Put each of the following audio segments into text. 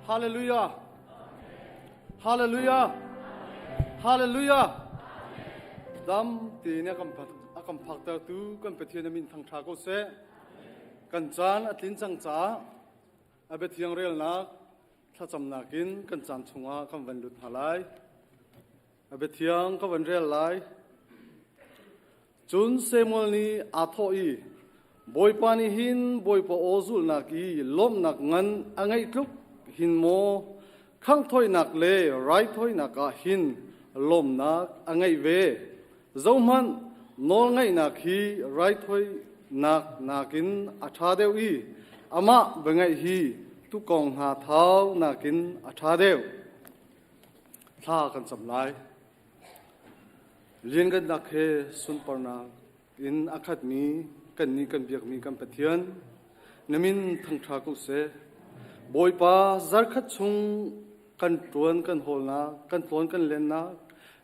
Hallelujah. Hallelujah. Hallelujah. Dam tein a kan a kan phaktertu kan Pathian a min thangṭha ko seh. Kan caan a tlin cang caah a biathiang relnak thlacamnak in kan caan chungah kan van lut hna lai. A biathiang ka van rel lai. Cun Samuel nih aa thawh i, Bawipa nih hin Bawipa aw zulhnak i lawmhnak ngan a ngeih tluk hin maw khanghthawinak le raithawinak ah hin lawmhnak a ngeih ve? Zohhmanh, nawlngaihnak hi raithawinak nakin a ṭha deuh i amah biangaih hi tuukawng hna thau nakin a ṭha deuh. Thla kan cam lai. Lianngannak he sunparnak in a khatmi kannih kan biakmi kan Pathian, na min thangṭha ko seh. Bawipa, zarkhat chung kan ṭuan kan hawlnak, kan tlawn kan lennak,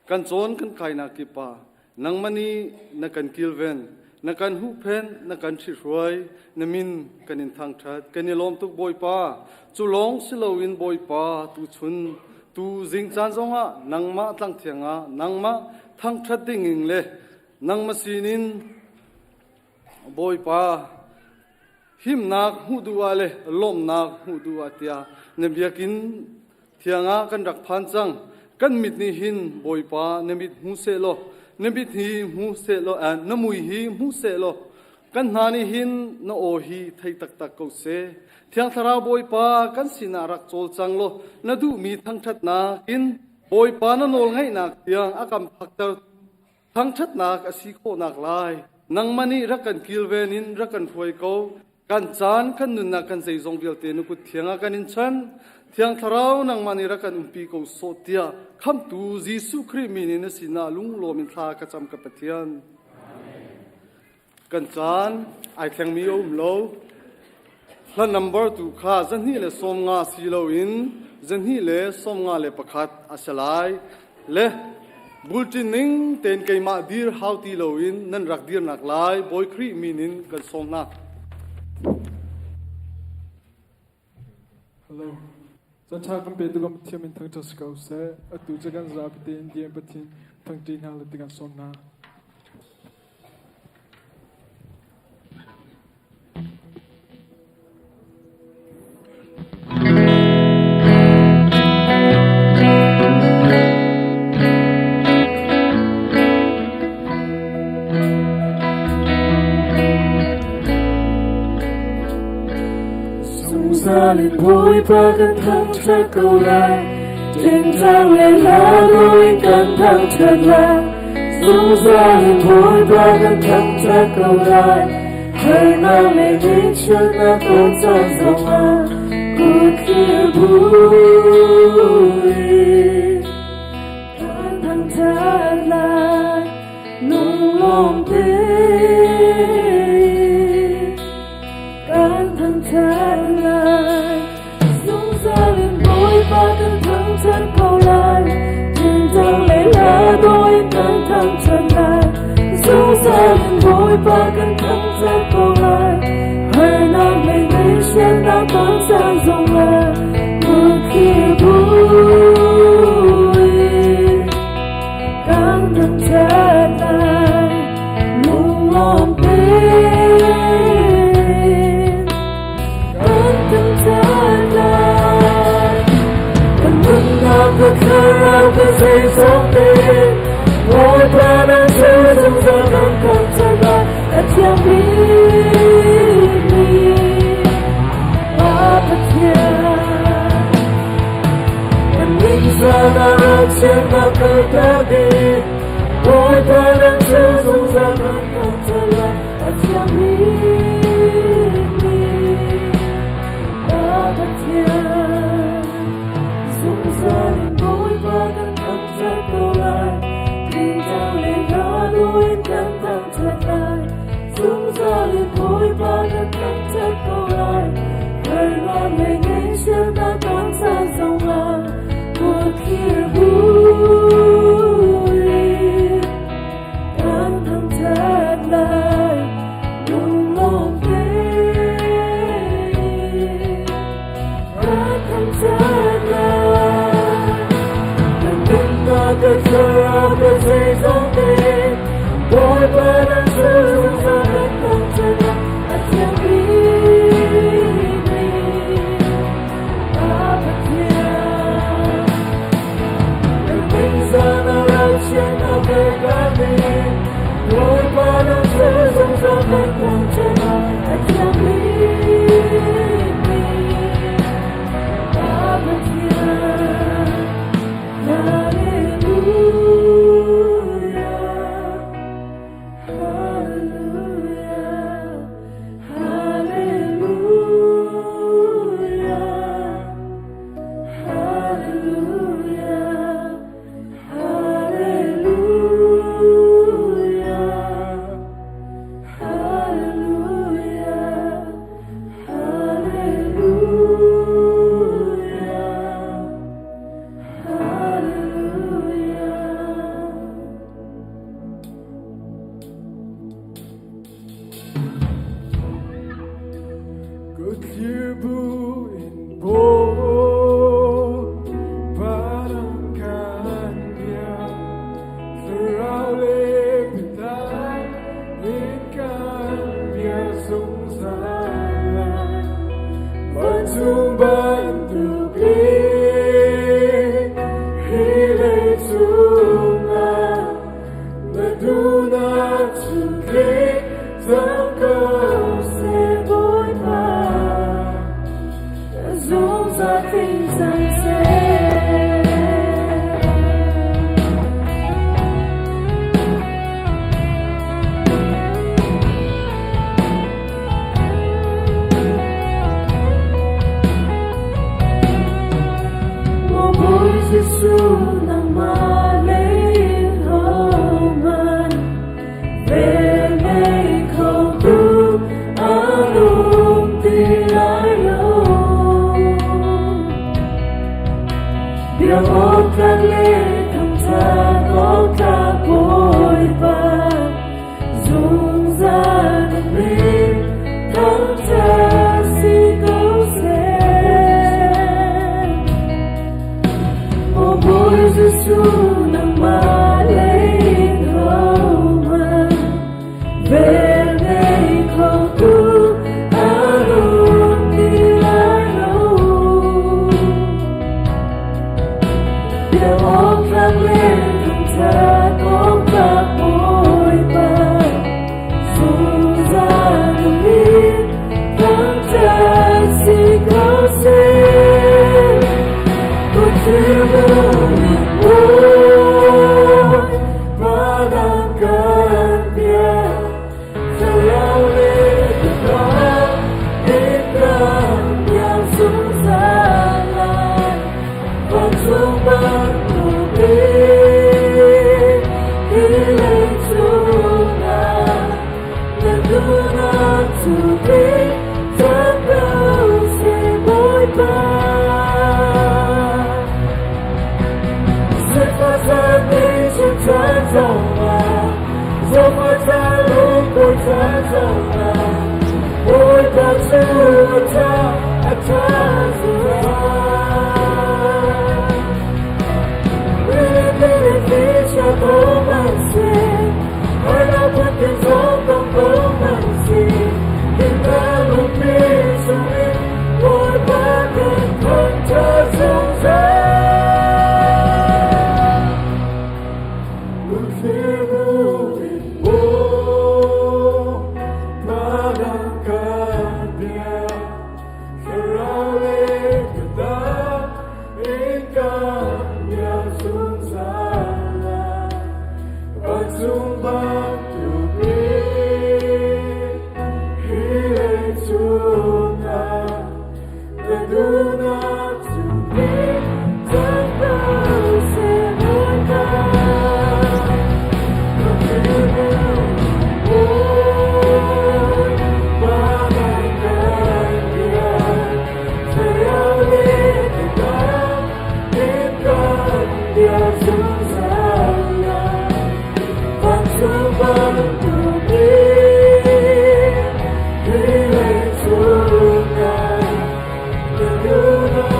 kan cawn kan kainak kip ah nangmah nih na kan kilven, na kan huhphenh, na kan ṭhihruai, na min kan in thangṭhat. Kan i lawm tuk Bawipa. Cu lawng si loin Bawipa, tuchun tu zing caan zongah nangmah tlangthiang ah nangmah thangṭhat dingin le nangmah sinin Bawipa himnak hmuh duh ah le lawmhnak hmuh duh ah tiah na biakinn thiang ah kan rak phan cang. Kan mit nih hin Bawipa na mit hmu seh law na mit hi hmu seh law na mui hi hmu seh law kan hna nih hin na aw hi thei taktak ko seh. Thiang Thlarau Bawipa kan sinah rak cawlcang law na duhmi thangṭhatnak in Bawipa na nawl ngaihnak tiang a kan phakter. Thangṭhatnak a si khawhnak lai nangmah nih rak kan kilven in rak kan hruai ko. Kan caan, kan nunnak, kan zeizong vialte na kut thiang ah kan in chan. Thiang Thlarau nangmah nih rak kan umpi ko sawh tiah Khamhtu Jesuh Khrih min in na sinah lunglawm in thla ka cam ka Pathian. Kan caan ai thlengmi a um lo. Hla number tu kha 250 si loin 251 a si lai. Le bulletin ning tein keimah dir hau ti loin nan rak dirnak lai Bawi Khrih min in kan sawm hna. Hello. Chan kan pe tu kan Pathian min thangṭhat si ko seh. Atu cu kan zapi tein Dian Pathian thangṭi hna le ti kan sawm hna. Zungzal in Bawipa kan thangṭhat ko lai. Tingtang le hla in kan thangṭhat lai. Zungzal in Bawipa kan thangṭhat ko lai. Harnak le ngaihchiatnak ton caan zongah kutthlir buin kan thangṭhat lai. Lunglawm tein kan thangṭhat lai. Zungzal in Bawipa kan thangṭhat ko lai. Tingtang le hla dawh in kan thangṭhat lai. Zungzal in Bawipa kan thangṭhat ko lai. Harnak le ngaihchiatnak ton caan zongah kutthlir buin kan thangṭhat lai. Lunglawm tein kan thangṭhat lai. Kan nunnak ka thlarau ka zeizong te Bawipa nang cu zungzal kan thangṭhat lai. A thiang bikmi Pa Pathian. Kan ningzah ah ralchiatnak kalter ding Bawipa nang cu zungzal kan thangṭhat lai. A thiang bikmi Pa Pathian. Zungzal in Bawipa kan thangṭhat ko lai. Tingtang le hla in kan thangṭhat lai. Zungzal in Bawipa kan thangṭhat ko lai. Harnak le ngaihchiatnak ton caan zongah kutthlir buin kan thangṭhat lai. Lunglawm tein kan thangṭhat. Lungthlir bu in Bawipa nang kan biak. Thlarau le biatak in kan biak zungzal lai. Vancung bantukin hi leicung ah na duhnak cu tling cang ko seh Bawipa. Zungzal tling cang seh. Maw Bawi Jesuh nangmah lei in hohmanh velngeih khotu an um ti lai lo. Biak awk tlak le thangṭhat awk tlak Bawipa, zungzal na min thangṭhat si ko seh. Maw Bawi Jesuh nangmah lei in hohmanh velngeih khotu an um ti lai lo. Biak awk tlak le thangṭhat awk tlak Bawipa, zungzal na min thangṭhat si ko seh. Bawipa nang kan biak. Thlarau le biatak in kan biak zungzal lai. Vancung bantukin hi leicung ah na duhnak cu tling cang ko seh Bawipa. Sifah nih chan zongah, zohfah lungkur chan zongah, Bawipa cu a ṭha, a ṭha zungzal. Rili thlichia ko hmanhseh, harnak phunkip zong tong ko hmanhseh, hika lungpi chungin Bawipa kan thangṭhat zungzal. Lungthlir bu in Bawipa nang kan biak. Thlarau le biatak in kan biak zungzal lai. Vancung bantukin hi leicung ah na duhnak cu tling cang ko seh Bawipa. Lungthlir bu Bawipa nang kan biak. Thlarau le biatak in kan biak zungzal lai. Vancung bantukin hi leicung ah na duhnak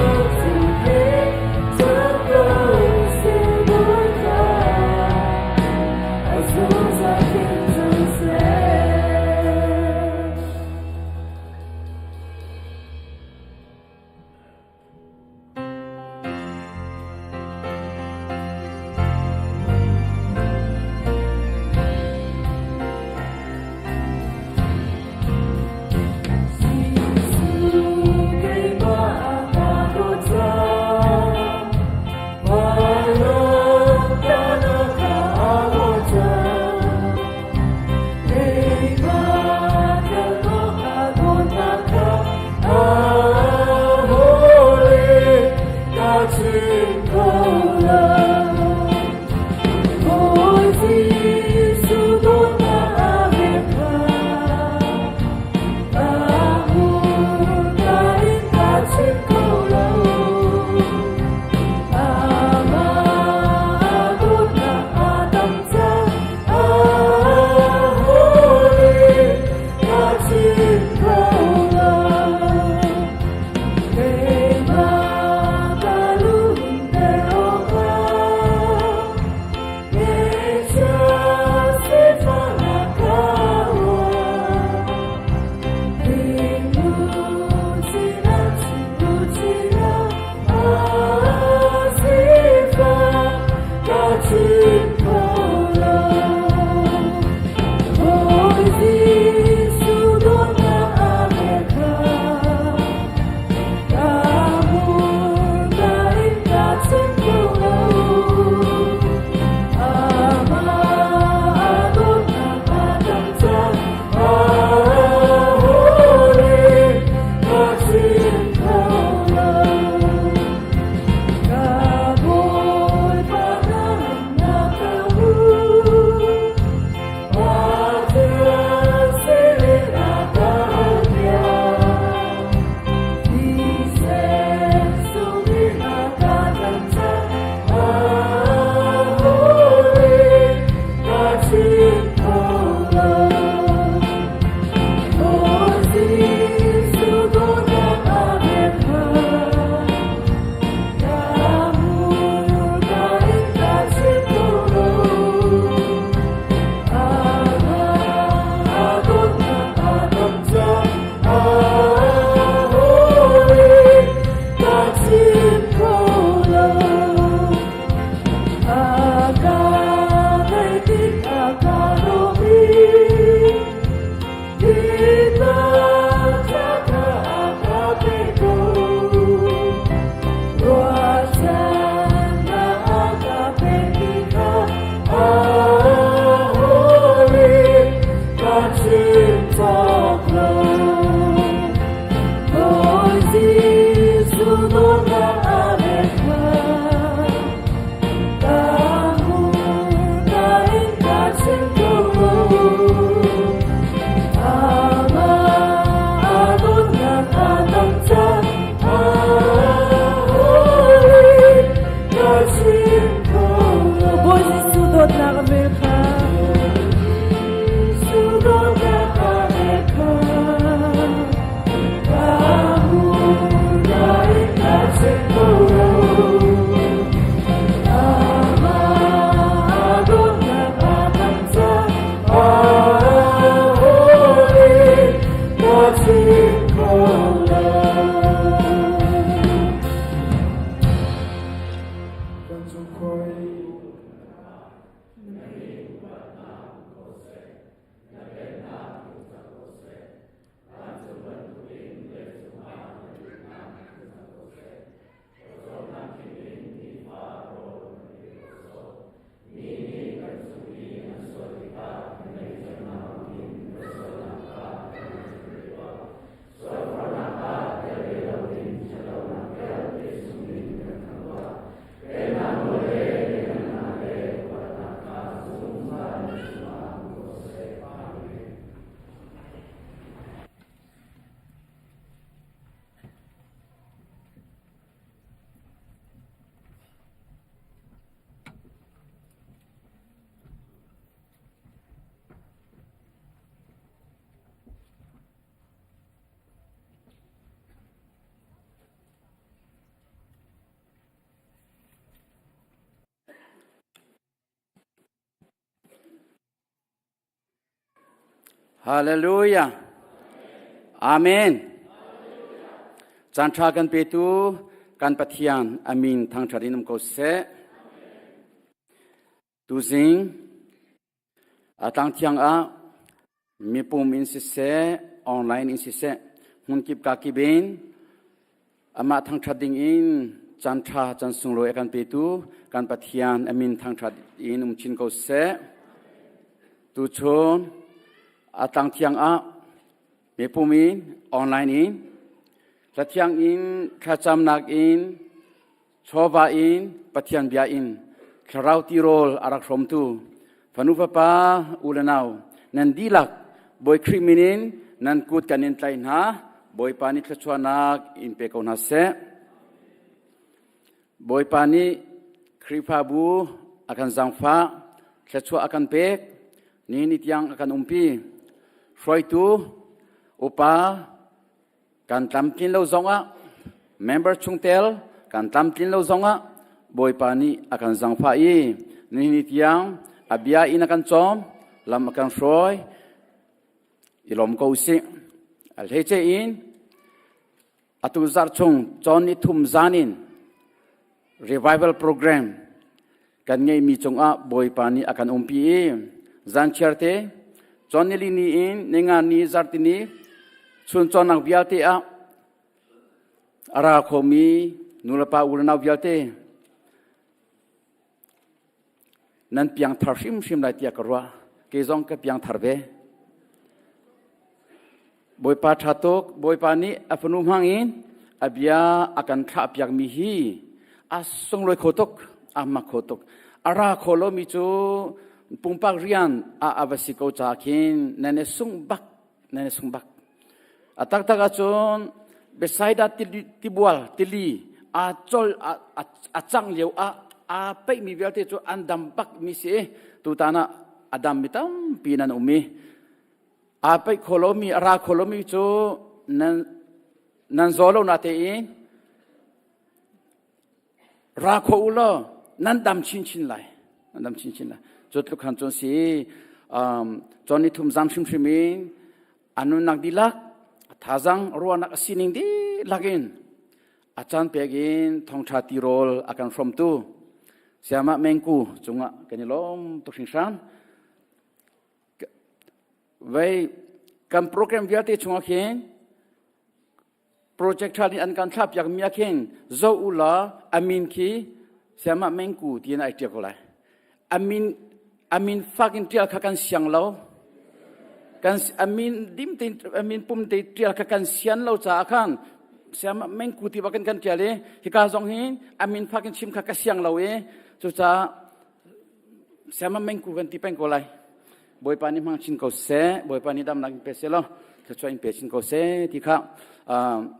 Hallelujah. Amen. Caan ṭha kan petu kan Pathian amin thangṭhat in um ko seh. Tuzing a tlangthiang ah mipum in siseh, online in siseh, hmunkip kakip in amah thangṭhat ding in caan ṭha caan sunglawi a kan petu kan Pathian amin thangṭhat in um chin ko seh. Tuchun a tlangthiang ah mipum in online in hlathiang in thlacamnak in chawva in Pathian bia in thlarau tirawl a rak hrawmtu fanu fapa u le nau nan dihlak Bawi Khrih min in nan kut kan in tlaih hna. Bawipa nih thluachuahnak in pe ko hna seh. Bawipa nih Khrihfabu a kan zaangfah, thluachuah a kan pek, ni ni tiang a kan umpi. Hruaitu, upa, kan tlamtlin lo zongah member chungtel kan tlamtlin lo zongah Bawipa nih a kan zangfah i nihin tiang a bia in a kan cawm, lam a kan hruai, i lawm ko usih. A hleice in atu zarh chung cawn ni thum zan in revival program kan ngeihmi cungah Bawipa nih a kan umpi i zanchiar te cawn nili ni in ninga ni zartini chun cawnnak vialte ah a ra khomi nulepa unau vialte nan piangthar hrimhrim lai tiah ka ruah. Kei zong ka piangthar ve. Bawipa ṭha tuk. Bawipa nih a fanu hmang in a bia a kan thlah piakmi hi a sunglawi kho tuk, a mak kho tuk. A ra kho lomi cu pumpak rian ah a va si ko ca khin nan i sung bak, nan i sung bak. A taktak ahcun Bethsaida tibual tili aa col a cang lio ah aa peihmi vialte cu an dam bak mi si. Tutan ah a dam mi tampi nan um i aa peih kho lomi a ra kho lomi cu nan nan zaw lo na tein ra kho u law nan dam chinchin lai, nan dam chinchin lai. Cu tluk khan cun si cawn ni thum zam hrimhrim in a nunnak dihlak thazang ruahnak a sining dihlak in a caan pek in thongtha tirawl a kan hrawmtu Siamah Mengku cungah kan i lawm tuk hringhran. Vei kan program vialte chungah khin project tha nih an kan thlah piak mi ah khin zo u law amin khi Siamah Mengku tiin ai ṭial ko lai. Amin amin fak in ṭial kha kan siang lo. Kan amin dim tein amin pum te ṭial kha kan sian lo caah khan Siamah Mengku ti bak in kan ṭial i hika zong hi amin fak in chim kha ka siang lo i cucaah Siamah Mengku kan ti peng ko lai. Bawipa nih hmang chin ko seh, Bawipa nih damnak in pe seh law, thluachuah in pe chin ko seh ti kha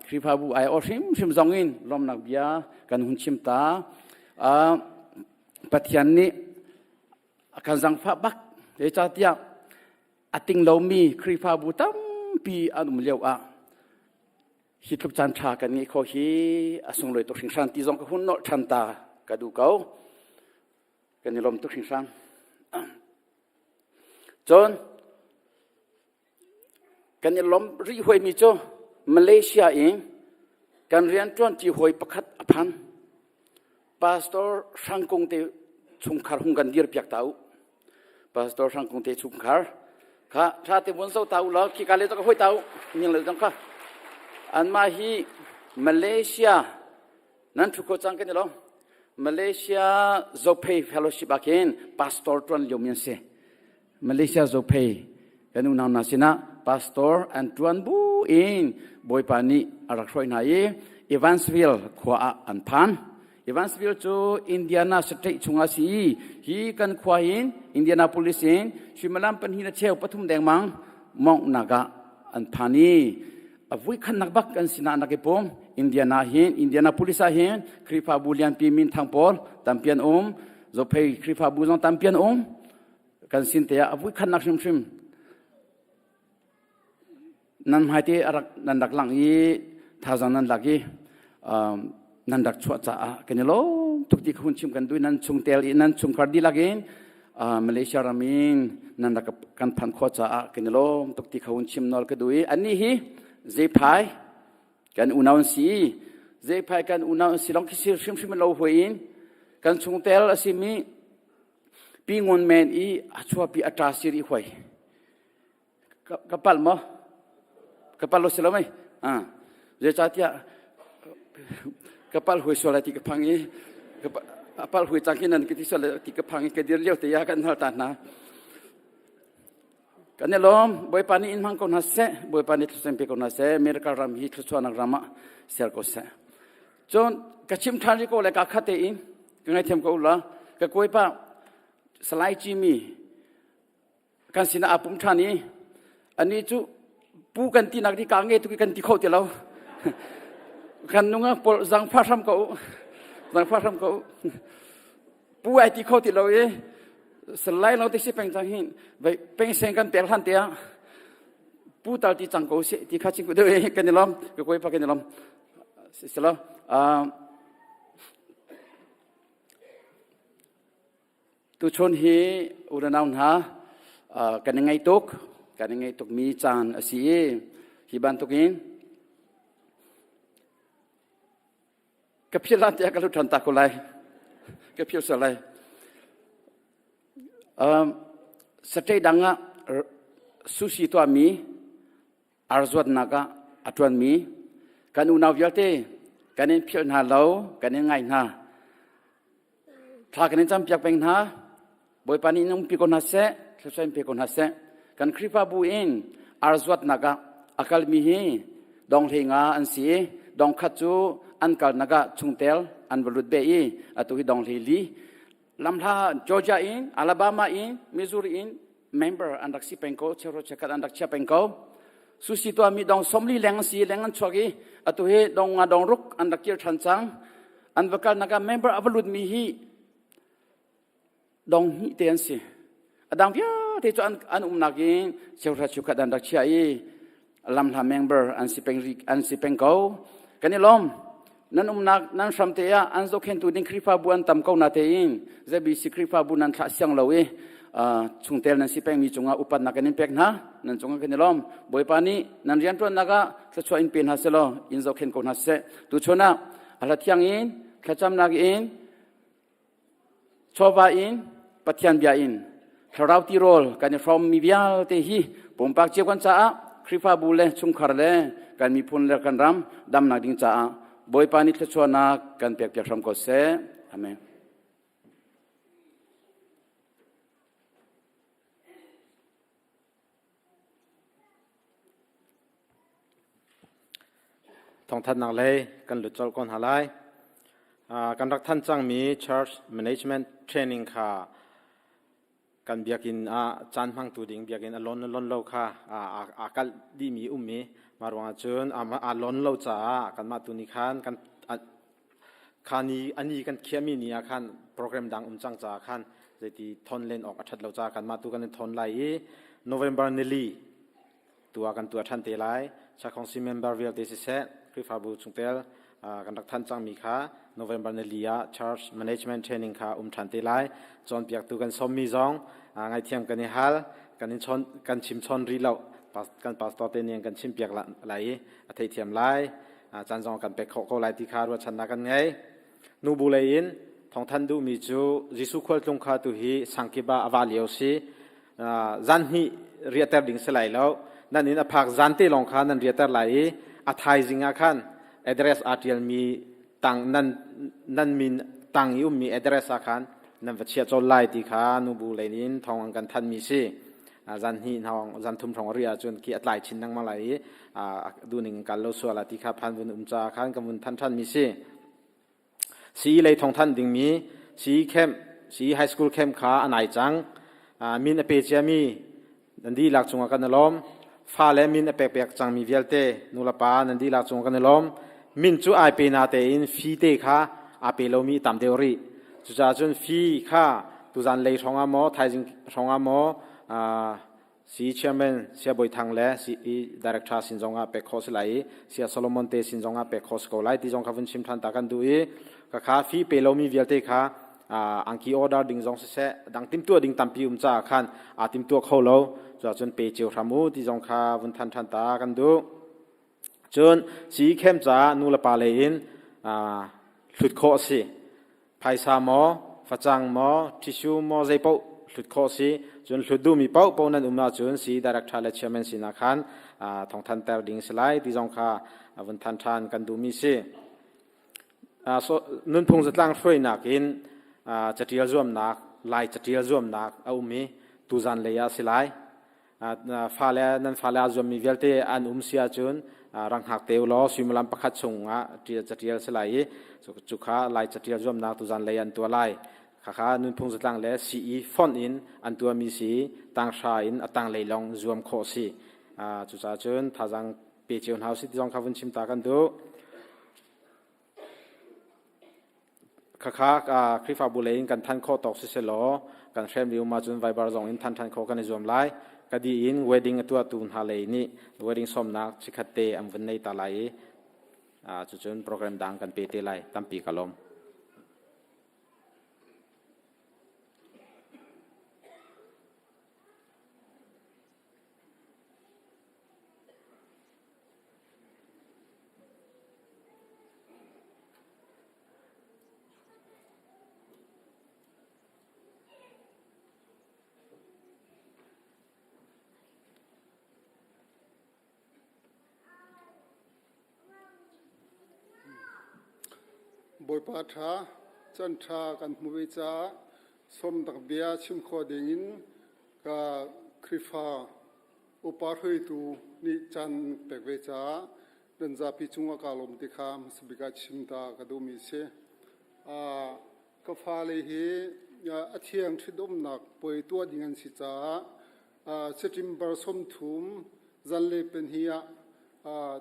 Khrihfabu ai aw hrimhrim zong in lawmnak bia kan hun chim ta. Pathian nih a kan zangfah bak. Zeicahtiah a ting lomi Khrihfabu tampi an um lio ah hi tluk caan ṭha kan ngeih khawh hi a sunglawi tuk hringhran ti zong ka hun nolh ṭhan ta ka duh ko. Kan i lawm tuk hringhran. Cun kan i lawmh rih huaimi cu Malaysia in kan rianṭuanṭi hawi pakhat a phan. Pastor Hrang Kung te chungkhar hung kan dir piak ta u. Pastor Hrang Kung te chungkhar kha ṭha te vun zo ta u law khi ka le ka hoi ta u ning le zong kha anmah hi Malaysia nan thu kho cang kan i lo. Malaysia Zophei Fellowship ah khin pastor ṭuan liomi an si. Malaysia Zophei kan unau hna sinah pastor an ṭuan bu in Bawipa nih a rak hruai hna i Evansville khua ah an phan. Evansville cu Indiana state chungah a si i hi kan khua hin Indianapolis in suimilam pahnih le cheu pathum dengmang monghnak ah an phan i a vuikhatnak bak kan sinah nak i pum. Indiana hin Indianapolis ah hin Khrihfabu lianpi minthang pawl tampi an um. Zophei Khrihfabu zong tampi an um. Kan sin te ah a vuikhatnak hrimhrim nan hmaite rak nan rak lang i thazang nan lak i nan rak chuah caah kan i lawm tuk ti ka hun chim kan duh. Nan chungtel i nan chungkhar dihlak in. Malaysia ram in nan rak kan phan khawh caah kan i lawm tuk ti kho in chim nawl ka duh i annih hi Zephai kan unau an si. Zephai kan unau an si long khi si hrimhrim lo huai in kan chungtel a simi Pi Ngun Men i a chuapi a ṭa siri huai. Ka palh maw? Ka palh lo si lo mei? Ah. Zeicahtiah ka palh hui sual lai ti ka phang i a palh hui cang khi nan ka ti sual lai ti ka phang i ka dir lio te ya kan hal ta hna. Kan i lawm. Bawipa nih in hmang ko hna seh. Bawipa nih thluachuah pe ko hna seh. America ram hi thluachuahnak ram ah ser ko seh. Cun ka chim ṭhan rih ko le ka khat tein ka ngaithiam ko ula ka kawipa Salai Jimmy kan sinah aa pum ṭhan i anih cu pu kan tinak di ka nge tu kan ti kho ti lo. Kan nungak pawl zangfah hram ko u, zangfah hram ko u. Pu ai ti kho ti lo i salai lo te si peng cang hin vai peng seng kan pek hlan te ah pu tal ti cang ko si ti kha ching ku deuh i kan i lawm ka koi pa kan i lawm si lo. Tuchun hi unau hna kan i ngaih tuk, kan i ngaih tukmi caan a si i hi bantukin ka philh hlan tiah ka hlut ṭhan ta ko lai. Ka philh sual lai. State dang ah sushi tuahmi ar zuatnak ah a ṭuanmi kan unau vialte kan in philh hna lo, kan in ngai hna. Thla kan in campiak peng hna. Bawipa nih in umpi ko hna seh, thluachuah in pe ko hna seh. Kan Khrihfabu in ar zuatnak ah a kalmi hi dong hlei nga an si i dong khat cu an kalnak ah chungtel an va lut beh i atu hi dong hlei li lamhla Georgia in Alabama in Missouri in member an rak si peng ko, cheuhraw cheukhat an rak chia peng ko. Susi tuahmi dong 40 leng si leng an chuak i atu hi dong nga dong ruk an rak kir ṭhan cang. An va kalnak ah member a va lutmi hi dong hnih te an si. A dang vialte cu an umnak in cheuhra cheukhat an rak chia i lamhla member an si peng an si peng ko. Kan i lawm. Nan umnak nan hram te ah an zohkhentu ding Khrihfabu an tam ko na tein ZBC Khrihfabu nan thlah siang lo i chungtel nan si pengmi cungah upatnak kan in pek hna. Nan cungah kan i lawm. Bawipa nih nan rianṭuannak ah thluachuah in pe hna selaw in zohkhen ko hna seh. Tuchun ah a hla thiang in thlacamnak in Chawva in, Pathian bia in, thlarau tirawl kan i hrawmmi vialte hi pumpak cio kan caah Khrihfabu le chungkhar le kan miphun le kan ram damnak ding caah Bawipa nih thluachuahnak kan pekpiak hram ko seh. Amen. Thawngthanhnak lei kan lut colh ko hna lai. Kan rak thanh cangmi Church Management Training kha kan biakinn ah caan hmangtu ding biakinn a lon le lon lo kha aa kalh dihmi um i mah ruangah cun aa lon lo caah kanmah tu nih khan kan Kha ni a ni kan khiahmi ni ah khan program dang um cang caah khan zeiti thawn len awk a ṭhat lo caah kanmah tu kan in thawn lai i November nili tu ah kan tuah ṭhan te lai. Chakhongsi member vialte siseh, Khrihfabu chungtel kan rak than cangmi kha November nili ah Church Management Training kha um ṭhan te lai. Cawnpiaktu kan sawmmi zong ngaihthiam kan i hal, kan in chawn, kan chim chawn rih lo. Kan pastor te nih an kan chimpiak lai i a theithiam lai. Caan zong kan pek khawh ko lai ti kha ruahchannak kan ngei. Nubu lei in thawngthanh duhmi cu Jesuh khualtlung kha tu hi sangkip ah a va lio si. Zan hnih riahter ding si lai lo. Nan inn a phak zan te lawng kha nan riahter lai i a thaizing ah khan address aa ṭialmi tang nan nan min tang i ummi address ah khan nan va chiah colh lai ti kha nubu lei in thawng an kan thanhmi si. Zan hnih hrawng zan thum hrawng a riah ahcun khi a tlai chin lengmang lai i duhning in kal lo sual ah ti kha phan vun um caah khan kan vun than ṭhanmi si. Sii lei thawngthanh dingmi sii camp, sii high school camp kha a nai cang. Min a pe ciami nan dihlak cungah kan i lawm. Fale min a pekpiak cangmi vialte nulepa nan dihlak cungah kan i lawm. Min cu ai pe na tein fee te kha aa pe lomi tam deuh rih. Cucaah cun fee kha tuzan lei hrawng ah maw, thaizing hrawng ah maw CE chairman Sia Bawi Thang le CE director sin zong ah pek khawh si lai i Sia Solomon te sin zong ah pek khawh si ko lai ti zong kha vun chim ṭhan ta kan duh i ka kha fee pe lomi vialte kha. Angki order ding zong siseh dang timtuah ding tampi um caah khan aa timtuah kho lo. Cuahcun pe cio hram u ti zong kha vun than than ta kan duh. Cun sii khem caah nu le pa lei in hlut khawh a si. Phaisa maw, facang maw, tissue maw zei paoh hlut khawh a si. Cun hlut duhmi paoh paoh nan um ahcun sii director le chairman sinah khan thawngthan ter ding si lai ti zong kha vun than ṭhan kan duhmi si. Nunphung zatlang hruainak in catial zuamnak, Lai catial zuamnak a um i tuzan lei ah a si lai. Fale nan fale aa zuammi vialte an um si ahcun rang hngak te u law suimilam pakhat chung ah catial si lai i cu kha Lai catial zuamnak tuzan lei an tuah lai. Khakha nunphung zatlang le CE fonh in an tuahmi si tanghra in a tanglei lawng zuam khawh si. Cucaah cun thazaang pe cio hna usih ti zong kha vun chim ta kan duh. Khakha Khrihfabu lei in kan than khawh tawk siseh law kan hrem rih um ahcun Viber zong in than ṭhan khawh kan i zuam lai. Ka dih in wedding a tuahtu hna lei nih wedding sawmnak chikkhat te an vun nei ta lai i cucun program dang kan pe te lai. Tampi ka lawm. Bawipa ṭha, can ṭha kan hmu ve caah sawmnak bia chim khawh dingin ka Khrihfa upa hruaitu nih caan pek ve caah nan zapi cungah kaa lawm ti kha hmasa bik ah chim ta ka duhmi a si. Ka fale hi a thiang ṭhitumnak puai tuah ding an si caah September 30 zanlei pahnih ah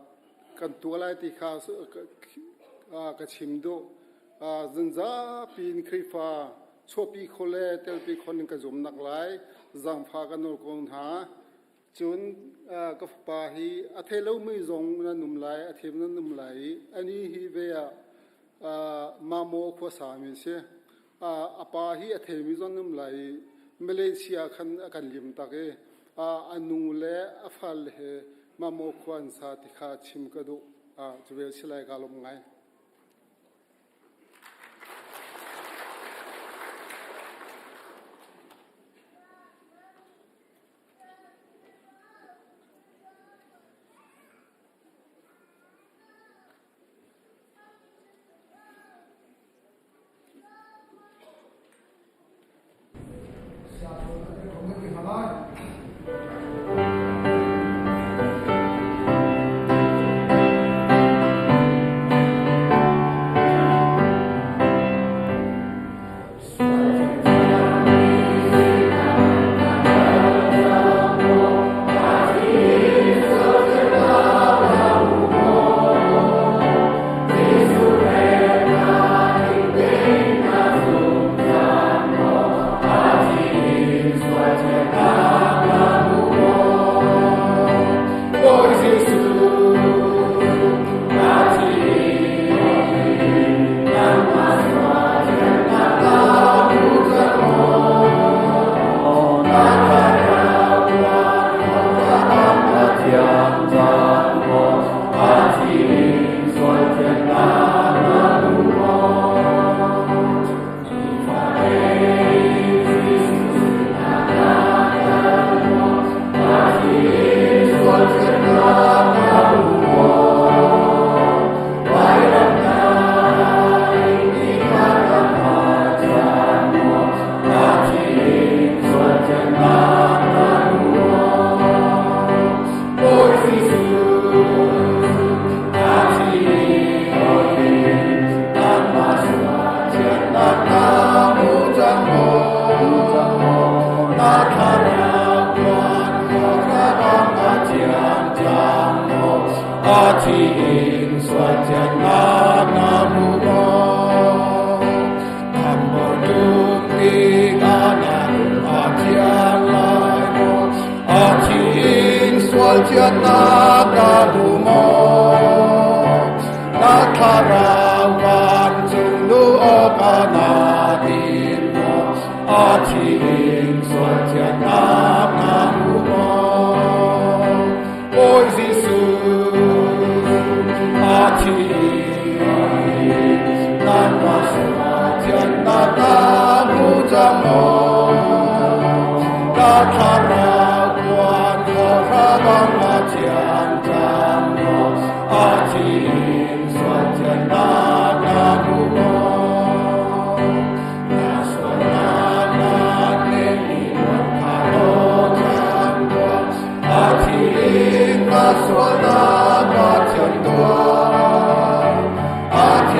kan tuah lai ti kha ka chim duh. Zan zapi in Khrihfa chuahpi kho le telpi kho ning ka zumnak lai zaangfa ka nawl ko hna. Cun ka fapa hi a thei lomi zong nan um lai, a thei nan um lai i ani hi ve ah Mamaw khua sami a si. A pa hi a theimi zong an um lai i Malaysia khan a kan lim tak i a nu le a fale he Mamaw khua an sa ti kha chim ka duh. Cu vel si lai kaa lawm ngai.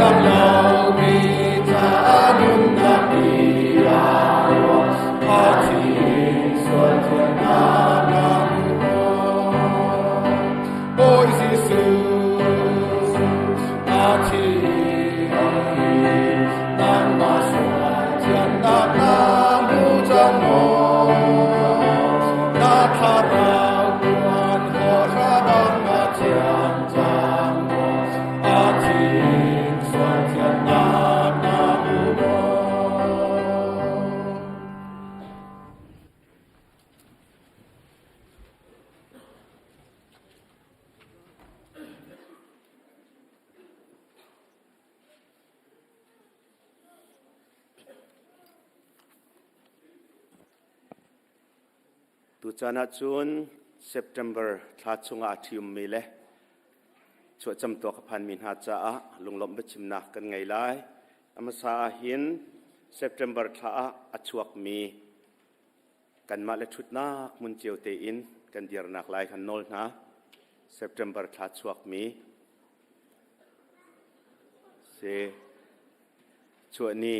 thiam lomi caah nunnak ti a ruang a thi sual thiannak na hmu Bawi Jesuh a thi nangmah sual thiannak na hmu cang maw? Na thlarau tuan hawhra bang na thiang cang maw? A thi sual thiannak na hmu maw? Tucaan ahcun September thla chungah a ṭhiummi le chuahcam tuak a phanmi hna caah lunglawmh biachimnak kan ngei lai. A hmasa ah hin September thla ah a chuakmi Kanmah le ṭhutnak hmun cio tein kan dirnak lai kan nawl hna. September thla chuakmi si chuahni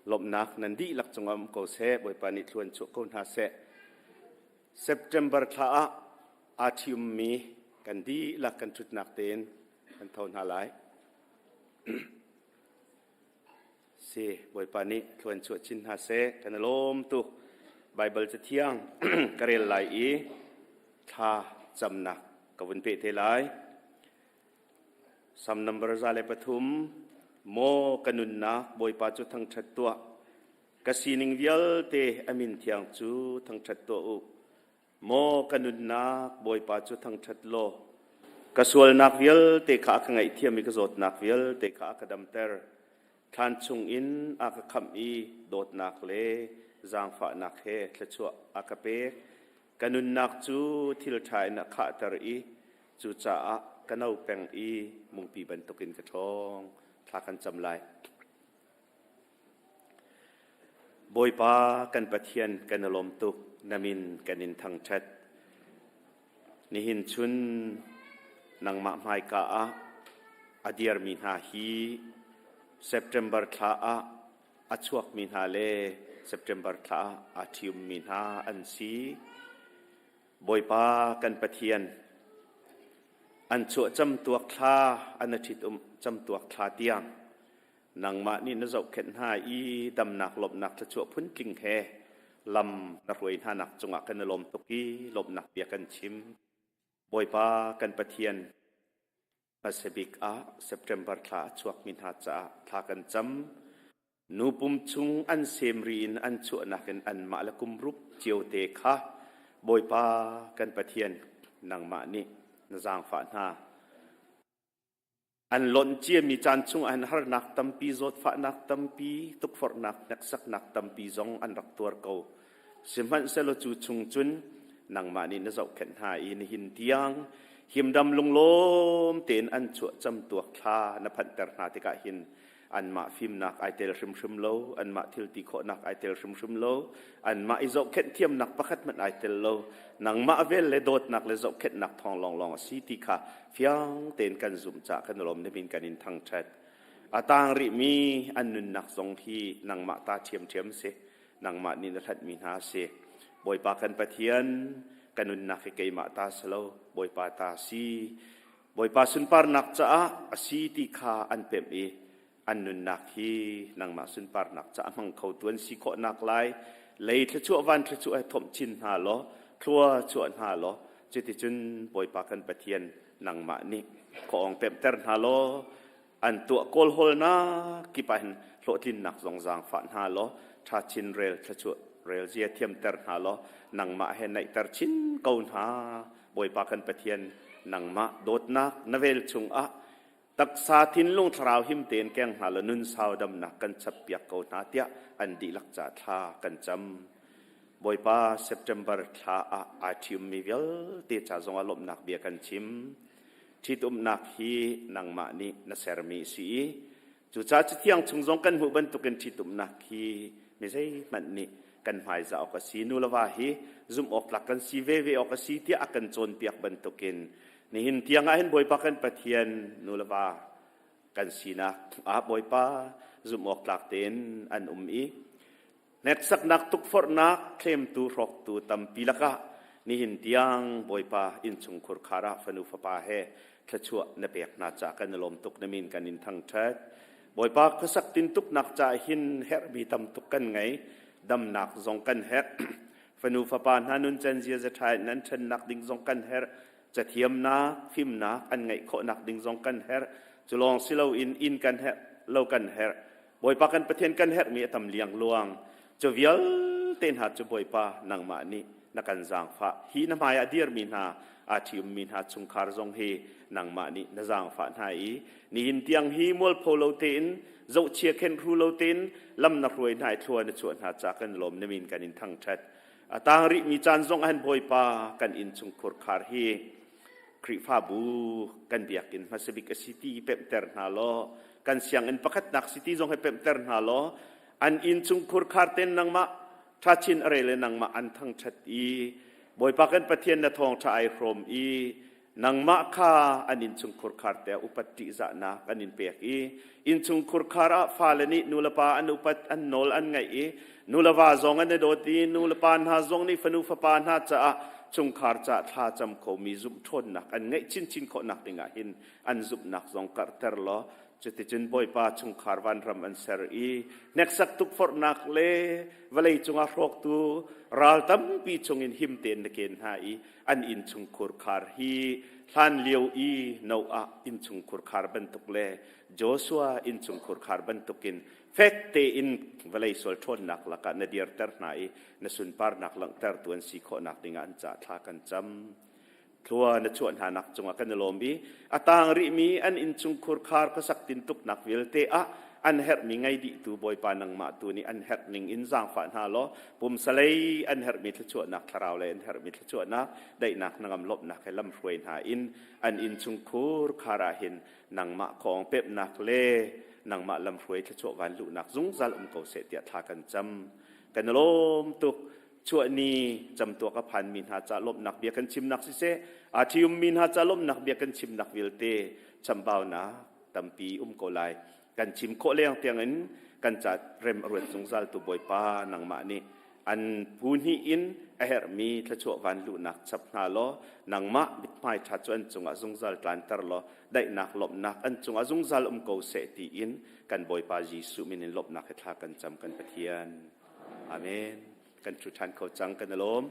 lawmhnak nan dihlak cungah um ko seh. Bawipa nih thluan chuah ko hna seh. September thla ah aa ṭhiummi kan dihlak kan ṭhutnak tein kan tho hna lai. Si, Bawipa nih thluan chuah chin hna seh. Kan i lawm tuk. Baibal cathiang ka rel lai i thla camnak ka vun peh te lai. Sam number 103 Maw ka nunnak Bawipa cu thangṭhat tuah. Ka sining vialte a min thiang cu thangṭhat tuah u. Maw ka nunnak Bawipa cu thangṭhat law ka sualnak vialte kha a ka ngaihthiam i ka zawtnak vialte kha a ka damter. Thlan chungin a ka khamh i dawtnak le zaangfahnak he thluachuah a ka pek. Ka nunnak cu thil ṭha in a khahter i cucaah ka no peng i mungpi bantukin ka ṭhawng. Thla kan cam lai. Bawipa kan Pathian kan i lawm tuk, na min kan in thangṭhat. Nihin chun nangmah hmaika ah a dirmi hna hi September thla ah a chuakmi hna le September thla ah aa ṭhiummi hna an si. Bawipa kan Pathian, an chuah camtuak thla an a ṭhitum camtuak thla tiang Nangmah nih na zohkhenh hna i damnak lawmhnak thluachuah phuntling he lam na hruai hnanak cungah kan i lawm tuk i lawmhnak bia kan chim. Bawipa kan Pathian, hmasa bik ah September thla a chuakmi hna caah thla kan cam. Nu pum chung an semri in an chuahnak in anmah le kum rup ciote kha Bawipa kan Pathian, nangmah nih na zaangfah hna. An lonh ciami caan chungah hin harnak tampi, zawtfahnak tampi, tukforhnak, hneksaknak tampi zong an rak tuar ko. Sihmanhsehlaw cu chung cun nangmah nih na zohkhenh hna i nihin tiang himdam lunglawm tein an chuah camtuak thla na phanhter hna tikah hin anmah fimnak ai tel hrimhrim lo, anmah thil ti khawhnak ai tel hrimhrim lo, anmah i zohkhenh thiamnak pakhat hmanh ai tel lo, nangmah vel le dawtnak le zohkhenhnak thawng lawnglawng a si ti kha fiang tein kan zumh caah kan lawm nimin kan in thangṭhat. A tang rihmi an nunnak zong hi nangmah ta ṭhiamṭhiam si, nangmah nih na hlatmi hna si. Bawipa kan Pathian, ka nunnak hi keimah ta si lo, Bawipa ta si. Bawipa sunparnak caah a si ti kha an pemh i an nunnak hi nangmah sunparnak caah hmang kho tu an si khawhnak lai lei thluachuah van thluachuah he thomh chin hna law thlua chuah hna law cuticun Bawipa kan Pathian nangmah nih khuaawng pemhter hna law an tuah kawlhawlnak kip ah hin hlawhtlinnak zong zaangfah hna law ṭha chin rel thluachuah rel zia thiamter hna law nangmah he naihter chin ko hna Bawipa kan Pathian nangmah dawtnak na vel chungah taksa thinlung thlarau him tein keng hna law nun sau damnak kan chappiak ko hna tiah an dihlak ca thla kan cam. Bawipa September thla ah aa ṭhiummi vialte ca zongah lawmhnak bia kan chim. Ṭhitumnak hi nangmah nih na sermi a si i Cucaah Cathiang chung zong kan hmuh bantukin ṭhitumnak hi mi zeihmanh nih kan hmaizah awk a si. Nu le va hi zumh awk tlak kan si veve awk a si tiah a kan cawnpiak bantukin nihin tiang ah hin Bawipa kan Pathian nu le va Kan sinak ah Bawipa zumh awk tlak tein an um i hneksaknak tukforhnak thlemtu hrawktu tampi lakah nihin tiang Bawipa innchungkhur khar ah fanu fapa he thluachuah na pek hna caah kan i lawm tuk na min kan in thangṭhat. Bawipa khuasak tintuknak caah hin herhmi tam tuk kan ngei. Damnak zong kan herh. Fanu fapa hna nuncan ziaza ṭha in an ṭhannak ding zong kan herh. Cathiamnak, fimnak an ngeih khawhnak ding zong kan herh. Cu lawng si loin inn kan herh, lo kan herh. Bawipa kan Pathian kan herhmi a tam liangluang. Cu vialte hna cu Bawipa nangmah nih na kan zaangfah. Hi na hmai ah dirmi hna, aa ṭhiummi hna chungkhar zong hi nangmah nih na zaangfah hna i nihin tiang hi mualpho lo tein zohchia khenhru lo tein lam na hruai hna i thlua na chuah hna ca kan lawm na min kan in thangṭhat. A tang rihmi caan zong ah hin Bawipa kan innchungkhur khar hi Khrihfabu kan biakinn hmasa bik a si ti pemhter hna law kan sianginn pakhatnak si ti zong hi pemhter hna law an innchungkhur khar ten nangmah ṭhachin a rel i nangmah an thangṭhat i Bawipa kan Pathian na thawngṭha ai hrawm i nangmah kha an innchungkhur khar te upat ṭihzahnak an in pek i innchungkhur khar ah fale nih nulepa an upat an nawl an ngaih i nuleva zong an i dawt i nulepa hna zong nih fanu fapa hna caah chungkhar caah thla cam khomi zumh ṭhawnnak an ngeih chinchin khawhnak dingah hin an zumhnak zong karhter law Cuticun Bawipa chungkhar vanram an ser i hneksak tukforhnak le vawlei cungah hrawktu ral tampi chungin him tein na ken hna i an innchungkhur khar hi hlan lio i Noah innchungkhur khar bantuk le Joshua innchungkhur khar bantukin fek tein vawlei sual ṭhawnnak lakah na dirter hna i na sunparnak langhtertu an si khawhnak dingah an ca thla kan cam. Thlua na chuah hna nak cungah kan i lawm i a tang rihmi an innchungkhur khar khuasak tintuknak vialte ah an herhmi ngei dihtu Bawipa nangmah tu nih an herh ning in zaangfah hna law pumsalei an herhmi thluachuahnak thlarau lei an herhmi thluachuahnak daihnak hnangam lawmhnak he lamhruai hna in an innchungkhur khar ah hin nangmah khawng pemhnak le nangmah lamhruai thluachuah van luhnak zungzal um ko seh tiah thla kan cam. Kan i lawm tuk. Chuahni camtuak a phanmi hna ca lawmhnak bia kan chimnak siseh, aa ṭhiummi hna ca lawmhnak bia kan chimnak vialte chambaunak tampi um ko lai. Kan chim khawh leng tiangin kan ca rem a ruat zungzaltu Bawipa nangmah nih an phu hnih in a herhmi thluachuah van luhnak chap hna law nangmah mithmai ṭha cu an cungah zungzal tlanter law daihnak lawmhnak an cungah zungzal um ko seh tiin kan Bawipa Jesuh min in lawmhnak he thla kan cam kan Pathian. Amen. Kan ṭhu ṭhan kho cang kan i lawm.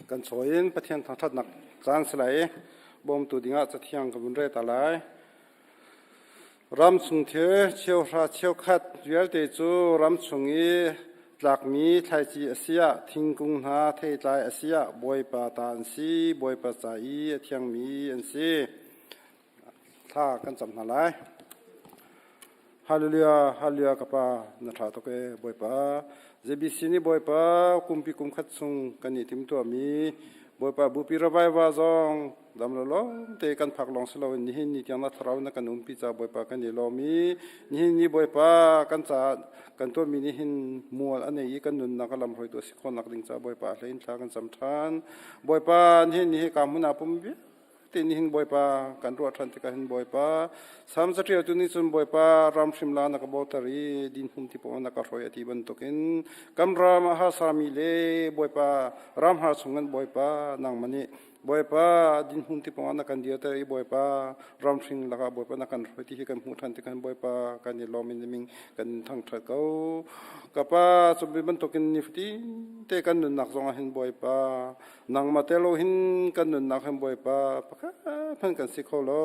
Kan chawi in Pathian thangṭhatnak caan si lai i bawmtu dingah Cathiang ka vun rel ta lai. Ram chung thil cheuhra cheukhat vialte cu ram chung i tlakmi thlaici a si ah, thingkung hna theitlai a si ah Bawipa ta an si, Bawipa ca i a thiangmi an si. Thla kan cam hna lai. Hallelujah, hallelujah ka pa na ṭha tuk ee Bawipa. JBC nih Bawipa kumpi kum khat chung kan i timtuahmi Bawipa Bupi revival zong dam lo lawng te kan phak lawng si loin nihin ni tiang na thlarau na kan umpi ca Bawipa kan i lawm i nihin ni Bawipa kan caah kan tuahmi nih hin mual a nei i kan nunnak a lamhruaitu a si khawhnak ding ca Bawipa a hlei in thla kan cam ṭhan. Bawipa nihin ni hi ka hmun ah pum Ti nihin Bawipa kan ruah ṭhan tikah hin Bawipa Salm caṭialtu nih cun Bawipa ram hrimla na ka bawter i dinhum ti paoh na ka hruai a ti bantukin kan ram a harsami le Bawipa ram har chungin Bawipa nangmah nih Bawipa dinhum ti paoh na kan dirter i Bawipa ram hring lakah Bawipa na kan hruai ti hi kan hmuh ṭhan tikah hin Bawipa kan i lawm in ming kan in thangṭhat ko. Ka pa cu bantukin nifatin te kan nunnak zongah hin Bawipa Nangmah te lo hin kan nunnak hin Bawipa pakhat hmanh kan si kho lo.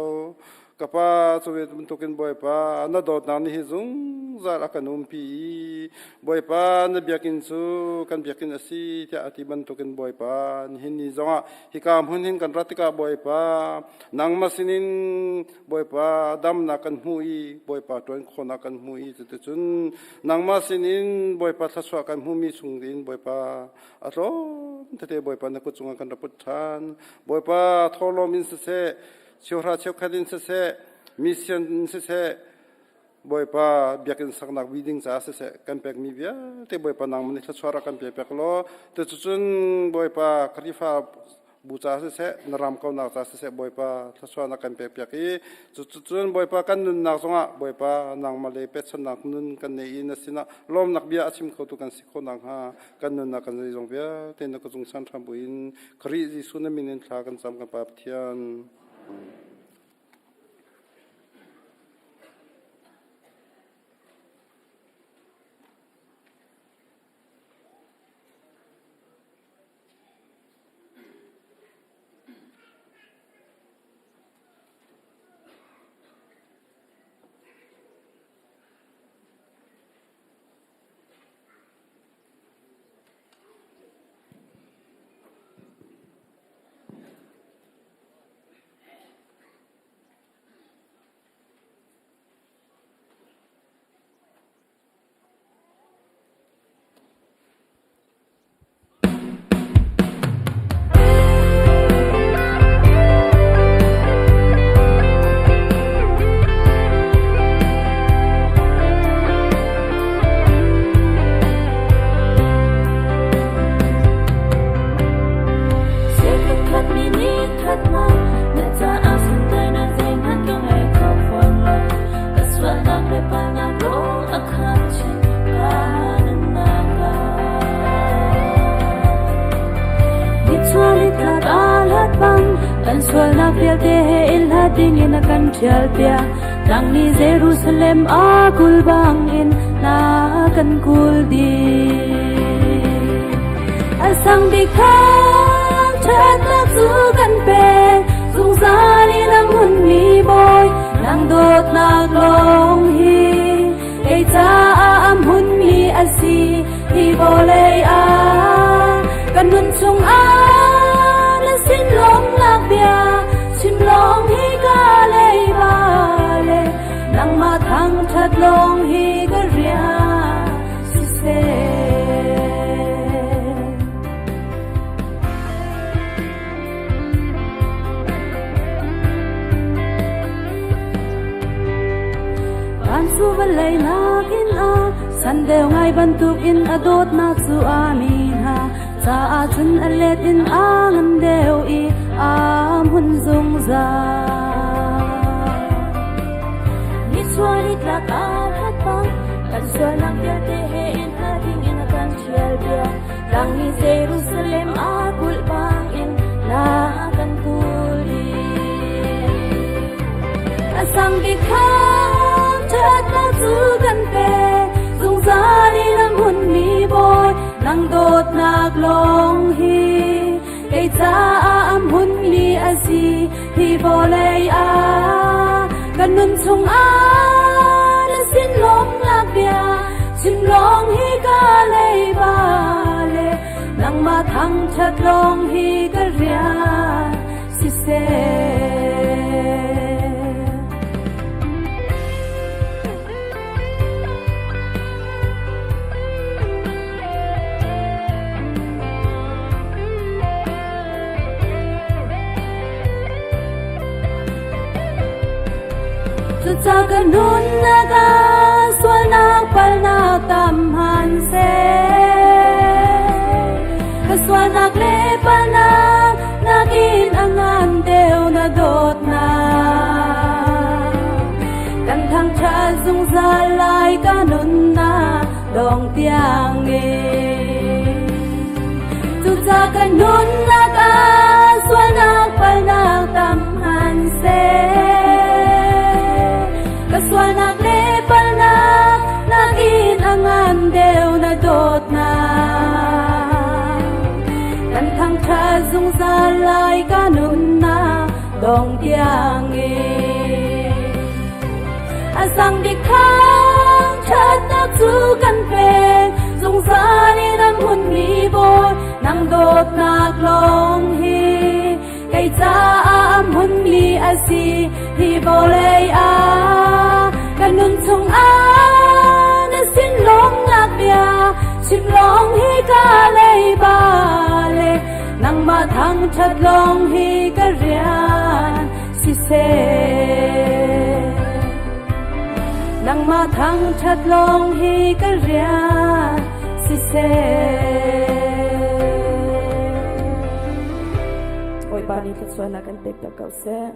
Ka pa cu ve bantukin Bawipa na dawtnak nih hi zungzal a kan umpi i Bawipa na biakinn cu kan biakinn a si tiah a ti bantukin Bawipa nihin ni zongah hika hmun hin kan rat tikah Bawipa nangmah sinin Bawipa damnak kan hmu i Bawipa ṭuan khawhnak kan hmu i cuticun nangmah sinin Bawipa thluachuah kan hmumi chung in Bawipa a tlawm tete Bawipa na kut cungah kan ra put ṭhan. Bawipa thawhlawm in siseh, cheuhra cheukhat in siseh, mission in siseh, Bawipa biakinn saknak vi ding caah siseh kan pekmi vialte Bawipa nangmah nih thluachuah rak kan pe pek law cucun Bawipa Khrihfa bu caah siseh na ram kaunak caah siseh Bawipa thluachuah na kan pekpiak i cucun Bawipa kan nunnak zongah Bawipa nangmah le pekchannak nun kan nei i na sinah lawmnak bia a chim khotu kan si khawh nakhnga kan nunnak kan zeizong vialte na ka cung san hram buin Khrih Jesuh na min in thla kan cam kan Pa Pathian. Kan sualnak vialte he in hlat dingin a kan ṭhial piak. Nang nih Jerusalem a kul bangin na kan kul dih. A sang bik thangṭhatnak cu kan pek, zungzal in a hmunmi Bawi, nang dawtnak lawng hi kei caah a hmunmi a si. Hi vawlei ah kan nun chung ah na sin lawmnak bia chim lawng hi ka leiba le nangmah thangṭhat lawng hi ka rian siseh. Van cu vawlei nakin a san deuh ngai bantukin a dawtnak cu a mi hna caah cun a let in a ngan deuh i aa hmun zungzal. Nichuah nitlak aa hlat bang kan sualnak vialte he in hla dingin a kan ṭhial piak. Tlang nih Jerusalem a kulh bangin na kan kul dih. A sang bik thangṭhatnak cu kan pek, zungzal in a hmunmi Bawi, nang dawtnak lawng hi kei caah a hmunmi a si. Hi vawlei ah kan nun chungah na sin lawmnak bia chim lawng hi ka leiba le nangmah thangṭhat lawng hi ka rian siseh. Cucaah ka nunnak ah sualnak palnak tam han seh. Ka sualnak le palnak nakin a ngan deuh na dawtnak. Kan thangṭhat zungzal lai ka nunnak dong tiangin. Cucaah ka nunnak ah sualnak palnak tam han seh. Ka sualnak le palnak nakin a ngan deuh na dawtnak. Kan thangṭhat zungzal lai ka nunnak dong tiangin. A sang bik thangṭhatnak cu kan pek, zungzal in an hmunmi Bawi, nang dawtnak lawng hi kei caah a hmunmi a si. Hi vawlei ah ka nun chung ah na sin lawmnak bia chim lawng hi ka leiba le nangmah thangṭhat lawng hi ka rian siseh. Nangmah thangṭhat lawng hi ka rian siseh. Bawipa nih thluachuahnak kan pek tak ko seh.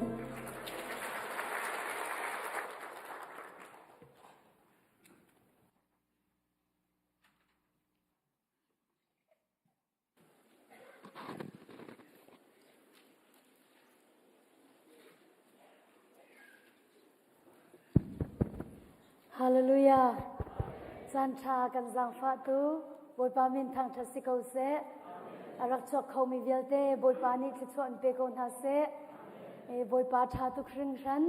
Hallelujah. Caan ṭha kan zaangfah tu Bawipa min thangṭhat si ko seh. A rak chuak khomi vialte Bawipa nih thluachuah in pe ko hna seh. E, Bawipa ṭha tuk hringhran.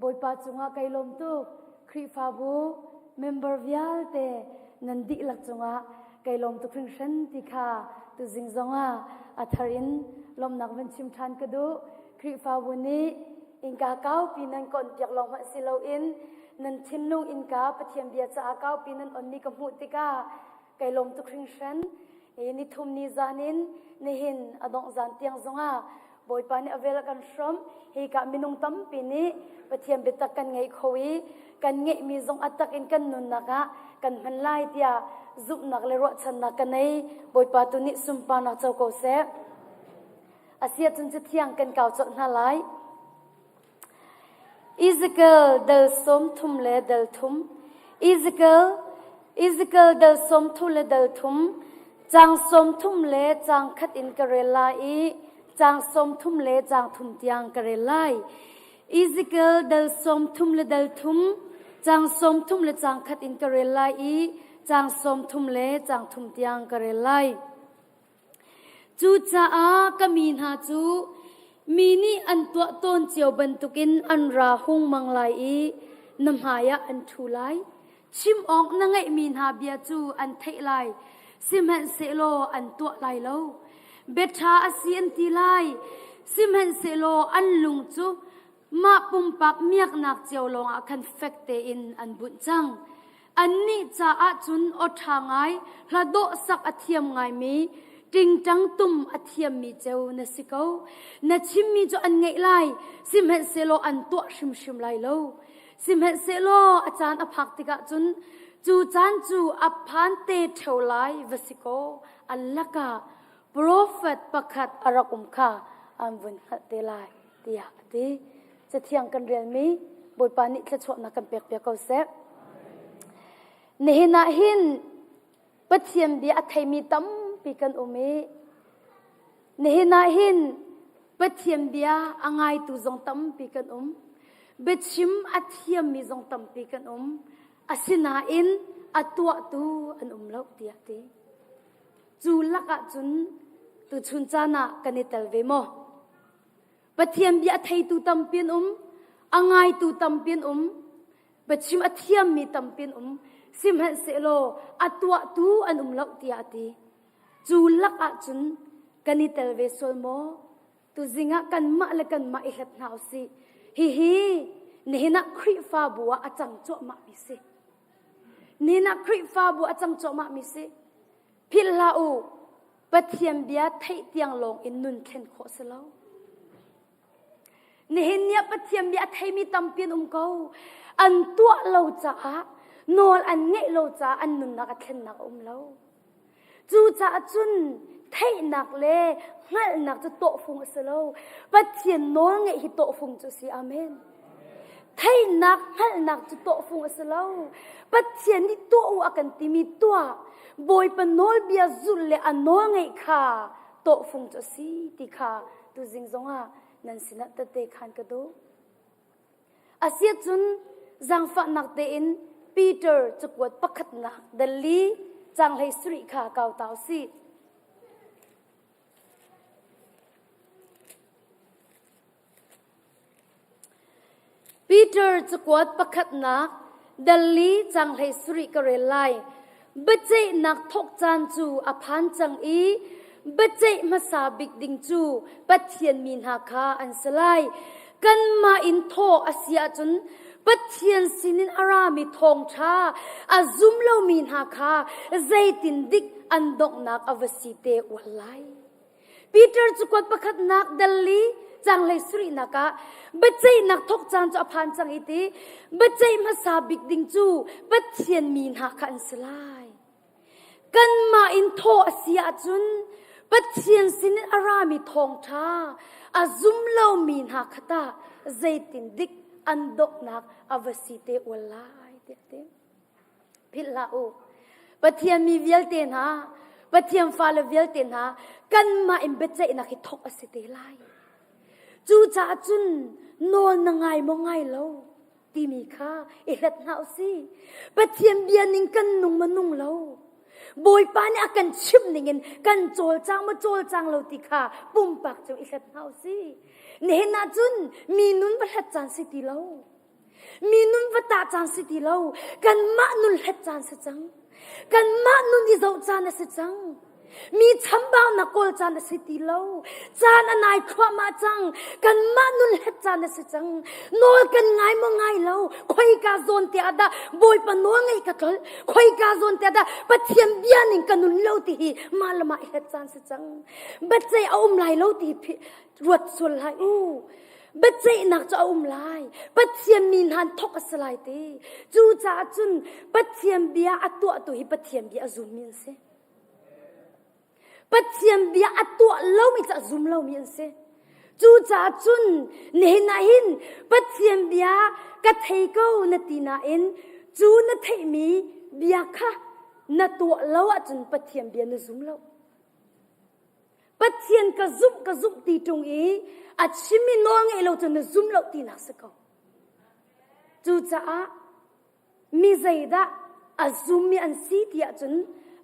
Bawipa cungah kai lawm tuk. Khrihfabu member vialte nan dihlak cungah kai lawm tuk hringhran ti kha tuzing zongah a thar in lawmhnak van chim ṭhan ka duh. Khrihfabu nih innka kaupi nan ka onpiak lawng hmanh si loin nan thinlung innka Pathian bia caah kaupi nan onmi ka hmuh tikah kai lawm tuk hringhran. Hi nithum ni zan in nihin a dongh zan tiang zongah Bawipa nih a vel a kan hrawmh. Hika minung tampi nih Pathian biatak kan ngei kho i kan ngeihmi zong a tak in kan nunnak ah kan hman lai tiah zumhnak le ruahchannak ka nei. Bawipa tu nih sunparnak co ko seh. Asiah cun cathiang kan kau colh hna lai. Ezekiel dal 30 le dal thum. Ezekiel Ezekiel dal 30 le dal thum. Caang 30 le caang khat in ka rel lai i caang 30 le caang thum tiang ka rel lai. Ezekiel dal 30 le dal thum. Caang 30 le caang khat in ka rel lai i caang 30 le caang thum tiang ka rel lai. Cucaah ka mi hna cu mi nih an tuah tawn cio bantukin an ra hungmang lai i na hmaiah an ṭhu lai. Chim awk na ngeihmi hna bia cu an theih lai, sihmanhsehlaw an tuah lai lo. Bia ṭha a si an ti lai, sihmanhsehlaw an lung cu mah pumpak miaknak cio lawngah khan fek tein an bunh cang. Annih caah cun aw ṭha ngai, hla dawh sak a thiam ngaimi, ṭingṭang tum a thiammi ceu na si ko. Na chimmi cu an ngaih lai, sihmanhsehlaw an tuah hrimhrim lai lo. Sihmanhsehlaw a caan a phak tikah cun cu caan cu a phan te ṭheo lai va si kaw, an lakah profet pakhat a rak um kha an vun hngalh te lai. tiah a ti. Cathiang kan relmi Bawipa nih thluachuahnak kan pekpiak ko seh. Nihin ah hin Pathian bia a theimi tampi kan um i nihin ah hin Pathian bia a ngaitu zong tampi kan um. Biachim a thiammi zong tampi kan um. Asinain a tuahtu an um lo tiah ti. Cu lakah cun tuchun caan ah kan i tel ve maw? Pathian bia a theitu tampi an um, a ngaitu tampi an um, biachim a thiammi tampi an um, sihmanhsehlaw a tuahtu an um lo tiah a ti. Cu lakah cun kan i tel ve sual maw? Tuzing ah kanmah le kanmah i hlat hna usih. Hihi nihin ah Khrihfabu ah a cang cuahmahmi si. Nihin ah Khrihfabu a cang cuahmahmi si. Philh hlah u, Pathian bia theih tiang lawng in nun thlen khawh si lo. Nihin ni ah Pathian bia a theimi tampi an um ko. An tuah lo caah, nawl an ngeih lo caah an nunnak a thlennak a um lo. Cucaah cun theihnak le hngalhnak cu tawhfung a si lo. Pathian nawl ngeih hi tawhfung cu a si. Amen. Theihnak hngalhnak cu tawhfung a si lo. Pathian nih tuah u a kan timi tuah. Bawipa nawlbia zulh le a nawl ngeih kha tawhfung cu a si ti kha tuzing zongah nan sinah tette khan ka duh. Asiahcun zaangfahnak tein Peter cakuat pakhatnak dal li caang hlei sarih kha kau ta u sih. Peter cakuat pakhatnak Delhi canghlei sarih ka rel lai. Biaceihnak thawk caan cu a phan cang i biaceih hmasa bik ding cu Pathian mi hna kha an si lai. Kanmah in thawh a si ahcun Pathian sinin a rami thawngṭha a zum lomi hna kha zeitin dik an donghnak a va si te ual lai. Peter cu kuat pakhatnak Delhi canglei surihnak ah biaceihnak thawk caan cu a phan cang i ti biaceih hmasa bik ding cu Pathian mi hna kha an si lai. Kanmah in thawh a si ahcun Pathian sinin a rami thawngṭha a zum lomi hna kha tah zeitin dik an donghnak a va si te ual lai tiah a ti. Philh hlah u. Pathian mi vialte hna, Pathian fale vialte hna, kanmah in biaceihnak hi thawk a si te lai. Cucaah cun nawl na ngai maw ngai lo timi kha i hlat hna u si. Pathian bia ning kan nung maw nung lo. Bawipa nih a kan chimh ningin kan cawlcang maw cawlcang lo ti kha pumpak cu i hlat hna u si. Nihin ah cun mi nun va hlat caan si ti lo. Mi nun va tah caan si ti lo. Kanmah nun hlet caan si cang. Kanmah nun i zoh caan a si cang. Mi chambaunak kawl caan a si ti lo. Caan a nai thluahmah cang. Kanmah nun hlet caan a si cang. Nawl kan ngai maw ngai lo. Khoika zawn te ah dah Bawipa nawl ngaih ka tlolh. Khoika zawn te ah dah Pathian bia ning ka nun lo ti hi mah le mah i hlet caan si cang. Biaceih a um lai lo ti hi ruat sual hlah u. Biaceihnak cu a um lai. Pathian mi hna thok a si lai ti. Cucaah cun Pathian bia a tuahtu hi Pathian bia a zummi an si. Pathian bia a tuah lomi cu a zum lomi an si. Cucaah cun nihin ah hin Pathian bia ka thei ko na ti nain cu na theihmi bia kha na tuah lo ahcun Pathian bia na zum lo. Pathian ka zumh ka zumh ti ṭung i a chimmi nawl ngeih lo cu na zum lo tinak si ko. Cucaah mi zeidah a zummi an si ti ahcun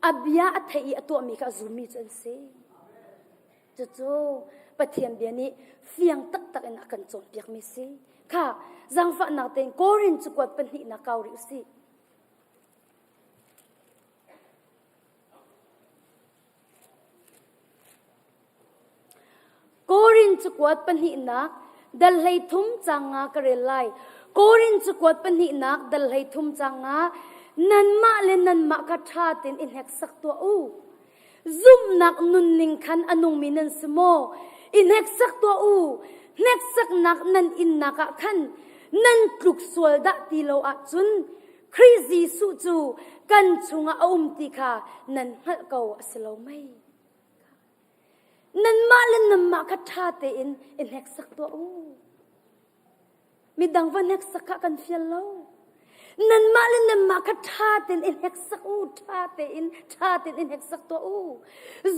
a bia a theih i a tuahmi kha a zummi cu an si. Cucu Pathian bia nih fiang taktak in a kan cawnpiakmi si. Kha zaangfahnak tein Korin cakuat pahnihnak kau rih u sih. Korin cakuat pahnihnak dal 13 caang nga ka rel lai. Korin cakuat pahnihnak dal 13 caang nga nanmah le nanmah kha ṭha tein i hneksak tuah u. Zumhnak nunning khan a nungmi nan si maw? I hneksak tuah u. Hneksaknak nan innak ah khan nan tluk sual dah ti lo ahcun Khrih Jesuh cu kan chungah a um ti kha nan hngalh ko a si lo mei? Nanmah le nanmah kha ṭha tein i hneksak tuah u. Midang va hneksak kha kan fial lo. Nanmah le nanmah kha ṭha tein i hneksak u, ṭha tein, ṭha tein i hneksak tuah u.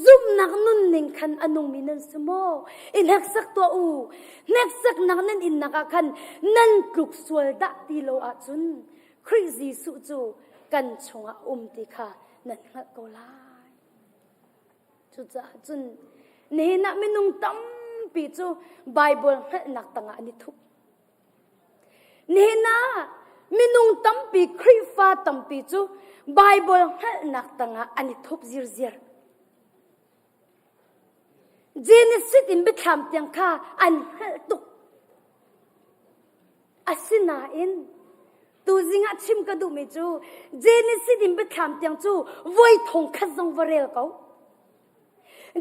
Zumhnak nunning khan a nungmi nan si maw? I hneksak tuah u. Hneksaknak nan innak ah khan nan tluk sual dah ti lo ahcun Khrih Jesuh cu kan chungah a um ti kha nan hngalh ko lai. Cucaah cun nihin ah minung tampi cu Baibal hngalhnak tangah an i thup. Nihin ah minung tampi Khrihfa tampi cu Baibal hngalhnak tangah an i thup zirziar. Genesis in biathlam tiang kha an hngalh tuk. Asinain tuzing ah chim ka duhmi cu Genesis in biathlam tiang cu voi thong khat zong va rel ko.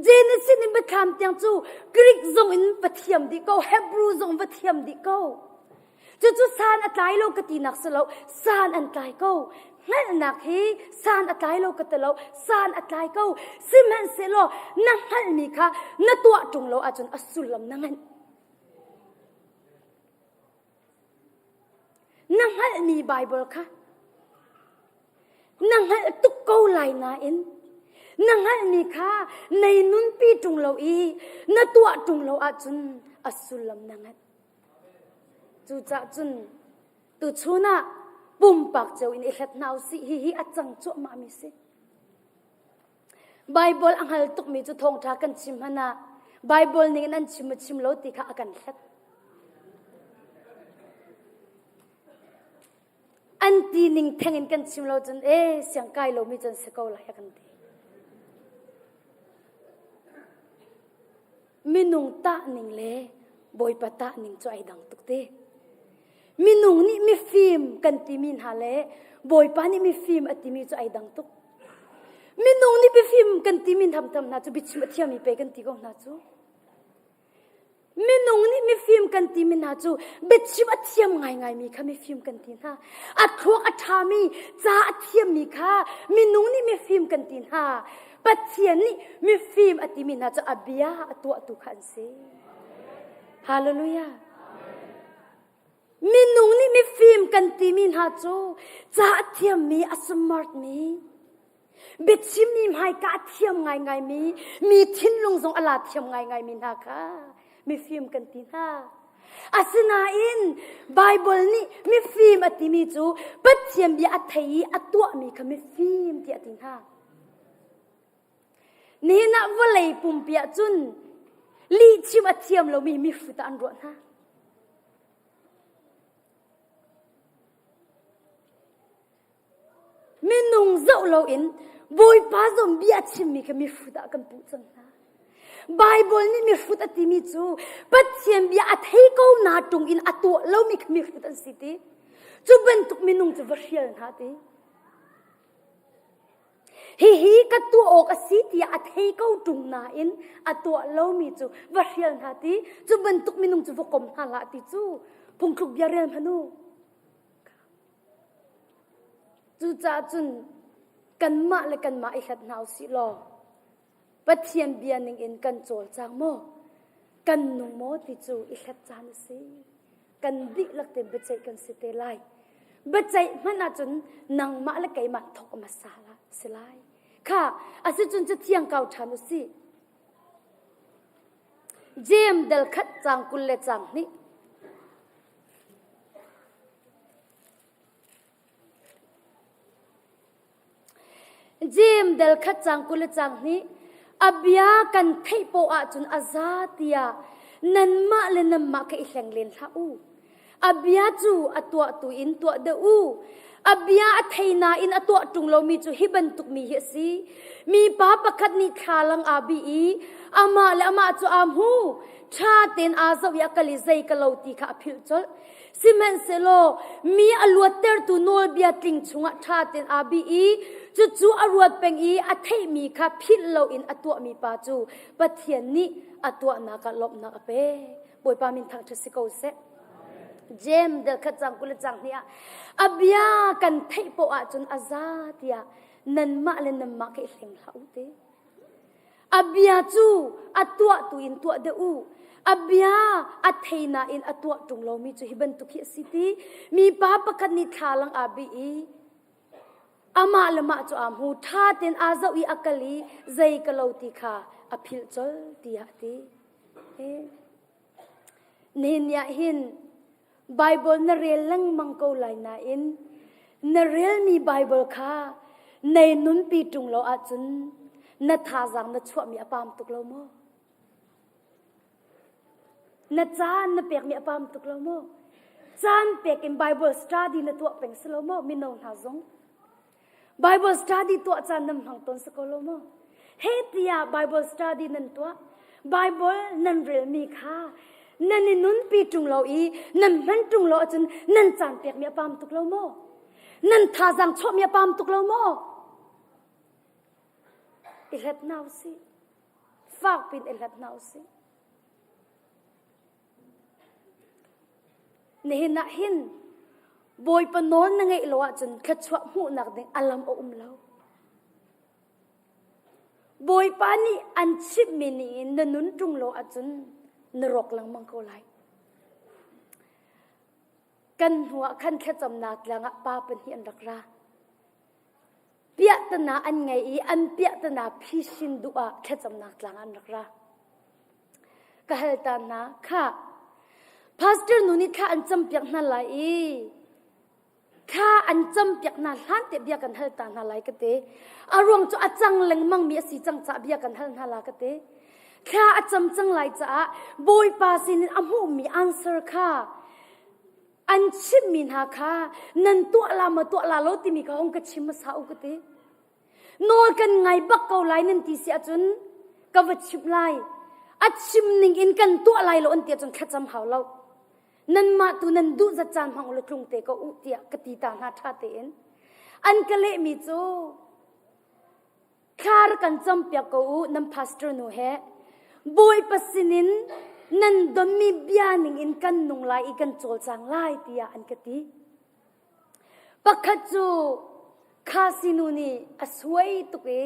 Genesis in biathlam tiang cu Greek zong in va thiam dih ko, Hebrew zong va thiam dih ko. Cucu san a tlai lo ka tinak si lo, san an tlai ko. Hngalhnak hi san a tlai lo ka ti lo, san a tlai ko. Sihmanhsehlaw na hngalhmi kha na tuah ṭung lo ahcun a sullam na nganh. Na hngalhmi Baibal kha na hngalh tuk ko lai nain na hngalhmi kha nei nunpi ṭung lo i na tuah ṭung lo ahcun a sullam na nganh. Cucaah cun tuchun ah pumpak cio in i hlat hna usih hihi a cang cuahmahmi si. Baibal a hngal tukmi cu thawngṭha kan chim hmanh ah Baibal ning in an chim maw chim lo ti kha a kan hlat. An ti ning theng in kan chim lo cun e siang kai lomi cun si ko lai a kan ti. Minung tah ning le Bawipa tah ning cu ai dang tuk te. Minung nih mifim kan timi hna le Bawipa nih mifim a timi cu ai dang tuk. Minung nih mifim kan timi thamtham hna cu biachim a thiammi pe kan ti ko hna cu. Minung nih mifim kan timi hna cu biachim a thiam ngaingaimi kha mifim kan ti hna. A thluak a ṭhami, ca a thiammi kha minung nih mifim kan ti hna. Pathian nih mifim a timi hna cu a bia a tuahtu kha an si. Hallelujah. Minung nih mifim kan timi hna cu ca a thiammi, a smartmi, biachimmi hmaika a thiam ngaingaimi, mi thinlung zong a la thiam ngaingaimi hna kha mifim kan ti hna. Asinain Baibal nih mifim a timi cu Pathian bia a thei i a tuahmi kha mifim tiah a ti hna. Nihin ah vawlei pumpi ah cun lihchim a thiam lomi mihrut ah an ruah hna. Minung zoh loin Bawipa zong bia a chimmi kha mihrut ah kan puh cang hna. Baibal nih mihrut a timi cu Pathian bia a thei ko na ṭung in a tuah lomi kha mihrut an si ti. Cu bantuk minung cu va hrial hna ti. Hihi ka tuah awk a si tiah a thei ko ṭung nain a tuah lomi cu va hrial hna ti. Cu bantuk minung cu va kom hna hlah ti cu phungthluk bia rel hmanh u. Cucaah cun kanmah le kanmah i hlat hna u sih law Pathian bia ningin kan cawlcang maw? Kan nung maw ti cu i hlat caan a si. Kan dihlak tein biaceih kan si te lai. Biaceih hmanh ahcun nangmah le keimah thawk hmasa la si lai. Kha asicun cu thiang kau ṭhan u sih. Jeim dal khat caang 20 le caang hnih. Jeim del khat cang 20 le cang hnih a bia kan theih poah ahcun a za tiah nanmah le nanmah kha i hleng len hlah u. A bia cu a tuahtu in tuah deuh u. A bia a thei nain a tuah ṭung lomi cu hi bantuk mi hi a si. Mipa pakhat nih thlalang aa bih i amah le amah cu aa hmu. Ṭha tein aa zoh i a kal i zei ka lo ti kha a philh colh. Sihmanhsehlaw mi a luattertu nawlbia tling chungah ṭha tein aa bih i cucu a ruat peng i a theihmi kha philh loin a tuahmi pa cu Pathian nih a tuahnak ah lawmhnak a pek. Bawipa min thangṭhat si ko seh. Jeim del khat cang 20 le cang hnih ah a bia kan theih poah ahcun a za tiah nanmah le nanmah kha i hleng hlah u ti. A bia cu a tuahtu in tuah deuh u. A bia a thei nain a tuah ṭung lomi cu hi bantuk hi a si ti. Mipa pakhat nih thlalang aa bih i amah le mah cu aa hmu. Ṭha tein aa zoh i a kal i zei ka lo ti kha a philh colh tiah a ti. Nihin ni ah hin Baibal na rel lengmang ko lai nain na relmi Baibal kha nei nunpi ṭung lo ahcun na thazaang na chuahmi a pam tuk lo maw? Na caan na pekmi a pam tuk lo maw? Caan pek in Bible study na tuah peng si lo maw? Mino hna zong. Bible study tuah caan nan hmang tawn si ko lo maw? He tiah Bible study nan tuah, Bible nan relmi kha nan i nunpi ṭung lo i nan hman ṭung lo ahcun nan caan pekmi a pam tuk lo maw? Nan thazaang chuahmi a pam tuk lo maw? I hlat hna usih. Fak pin i hlat hna usih. Nihin ah hin Bawipa nawl na ngeih lo ahcun thluachuah hmuhnak ding a lam a um lo. Bawipa nih an chimhmi ning in na nun ṭung lo ahcun na rawk lengmang ko lai. Kan hnuah khan thlacamnak tlang ah pa pahnih an rak ra. Piahtana an ngei i an piahtana phisin duh ah thlacamnak tlang an rak ra. Ka hal ta hna, khah, pastor nu nih thla an campiak hna lai i thla an campiak hna hlan te bia kan hal ta hna lai ka ti. A ruang cu a cang lengmang mi a si cang caah bia kan hal hna la ka ti. Thla a cam cang lai caah Bawipa sinin a hmuhmi answer kha. An chimhmi hna kha nan tuah la maw tuah la lo timi kha hong ka chim hmasa u ka ti. Nawl kan ngai bak ko lai nan ti si ahcun ka va chimh lai. A chim ning in kan tuah lai lo an ti ahcun thlacam hau lo. Nanmah tu nan duh zat caan hmang ulaw tlung te ko u tiah ka ti ta hna ṭha tein. An ka lehmi cu thla rak kan campiak ko u nan pastor nu he Bawipa sinin nan donmi bia ning in kan nung lai i kan cawlcang lai tiah an ka ti. Pakhat cu Khasi nu nih a suai tuk i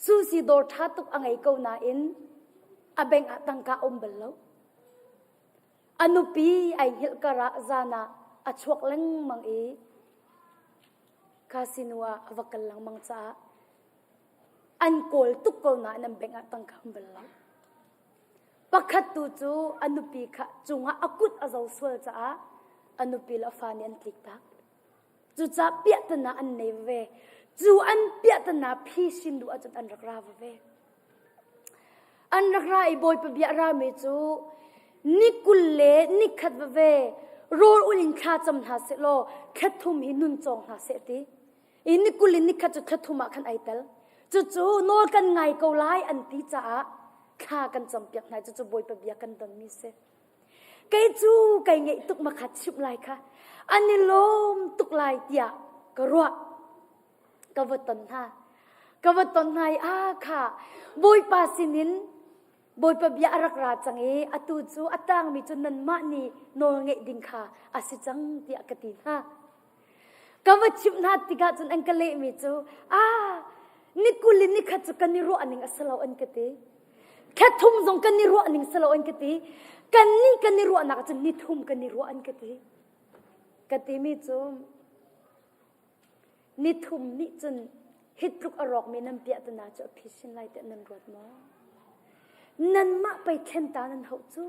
susi dawr ṭha tuk a ngei ko nain a bank ah tangka a um bal lo. A nupi ai hngilh karah zan ah a chuak lengmang i Khasi nu ah a va kal lengmang caah an kawl tuk ko nain an bank ah tangka um bal lo. Pakhat tu cu a nupi kha cungah a kut a zo sual caah a nupi le a fa nih an tlik tak. Cucaah piahtana an nei ve. Cu an piahtana phisin duh ahcun an rak ra ve. An rak ra i Bawipa bia a rami cu ni 20 le ni khat veve rawl ul in thla cam hna seh law thla thum hi nun cawng hna seh ti. I ni 20 in ni khat cu thla thum ah khan ai tel. Cucu nawl kan ngai ko lai an ti caah thla kan campiak hna. Cucu Bawipa bia kan donmi si. Kei cu kai ngeih tuk ma kha chimh lai kha an i lawm tuk lai tiah ka ruah. Ka va ton hna. Ka va ton hna i ah kha Bawipa sinin Bawipa bia a rak ra cang i atu cu a tangmi cu nanmah nih nawl ngeih ding kha a si cang tiah ka ti hna. Ka va chimh hna tikah cun an ka lehmi cu ah ni 20 in ni khat cu kan i ruah ning a si lo an ka ti. Thla thum zong kan i ruah ning si lo an ka ti. Kan nih kan i ruahnak cun ni thum kan i ruah an ka ti. Ka timi cu ni thum nih cun hi tluk a rawkmi nan piahtana cu a phisin lai tiah nan ruat maw? Nanmah pei thlen ta nan hauh cu.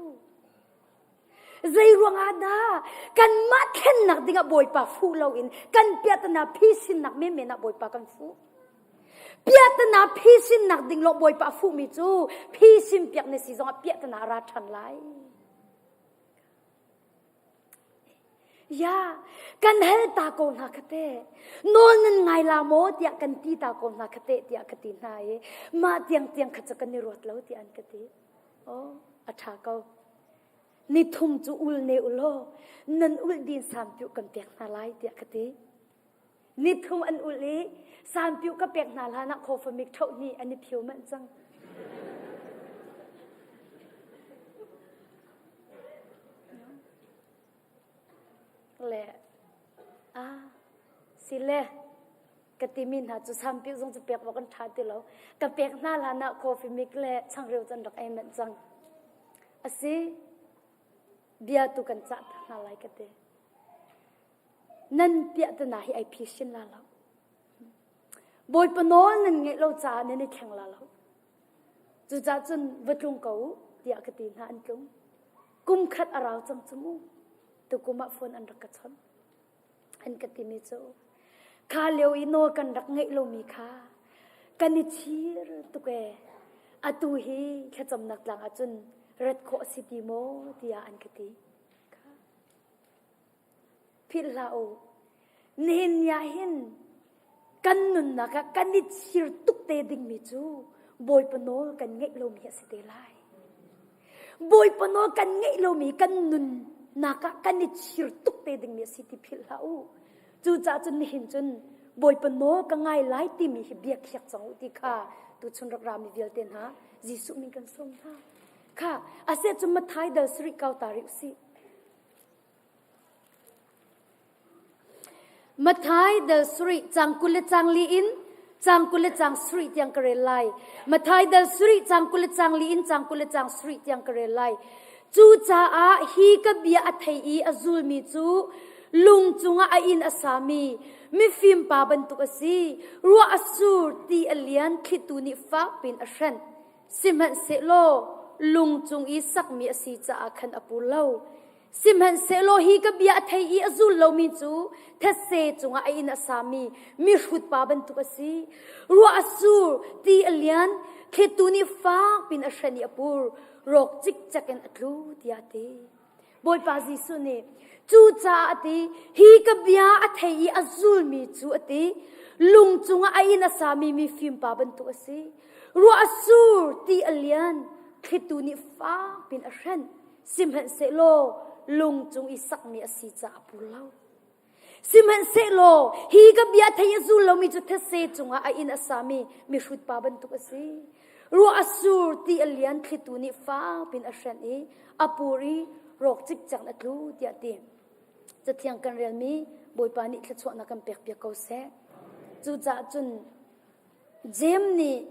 Zei ruangah dah kanmah thlennak dingah Bawipa fuh loin kan piahtana phisinnak menmen ah Bawipa kan fuh? Piahtana phisinnak ding lo Bawipa fuhmi cu phisin piak na si zongah piahtana a ra ṭhan lai. Ya, kan hal ta ko hna kha te. Nawl nan ngai la maw tiah kan ti ta ko hna kha te tiah ka ti hna i mah tiang tiang kha cu kan i ruat lo tiah an ka ti. Oh, a ṭha ko. Ni thum cu ul ne u law nan ulh din sampiuh kan pek hna lai tiah ka ti. Ni thum an ulh i sampiuh ka pek hna hlan ah khawfamik ṭhoh hnih an i phio manh cang. Le ah si le ka timi hna cu sampiuh zong cu pek awk an ṭha ti lo. Ka pek hna hlan ah coffee mik le changreu cu an rak ei manh cang. A si, bia tu kan cah ta hna lai ka ti. Nan piahtana hi ai phisin la lo. Bawipa nawl nan ngeih lo caah nan i thleng la lo. Cucaah cun va tlung ko u tiah ka ti hna an tlung. Kum khat a rau cang cu mu. Tukum ah phone an rak ka chawnh. An ka timi cu kha lio i nawl kan rak ngeih lomi kha kan i chir tuk ee. Atu hi thlacamnak tlang ahcun rat khawh a si ti maw tiah an ka ti. Philh hlah u. Nihin ni ah hin kan nunnak ah kan i chir tuk te dingmi cu Bawipa nawl kan ngeih lomi a si te lai. Bawipa nawl kan ngeih lomi kan nunnak ah kan i chir tuk te dingmi a si ti philh hlah u. Cucaah cun nihin cun Bawipa nawl ka ngai lai timi hi bia khiak cang u ti kha tuchun rak rami vialte hna Jesuh min kan sawm hna. Kha aseh cun Mathai dal sarih kau ta rih usih. Matthai dal sarih cang 20 le cang li in cang 20 le cang sarih tiang ka rel lai. Matthai dal sarih cang 20 le cang li in cang 20 le cang sarih tiang ka rel lai. Cucaah hi ka bia a thei i a zulmi cu lung cungah a inn a sami mifim pa bantuk a si. Ruah a sur, ti a lian, thlitu nih fak piin a hrenh. Sihmanhsehlaw lung cung i sakmi a si caah khan a pur lo. Sihmanhsehlaw hi ka bia a thei i a zul lomi cu thetse cungah a inn a sami mihrut pa bantuk a si. Ruah a sur, ti a lian, thlitu nih fak pin a hren i a pur, rawk cikcek in a tlu tiah a ti. Bawipa Jesuh nih. Cucaah a ti, hi ka bia a thei i a zulmi cu a ti, lung cungah a inn a sami mifim pa bantuk a si. Ruah a sur, ti a lian, thlitu nih fak pin a hrenh. Sihmanhsehlaw lung cung i sakmi a si caah a pur lo. Sihmanhsehlaw hi ka bia thei a zul lomi cu thetse cungah a inn a sami mihrut pa bantuk a si. Ruah a sur, ti a lian, thlitu nih fak pin a hrenh i a pur i rawk cikcek in a tlu tiah a ti. Cathiang kan relmi Bawipa nih thluachuahnak kan pekpiak ko seh. Cucaah cun Jeim nih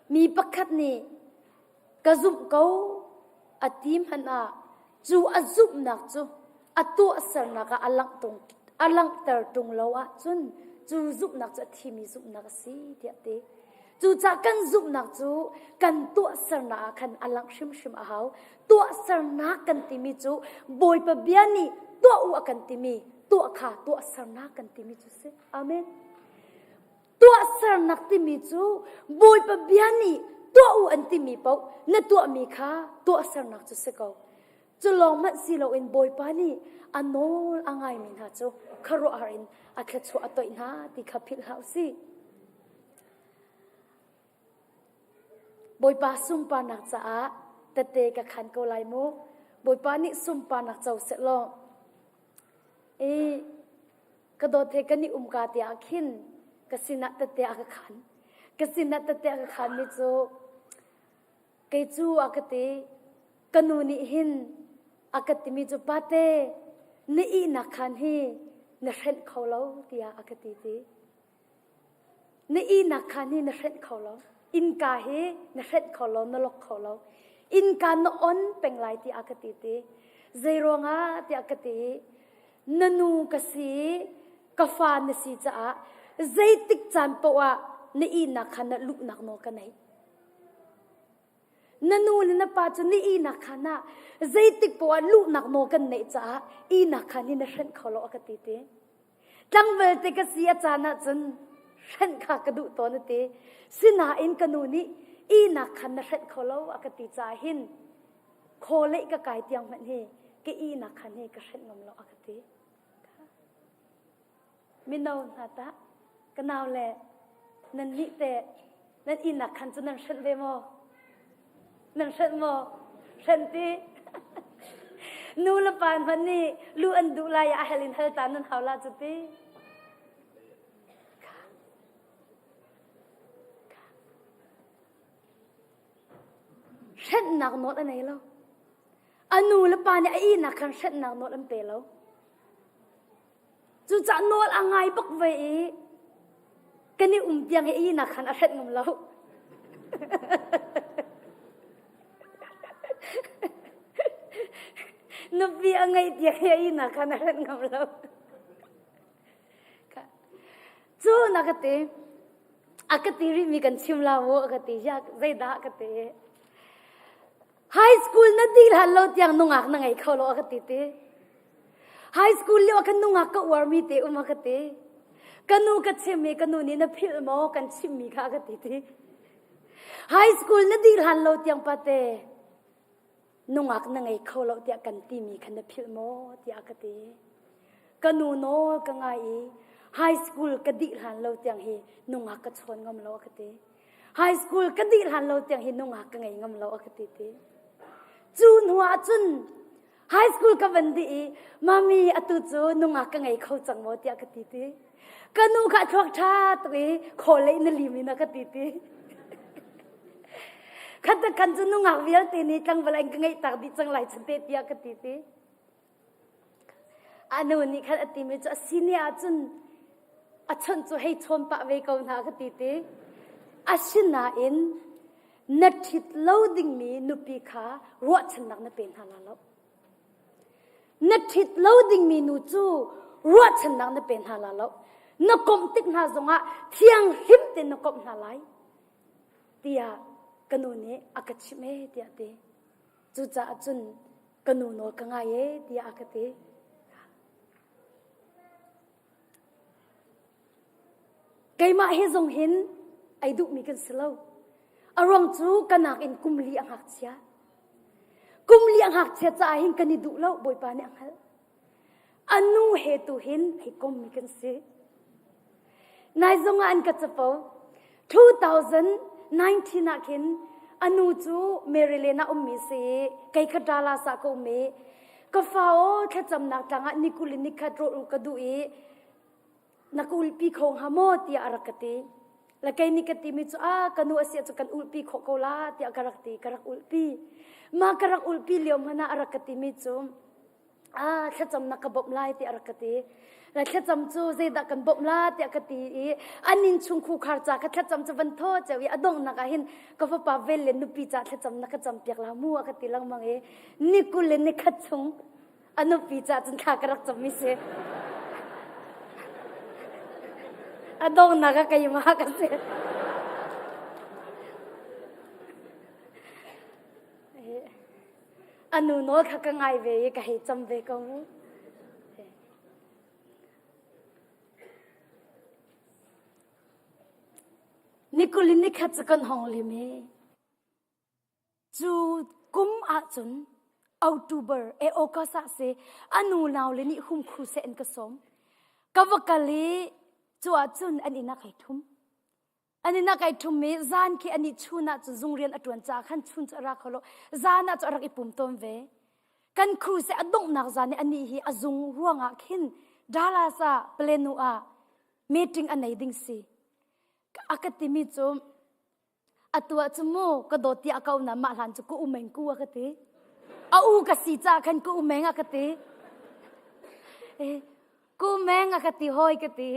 mi pakhat nih ka zumh ko a ti hmanh ah cu a zumhnak cu a tuahsernak ah a langh a langhter ṭung lo ahcun cu zumhnak cu a thimi zumhnak a si tiah a ti. Cucaah kan zumhnak cu kan tuahsernak ah khan a langh hrimhrim a hau. Tuahsernak kan timi cu Bawipa bia nih tuah u a kan timi tuah kha tuahsernak kan timi cu si. Amen. Tuahsernak timi cu Bawipa bia nih tuah u an timi paoh na tuahmi kha tuahsernak cu si ko. Cu lawng hmanh si loin Bawipa nih a nawl a ngaimi hna cu khuaruahhar in a thluachuah a toih hna ti kha philh hlah u sih. Bawipa sunparnak caah tette ka khan ko lai mu. Bawipa nih sunparnak co seh law. I Ka dawt he kan i umka te ah khin ka sinah tette a ka khan. Ka sinah tette a ka khanmi cu kei cu a ka ti. Ka nu nih hin a ka timi cu pate na ihnak khan hi na hrenh kho lo tiah a ka ti ti. Na ihnak khan hi na hrenh kho lo. Innka hi na hrenh kho lo, na lok kho lo. Innka na on peng lai tiah a ka ti ti. Zei ruangah tiah ka ti. Na nu ka si i ka fa na si caah zeitik caan paoh ah na ihnak khan ah luhnak nawl ka nei. Na nu le na pa cu na ihnak khan ah zeitik paoh ah luhnak nawl kan neih caah ihnak khan hi na hrenh kho lo a ka ti ti. Tlangval te ka si a caan ahcun hrenh kha ka duh tawn a ti. Sinain ka nu nih ihnak khan na hrenh kho lo a ka ti caah hin khawleih ka kai tiang hmanh hi ka ihnak khan hi ka hrenh ngam lo a ka ti. Mino hna tah ka nau le nan nih teh nan ihnak khan cu nan hrenh ve maw? Nan hrenh maw? Hrenh ti. Nu le pa hmanh nih lu an duh lai ah a hel in hal ta nan hau la cu ti. Hrenhnak nawl a nei lo. A nu le pa nih a ihnak khan hrenhnak nawl an pe lo. Cucaah nawl a ngai bak ve i kan i um tiang i ihnak khan a hrenh ngam lo. Nupi a ngeih tiang i a ihnak khan a hrenh ngam lo. Cu na ka ti. A ka ti rihmi kan chim la mu a ka ti. Ya zeidah ka ti. High school na dih hlan lo tiang nungak na ngei kho lo a ka ti ti. High school lio ah kan nungak ka uarmi te um a ka ti. Ka nu ka chim i ka nu nih na philh maw kan chimmi kha a ka ti ti. High school na dih hlan lo tiang pate nungak na ngei kho lo tiah kan timi kha na philh maw tiah a ka ti. Ka nu nawl ka ngai i high school ka dih hlan lo tiang hi nungak ka chawn ngam lo a ka ti. High school ka dih hlan lo tiang hi nungak ka ngei ngam lo a ka ti ti. Cu hnu ah cun high school ka van dih i mami atu cu nungak ka ngei kho cang maw tiah ka ti ti. Ka nu kha thluak ṭha tuk i khawlei na lim in a ka ti ti. Khat kan cu nungak vialte nih tlangval an ka ngeih tak dih cang lai chante tiah ka ti ti. A nu nih khan a timi cu a sini ahcun a chawnh cu hei chawn pah ve ko hna ka ti ti. Asinain na ṭhit lo dingmi nupi kha ruahchannak na pe hna la lo. Na ṭhit lo dingmi nu cu ruahchannak na pe hna la lo. Na komh tik hna zongah thianghlim tein na komh hna lai tiah ka nu nih a ka chimh ee tiah a ti. Cucaah cun ka nu nawl ka ngai ee tiah a ka ti. Keimah he zong hin ei duhmi kan si lo. A ruang cu ka nakin kum li a ngakchia. Kum li a ngakchia caah hin kan i duh lo, Bawipa nih a hngalh. A nu he tu hin hei kom mi kan si. Nai zong ah an ka capo. 2019 ah khin a nu cu Maryland ah ummi si i kei kha Dallas ah ka um i ka fa aw thlacamnak tlang ah nikul in nikhat rawh u ka duh i na ka ulpi kho hnga maw tiah a rak ka ti. La kei nih ka timi cu a ka nu a si cu kan ulpi khawh ko la tiah ka rak ti ka rak ulpi. Ma ka rak ulpi lio hmanh ah a rak ka timi cu ah thlacam na ka bawmh lai tiah a rak ka ti. La thlacam cu zeidah kan bawmh la tiah ka ti i an inn chung khukhar ca ka thlacam cu van thaw ceu i a donghnak ah hin ka fapa vel le nupi ca thlacam na ka cam piak la mu a ka ti lengmang i ni kul le ni khat chung a nupi ca cun thla ka rak cam mi si. A donghnak ah keimah ka si. A nu nawl kha ka ngai ve i ka hei cam ve ko mu. Nikul in nikhat cu kan hong lim i cu kum ahcun October e August ah si a nu nau le nih hum khu seh an ka sawm. Ka va kal i cu ahcun an inn ah kai thum. An inn ah kai ṭhum i zan khi anih chun ah cun zung rian a ṭuan caah khan chun cu a ra kho lo. Zan ah cu a rak i pum tawn ve. Kan cruise a donghnak zan i anih hi a zung ruangah khin Dallas ah Plano ah meeting a nei ding si. A ka timi cu atu ah cu mu ka dawt tiah ka na mah hlan cu ka umeng ku a ka ti. A u ka si caah khan ka umeng a ka ti. Eh, ku meng a ka ti hoi ka ti.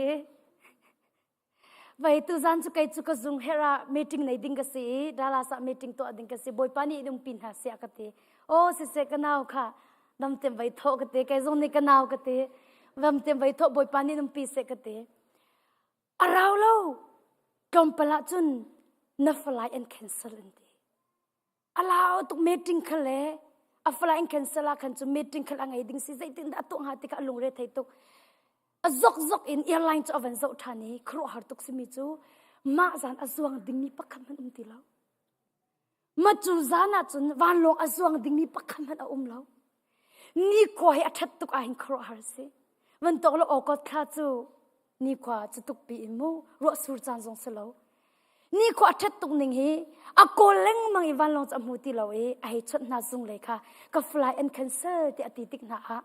Vai tuzan cu kei cu ka zung herh ah meeting nei ding ka si i Dallas ah meeting tuah ding ka si Bawipa nih in umpi hna siah ka ti. Aw siseh ka nau kha damtem vai thawh ka ti kei zong nih ka nau ka ti damtem vai thawh Bawipa nih in umpi seh ka ti. A rau lo tlawmpal ah cun na flight an cancel an ti. A lau tuk meeting kha le a flight in cancel ah khan cu meeting kha a ngei ding si zeitin dah a tuah hnga ti kha a lungre thei tuk. A zokzok in airline cu a van zoh ṭhan i khuaruahhar tuk simi cu mah zan a zuang dingmi pakhat hmanh um ti lo. Ma cu zan ah cun vanlawng a zuang dingmi pakhat hmanh a um lo. Nikhua hi a ṭhat tuk ahhin khuaruahhar a si. Van tawk lo August thla cu nikhua cu tuk pi in mu ruah sur caan zong si lo. Nikhua a ṭhat tuk ning hi a kawl lengmang i vanlawng cu a hmu ti lo i a hei chawnh hna zung lei kha ka fly an cancel tiah a ti tik hna ah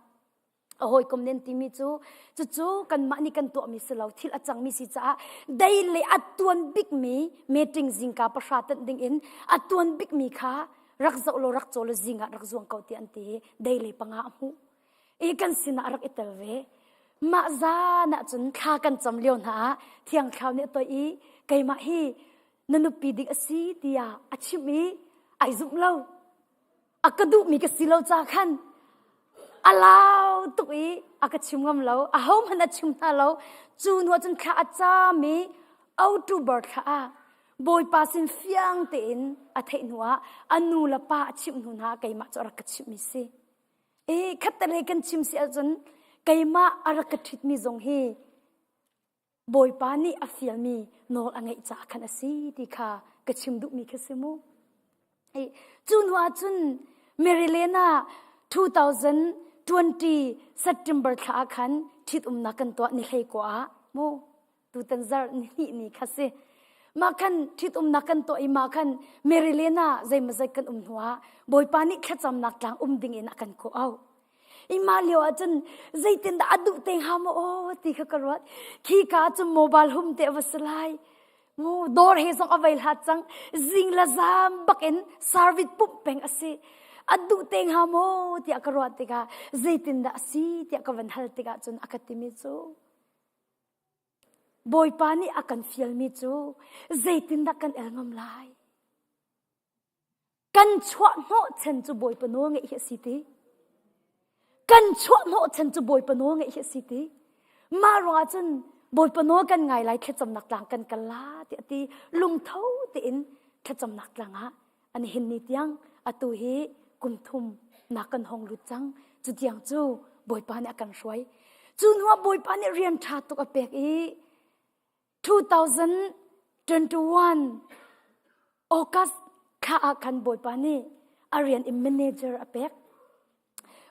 a hawikom nen timi cu cucu kanmah nih kan tuahmi si lo thil a cangmi si caah dei le a tuan bikmi meeting zingka pahra tanh ding in a tuan bikmi kha rak zoh law rak caw law zing ah rak zuang ko ti an ti i dei le panga a hmuh i kan sinah a rak i tel ve mah zan ah cun thla kan cam lio hna ah thiang thlarau nih a toih i keimah hi na nupi ding a si tiah a chimh i ai zumh lo a ka duhmi ka si lo ca khan a lau tuk i a ka chim ngam lo a hohmanh a chim hna lo cu hnu ah cun thla a cam i October thla ah Bawipa sin fiang tein a theih hnu ah a nu le pa a chimh hnu hna keimah cu a rak ka chimhmi si i khatte kan chim si ahcun keimah a rak ka ṭhitmi zong hi Bawipa nih a fialmi nawl a ngeih caah khan a si ti kha ka chim duhmi khi si mu. Cu hnu ah cun Maryland ah 2020 September thla ah khan ṭhitumnak kan tuah ni hlei kua ah mu tutan zarh ni hnih ni kha si. Mah khan ṭhitumnak kan tuah i mah khan Maryland ah zeimazet kan um hnu ah Bawipa nih thlacamnak tlang um ding in a kan kawh auh. Ima lio ahcun zeitindah a duh te hnga maw aw ti kha ka ruat. Khi ka ahcun mobile hum te a va si lai. Mu dawr he zong a vei hlat cang. Zing la zam bak in service pumh peng a si. A duh te hnga maw tiah ka ruah tikah zeitindah a si tiah ka van hal tikah cun a ka timi cu Bawipa nih a kan fialmi cu zeitindah kan el ngam lai? Kan chuah hnawh chan cu Bawipa nawl ngeih hi a si ti. Kan chuah hnawh chan cu Bawipa nawl ngeih hi a si ti. Mah ruangah cun Bawipa nawl kan ngai lai thlacamnak tlang kan kal la ti a ti lungtho tein thlacamnak tlang ah an hin ni tiang atu hi kum thum nak kan hong lut cang cu tiang cu Bawipa nih a kan hruai cu hnuah Bawipa nih rian ṭha tuk a pek i 2021 August thla ah khan Bawipa nih a rian in manager a pek.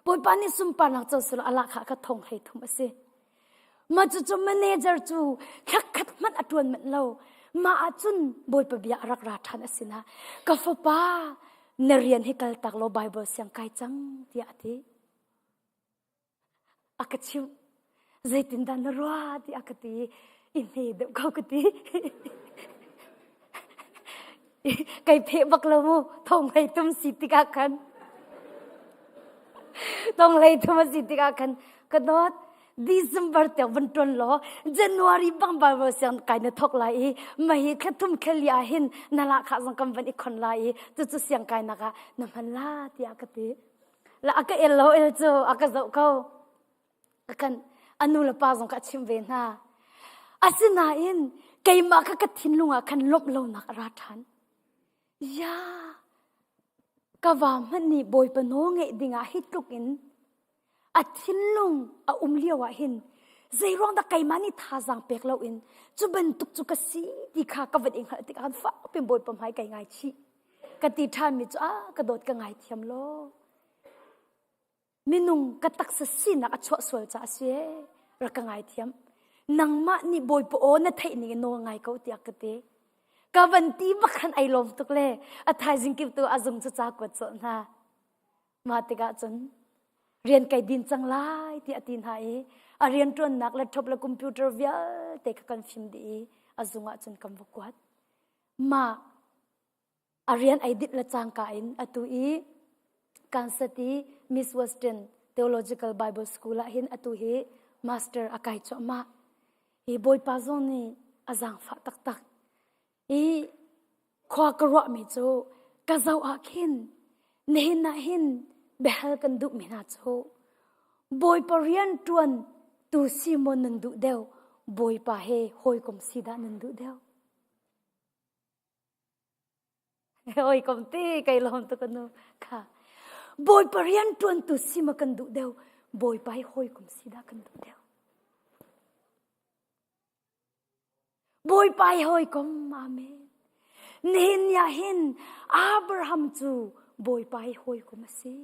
Bawipa nih sunparnak co selaw a lahkhah kha thong 30 a si. Mah cucu manager cu thlakhat hmanh a ṭuan manh lo. Mah ahcun Bawipa bia a rak ra ṭhan a sinah ka fapa na rian hi kal tak law Bible siang kai cang tiah a ti. A ka chimh. Zeitindah na ruah tiah a ka ti. I hme deuh ko ka ti. Kai pheh bak lo mu thong hlei tum si tikah khan. Thong hlei thum a si tikah khan ka dawt December tiang van ṭuan law January bang Bible siang kai na thok lai i mahi thla thum thla li ah hin na lahkhah zong kan van i khon lai i cucu siang kai nak ah na hman la tiah ka ti. La a ka el lo el cu a ka zoh ko. A kan a nu le pa zong ka chimh ve hna. Asinain keimah kha ka thinlung ah khan lawmh lonak a ra ṭhan. Ya, ka va hmanh nih Bawipa nawl ngeih dingah hi tluk in a thinlung a um lio ah hin zeiruang dah keimah nih thazaang pek loin cu bantuk cu ka si ti kha ka van i hngalh tikah khan fak piin Bawipa hmai kai ngaichih. Ka ti ṭhanmi cu ah ka dawt ka ngaithiam law minung ka taksa sinak a chuah sual caah a si ee rak ka ngaithiam. Nangmah nih Bawipa aw na theih ning in nawl ngai ko tiah ka ti. Ka van ti bak khan ai lawm tuk le a thaizing kip tu a zung cu ca kuat cawh hna. Mah tikah cun rian kai din cang lai tiah a ti hna i a rianṭuannak laptop le computer vialte kha kan fim dih i a zung ah cun kan va kuat. Mah a rian ai dinh le cangka in atu i Kansas i Miss Western Theological Bible School ah hin atu hi master a kai cuahmah. Hi Bawipa zong nih a zaangfah taktak. I khua ka ruahmi cu ka zoh ah khin nihin ah hin biahal kan duhmi hna cu Bawipa rian ṭuan tu si maw nan duh deuh Bawipa he hawikom si dah nan duh deuh? Hawikom ti kai lawm tuk nu kha Bawipa rian ṭuan tu si maw kan duh deuh Bawipa he hawikom si dah kan duh deuh? Bawipa i hawikom, amen. Nihin ni ah hin Abraham cu Bawipa i hawikom a si.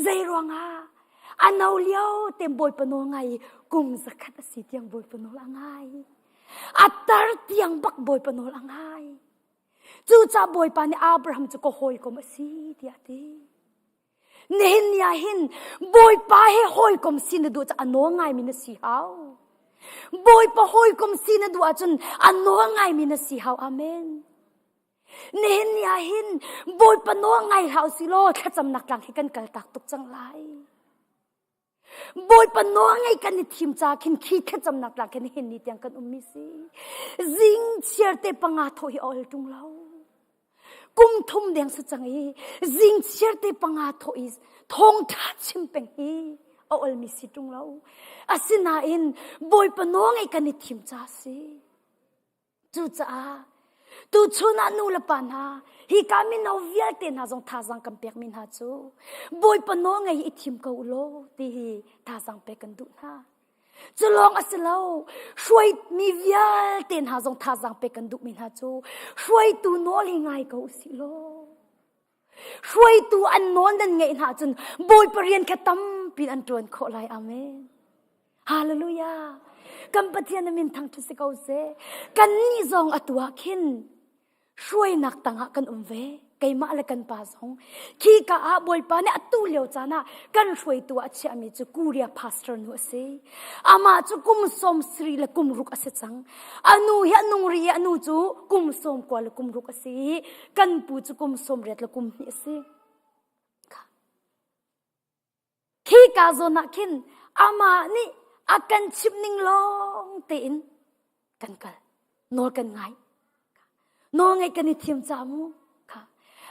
Zei ruangah a no lio te Bawipa nawl ngai i kum zakhat a si tiang Bawipa nawl a ngai. A tar tiang bak Bawipa nawl a ngai. Cucaah Bawipa nih Abraham cu ka hawikom a si tiah a ti. Nihin ni ah hin Bawipa he hawikom si na duh cu a nawl ngaimi na si hau. Bawipa hawikom si na duh ahcun a nawl ngaimi na si hau. Amen. Nihin ni ah hin Bawipa nawl ngai hlah usih law thlacamnak tlang hi kan kal tak tuk cang lai. Bawipa nawl ngei kan i thim ca khin khi thlacamnak tlang khin hin ni tiang kan ummi si. Zing chiar te panga thawh hi ol tung lo. Kum thum deng si cang i zing chiar te panga thawh i thawngtha chim peng hi a olmi si tung lo. Asinain Bawipa nawl ngei kan i thim ca si. Cucaah tuchun ah nu le pa hna hika mino vialte hna zong thazaang kan pekmi hna cu Bawipa nawl ngei i thim ko u law ti hi thazaang pek kan duh hna. Cu lawng a si lo, hruaimi vialte hna zong thazaang pek kan duhmi hna cu hruaitu nawl hi ngai ko u sih law. Hruaitu an nawl nan ngeih hna ahcun Bawipa rian kha tampi an ṭuan khawh lai. Amen. Hallelujah. Kan Pathian a min thangṭhat si ko seh. Kannih zong atu ah khin hruainak tangah kan um ve. Keimah le kan pa zong. Khi ka ah Bawipa nih atu lio caan ah kan hruaitu ah a chiahmi cu Korea pastor nu a si. Amah cu kum sawm sari le kum ruk a si cang. A nu hi a nung rih i a nu cu kum sawm kua le kum ruk a si i kan pu cu kum sawm riat le kum hnih a si. Khi ka zawn ah khin amah nih a kan chimh ning lawng tein kan kal. Nawl kan ngai. Nawl ngaih kan i thiam ca mu. Kha.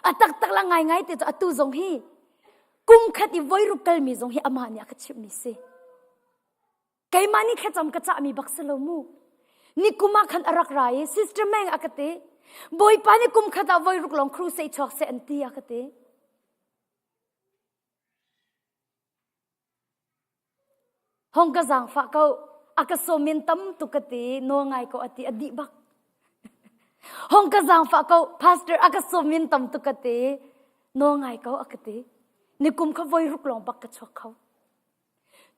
A taktak la ngai ngai te cu atu zong hi kum khat i voi ruk kalmi zong hi amah nih a ka chimhmi si. Keimah nih thlacam ka cahmi bak si lo mu. Nikum ah khan a rak ra i Sister Meng a ka ti. Bawipa nih kum khat ah voi ruk lawng crusade chuak seh an ti a ka ti. Hong ka zaangfah ko. A ka sawm in tam tuk ka ti. Nawl ngai ko a ti. A dih bak. Hong ka zaangfah ko. Pastor a ka sawm in tam tuk ka ti. Nawl ngai ko a ka ti. Nikum kha voi ruk lawng bak ka chuak kho.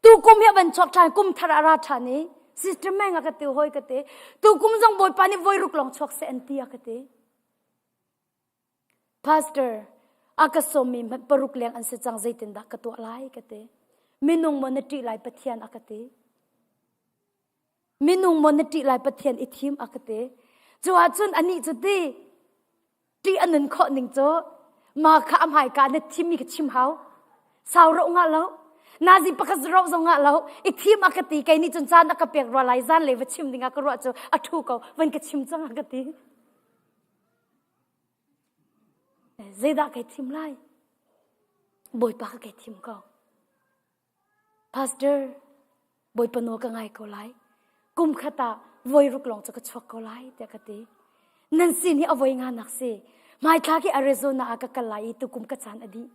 Tu kum hi van chuak ṭhan kum thar a ra ṭhan i sister Meng a ka ti hoi ka ti. Tu kum zong Bawipa nih voi ruk lawng chuak seh an ti a ka ti. Pastor, a ka sawmmi hmanh paruk leng an si cang zeitindah ka tuah lai ka ti. Minung maw na ṭih lai Pathian a ka ti. Minung maw na ṭih lai Pathian i thim a ka ti. Cu ahcun anih cu ti ṭih a nun khawh ning cu ma kha a hmaika na thimmi ka chim hau. Sau roh ngah lo. Nazi pakhat roh zong ngah lo. I thim a ka ti kei nih cun caan a ka pek rua lai zan le va chim ding ah ka ruah cu a ṭhu ko van ka chim cang a ka ti. Zeidah kai thim lai? Bawipa ka kai thim ko. Pastor, Bawipa nawl ka ngai ko lai. Kum khat ah voi ruk lawng cu ka chuak ko lai tiah ka ti. Nan sin hi a voi nga nak si. Hmaithla khi Arizona ah ka kal lai i tukum ka caan a dih.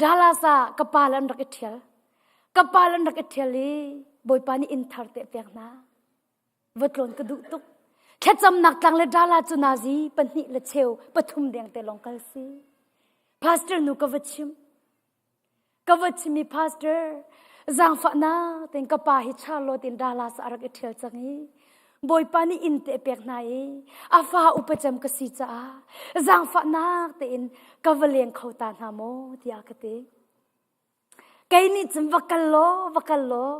Dallas ah ka pa le an rak i ṭhial. Ka pa le an rak i ṭhial i Bawipa nih inn thar te a pek hna. Va tlawn ka duh tuk. Thlacamnak tlang le Dallas cu nazi pahnih le cheu pathum deng te lawng kal si. Pastor nu ka va chim. Ka va chim i pastor zaangfahnak tein ka pa hi Charlotte in Dallas ah a rak i ṭhial cang i Bawipa nih inn te a pek hna i a fa upa cem ka si caah zaangfahnak tein ka va leng kho ta hna maw tiah ka ti. Kei nih cun va kal law va kal law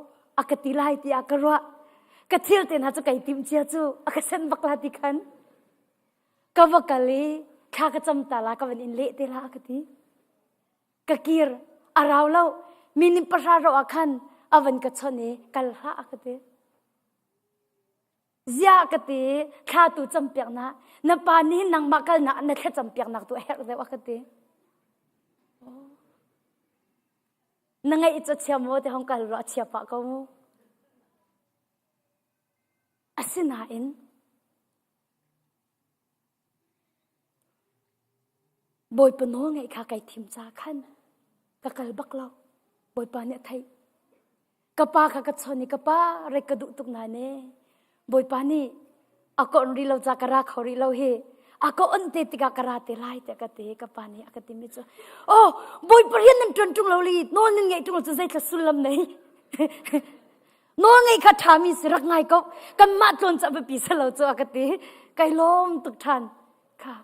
a ka ti lai tiah ka ruah. Ka thil te hna cu kai timh cia cu a ka sen bak la ti khan. Ka va kal i thla ka cam ta la ka van in leh te la a ka ti. Ka kir a rau lo minute pahra ro ah khan a van ka chawnh i kal hlah a ka ti. Ziah ka ti thla tu campiak na na pa nih nangmah kal na na thla campiak nak tu a herh deuh a ka ti. Na ngaih cu chia maw ti hong kal ro a chia pah ko mu. Asinain Bawipa nawl ngeih kha kai thim ca khan ka kal bak lo. Bawipa nih a theih. Ka pa kha ka chawn i ka pa rek ka duh tuk nain ee Bawipa nih a ka on rih lo ca ka ra kho rih lo hi a ka on te tikah ka ra te lai tiah ka ti ka pa nih a ka timi cu oh Bawipa rian nan ṭuan ṭung lo li nawl nan ngeih ṭung lo cu zeithla sullam nei Nawl ngei kha ṭhami si rak ngai ko. Kanmah tlawn cu a biapi si lo cu a ka ti. Kai lawm tuk ṭhan. Kha.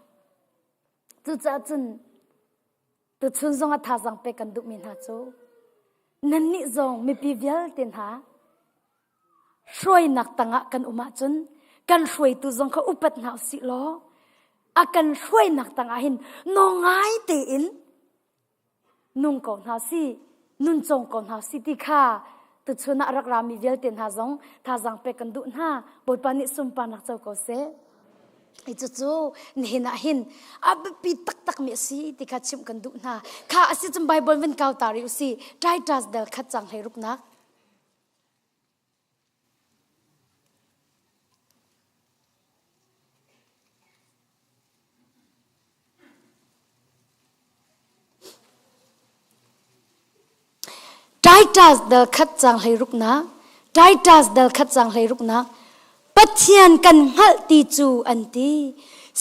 Cucaah cun tuchun zong ah thazaang pek kan duhmi hna cu nannih zong mipi vialte hna hruainak tangah kan um ahcun kan hruaitu zong kha upat hna usih law a kan hruainak tangah hin nawl ngai tein nung ko hna si nun cawng ko hna si ti kha tuchun ah rak rami vialte hna zong thazaang pek kan duh hna Bawipa nih sunparnak co ko seh hi cucu nihin ah hin a biapi taktak mi a si ti kha chimh kan duh hna kha a si cun Bible vun kau ta rih usih Titus dal khat cang hlei ruknak Titus dal khat cang hlei ruknak Titus dal khat cang hlei ruknak Pathian kan hngalh ti cu an ti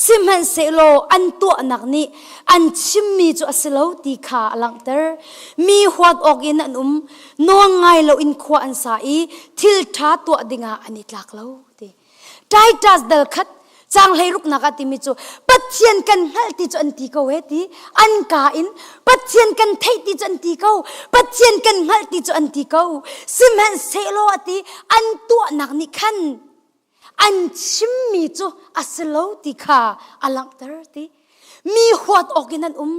sihmanhsehlaw an tuahnak nih an chimmi cu a si lo ti kha a langhter mi huat awk in an um nawl ngai loin khua an sa i thil ṭha tuah dingah an i tlak lo ti Titus dal khat cang hlei ruknak ah timi cu Pathian kan hngalh ti cu an ti ko he ti an ka in Pathian kan theih ti cu an ti ko Pathian kan hngalh ti cu an ti ko sihmanhsehlaw a ti an tuahnak nih khan an chimmi cu a si lo ti kha a langhter ti mi huat awk in an um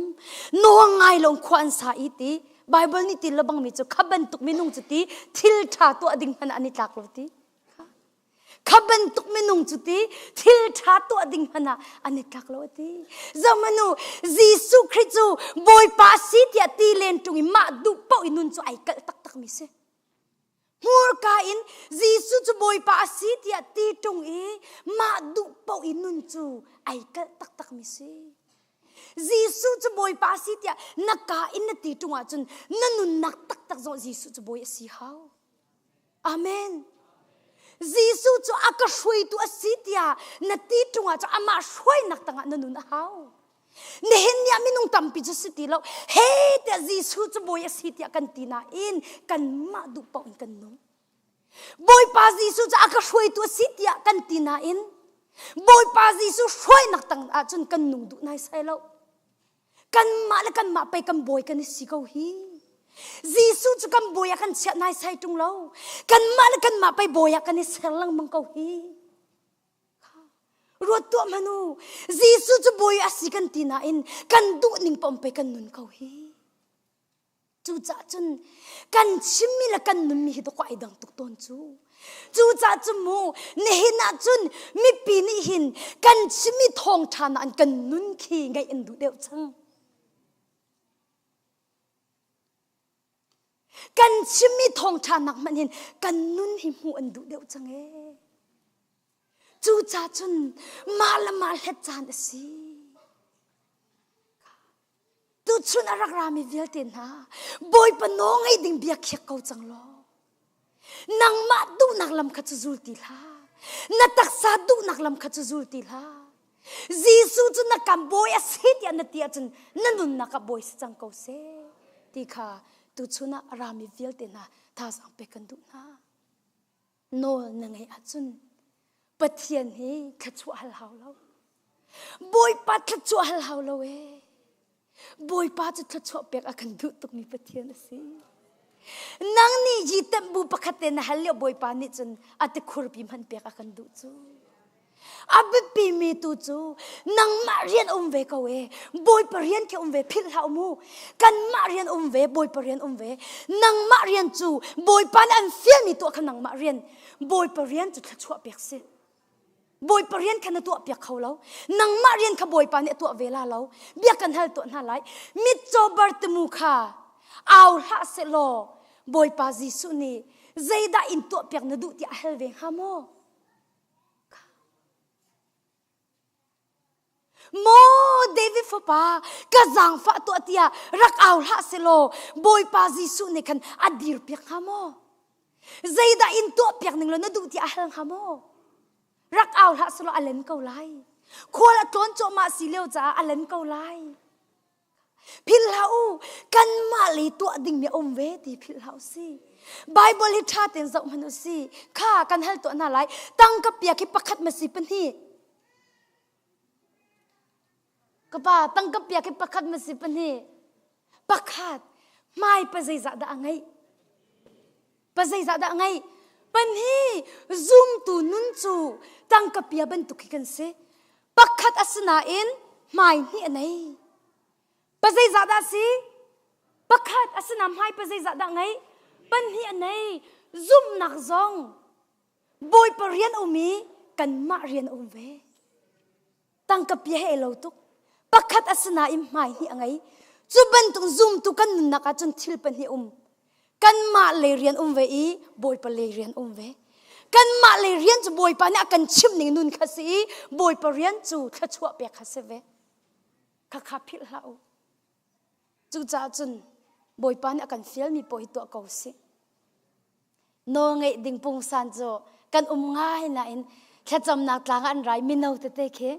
nawl ngai lo khua an sa i ti Bible nih ti lebang mi cu kha bantuk minung cu ti thil ṭha tuah ding hmanh an i tlak lo ti Kha bantuk minung cu ti thil ṭha tuah ding hmanh ah an i tlak lo a ti. Zohmanh u, Jesuh Khrih cu Bawipa a si tiah ti len ṭung i mah duh paoh i nun cu ai kalh taktakmi si. Hmurka in Jesuh cu Bawipa a si tiah ti ṭung i mah duh paoh i nun cu ai kalh taktakmi si. Jesuh cu Bawipa a si tiah na kaa in na ti ṭung ahcun na nunnak taktak zong Jesuh cu Bawi a si hau. Amen. Jesuh cu a ka hruaitu a si tiah na ti ṭung ah cu amah hruainak tangah na nun a hau. Nihin ni ah minung tampi cu si ti lo. He tiah Jesuh cu bawi a si tiah kan ti nain kanmah duh paoh in kan nung. Bawipa Jesuh cu a ka hruaitu a si tiah kan ti nain Bawipa Jesuh hruainak tang ahcun kan nung duh naisai lo. Kanmah le kanmah pei kan bawi kan i si ko hi. Jesuh cu kan bawi ah kan chiah naisai ṭung lo. Kanmah le kanmah pei bawi ah kan i ser lengmang ko hi. Ruat tuah hmanh u. Jesuh cu bawi a si kan ti nain kan duh ning paoh pei kan nun ko hi. Cucaah cun kan chimmi le kan nunmi hi dawkaw ai dang tuk tawn cu. Cucaah cun mu nihin ah cun mipi nih hin kan chimmi thawngṭha nain kan nun khi ngaih an duh deuh cang. Kan chimmi thawngṭha nak hmanh hin kan nun hi hmuh an duh deuh cang ee. Cucaah cun mah le mah hlet caan a si. Tuchun a rak rami vialte hna Bawipa nawl ngaih ding bia khiak ko cang law nangmah duhnak lam kha cu zul ti hlah na taksa duhnak lam kha cu zul ti hlah Jesuh cu na kam bawi a si tiah na ti ahcun na nunnak ah bawi si cang ko seh ti kha tuchun ah a rami vialte hna thazaang pek kan duh hna. Nawl na ngeih ahcun Pathian hi thluachuah hal hau lo. Bawipa thluachuah hal hau lo ee. Bawipa cu thluachuah pek a kan duh tukmi Pathian a si. Nang nih yi temh bu pakhat te na hal lio Bawipa nih cun a tikhurpi hman pek a kan duh cu. A biapimi tu cu nangmah rian um ve ko e. Bawipa rian khi um ve philh hlah mu. Kanmah rian um ve, Bawipa rian um ve. Nangmah rian cu Bawipa nih an fialmi tuah kha nangmah rian. Bawipa rian cu thluachuah pek si. Bawipa rian kha na tuah piak kho lo. Nangmah rian kha Bawipa nih a tuah ve la lo. Bia kan hal tuah hna lai. Mitcaw Bartimu kha au hlah sehlaw Bawipa Jesuh nih zeidah in tuah piak na duh tiah a hal ve hnga maw? Maw David fapa ka zaangfah tuah tiah rak au hlah selaw Bawipa Jesuh nih khan a dirpiak hnga maw? Zeidah in tuahpiak ning law na duh tiah a hal hnga maw? Rak au hlah selaw a len ko lai. Khual a tlawn cuahmah si lio caah a len ko lai. Philh hlah u, kanmah lei tuah dingmi a um ve ti philh hlah u si. Bible hi ṭha tein zoh hmanh u si. Kha kan hal tuah hna lai. Tangka piak hi pakhat ma si pahnih. Ka pa, tangka piak hi pakhat ma si pahnih. Pakhat. Hmai pa zeizah dah a ngeih? Pa zeizah dah a ngeih? Pahnih. Zumtu nun cu tangka pia bantuk hi kan si. Pakhat a si nain hmai hnih a nei. Pa zeizah dah si? Pakhat a si na hmai pa zeizah dah ngei? Pahnih a nei. Zumhnak zong Bawipa rian um i kanmah rian um ve. Tangka pia he lo tuk. Pakhat a si nain hmai hnih a ngei. Cu bantuk zumtu kan nunnak ah cun thil pahnih um. Kanmah lei rian um ve i Bawipa lei rian um ve. Kanmah lei rian cu Bawipa nih a kan chimh ning nun kha si i Bawipa rian cu thluachuah pek kha si ve. Khakha philh hlah u. Cucaah cun Bawipa nih a kan fialmi paoh hi tuah ko sih. Nawl ngeih ding pungsan cu kan um ngai nain thlacamnak tlang ah an rai mino tete khi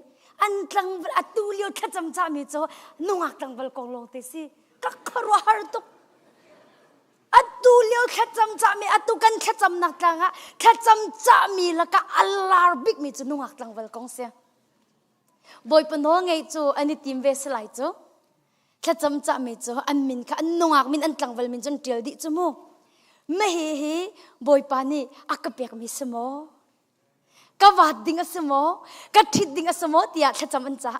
an tlangval atu lio thlacam cahmi cu nungak tlangval kong lawng te si ka khuaruahhar tuk atu lio thlacam cahmi atu kan thlacamnak tlang ah thlacam cahmi lakah a lar bikmi cu nungak tlangval kong si Bawipa nawl ngeih cu an i tim ve si lai cu thlacam cahmi cu an min kha an nungak min an tlangval min cu an ṭial dih cu mu mahi hi Bawipa nih a ka pekmi si maw ka vaat ding a si maw ka ṭhit ding a si maw tiah thlacam an cah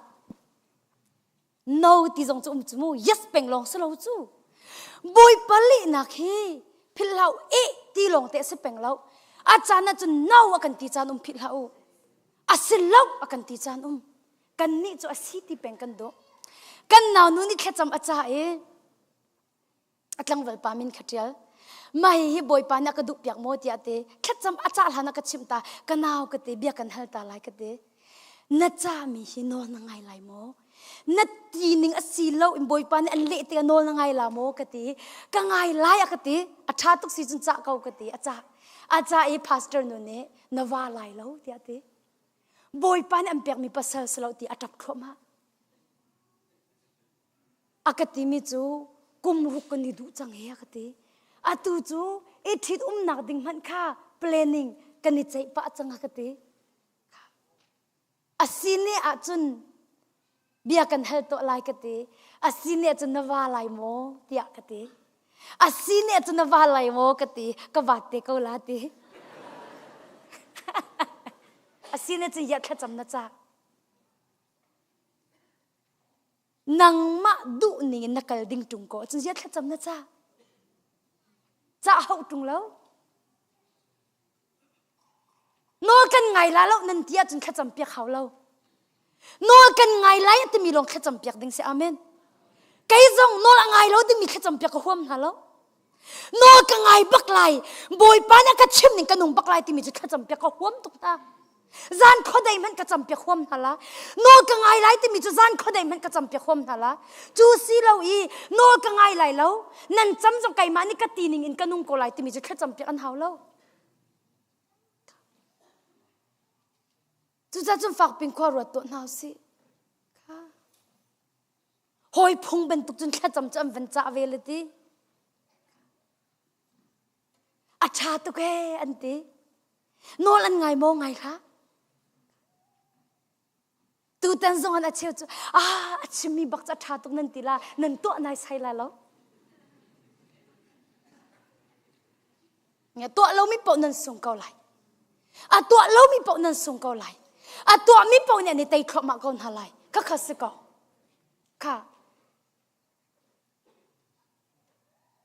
no ti zong cu um cu mu yes peng lawng si lo cu Bawipa lehnak hi philh hlah u eh ti lawng te a si peng lo a caan ah cun no a kan ti caan um philh hlah u a si lo a kan ti caan um kannih cu a si ti peng kan duh kan nau nu nih thlacam a ca i a tlangval pa min kha ṭial mah hi bawipa nih a ka duh piak maw tiah te thlacam a cah hlan a ka chimh ta ka nau ka te bia kan hal ta lai ka te na cahmi hi nawl na ngai lai maw na ti ning a si lo in bawipa nih an leh tikah nawl na ngai la maw ka ti ka ngai lai a ka ti a ṭha tuk si cun cah ko ka ti a cah. A ca i pastor nu nih na va lai lo tiah ti. Bawipa nih an pekmi pasal si lo ti a ṭap thluahmah. A ka timi cu kum ruk kan i duh cang he a ka ti. Atu cu i ṭhit umnak ding hmanh kha planning kan i ceih pah cang a ka ti. A si ne ahcun bia kan hal tuah lai ka ti. A si ne ahcun na va lai maw tiah ka ti. A si ne ahcun na va lai maw ka ti. Ka vat te ko la ti. A si ne cun ya thlacam na ca. Nangmah duh ning in na kal ding ṭung ko ahcun zia thlacam na ca. Ca hauh ṭung lo. Nawl kan ngai la lo nan ti ahcun thlacam piak hau lo. Nawl kan ngai lai a timi lawng thlacam piak ding si. Amen. Kei zong nawl a ngai lo dingmi thlacam piak ka huam hna lo. Nawl ka ngai bak lai. Bawipa nih a ka chim ning ka nung bak lai timi cu thlacam piak ka huam tuk hna. Zan khuadei hmanh ka campiak huam hna la. Nawl ka ngai lai timi cu zan khuadei hmanh ka campiak huam hna la. Cu si lo i nawl ka ngai lai lo. Nan cam zong keimah nih ka ti ning in ka nung ko lai timi cu thlacam piak an hau lo. Cucaah cun fakpin khua ruat tuah hna usih. Kha. Hawi phung bantuk cun thlacam cu an van cah ve le ti. A ṭha tuk ee an ti. Nawl an ngai maw ngai hlah. Tutan zong an a cheu cu ah a chimmi bak cu a ṭha tuk nan ti la nan tuah nai sai la lo. Tuah lomi paoh nan sung ko lai. A tuah lomi paoh nan sung ko lai. A tuahmi paoh nih an i tei thluahmah ko hna lai. Khakha si ko. Kha.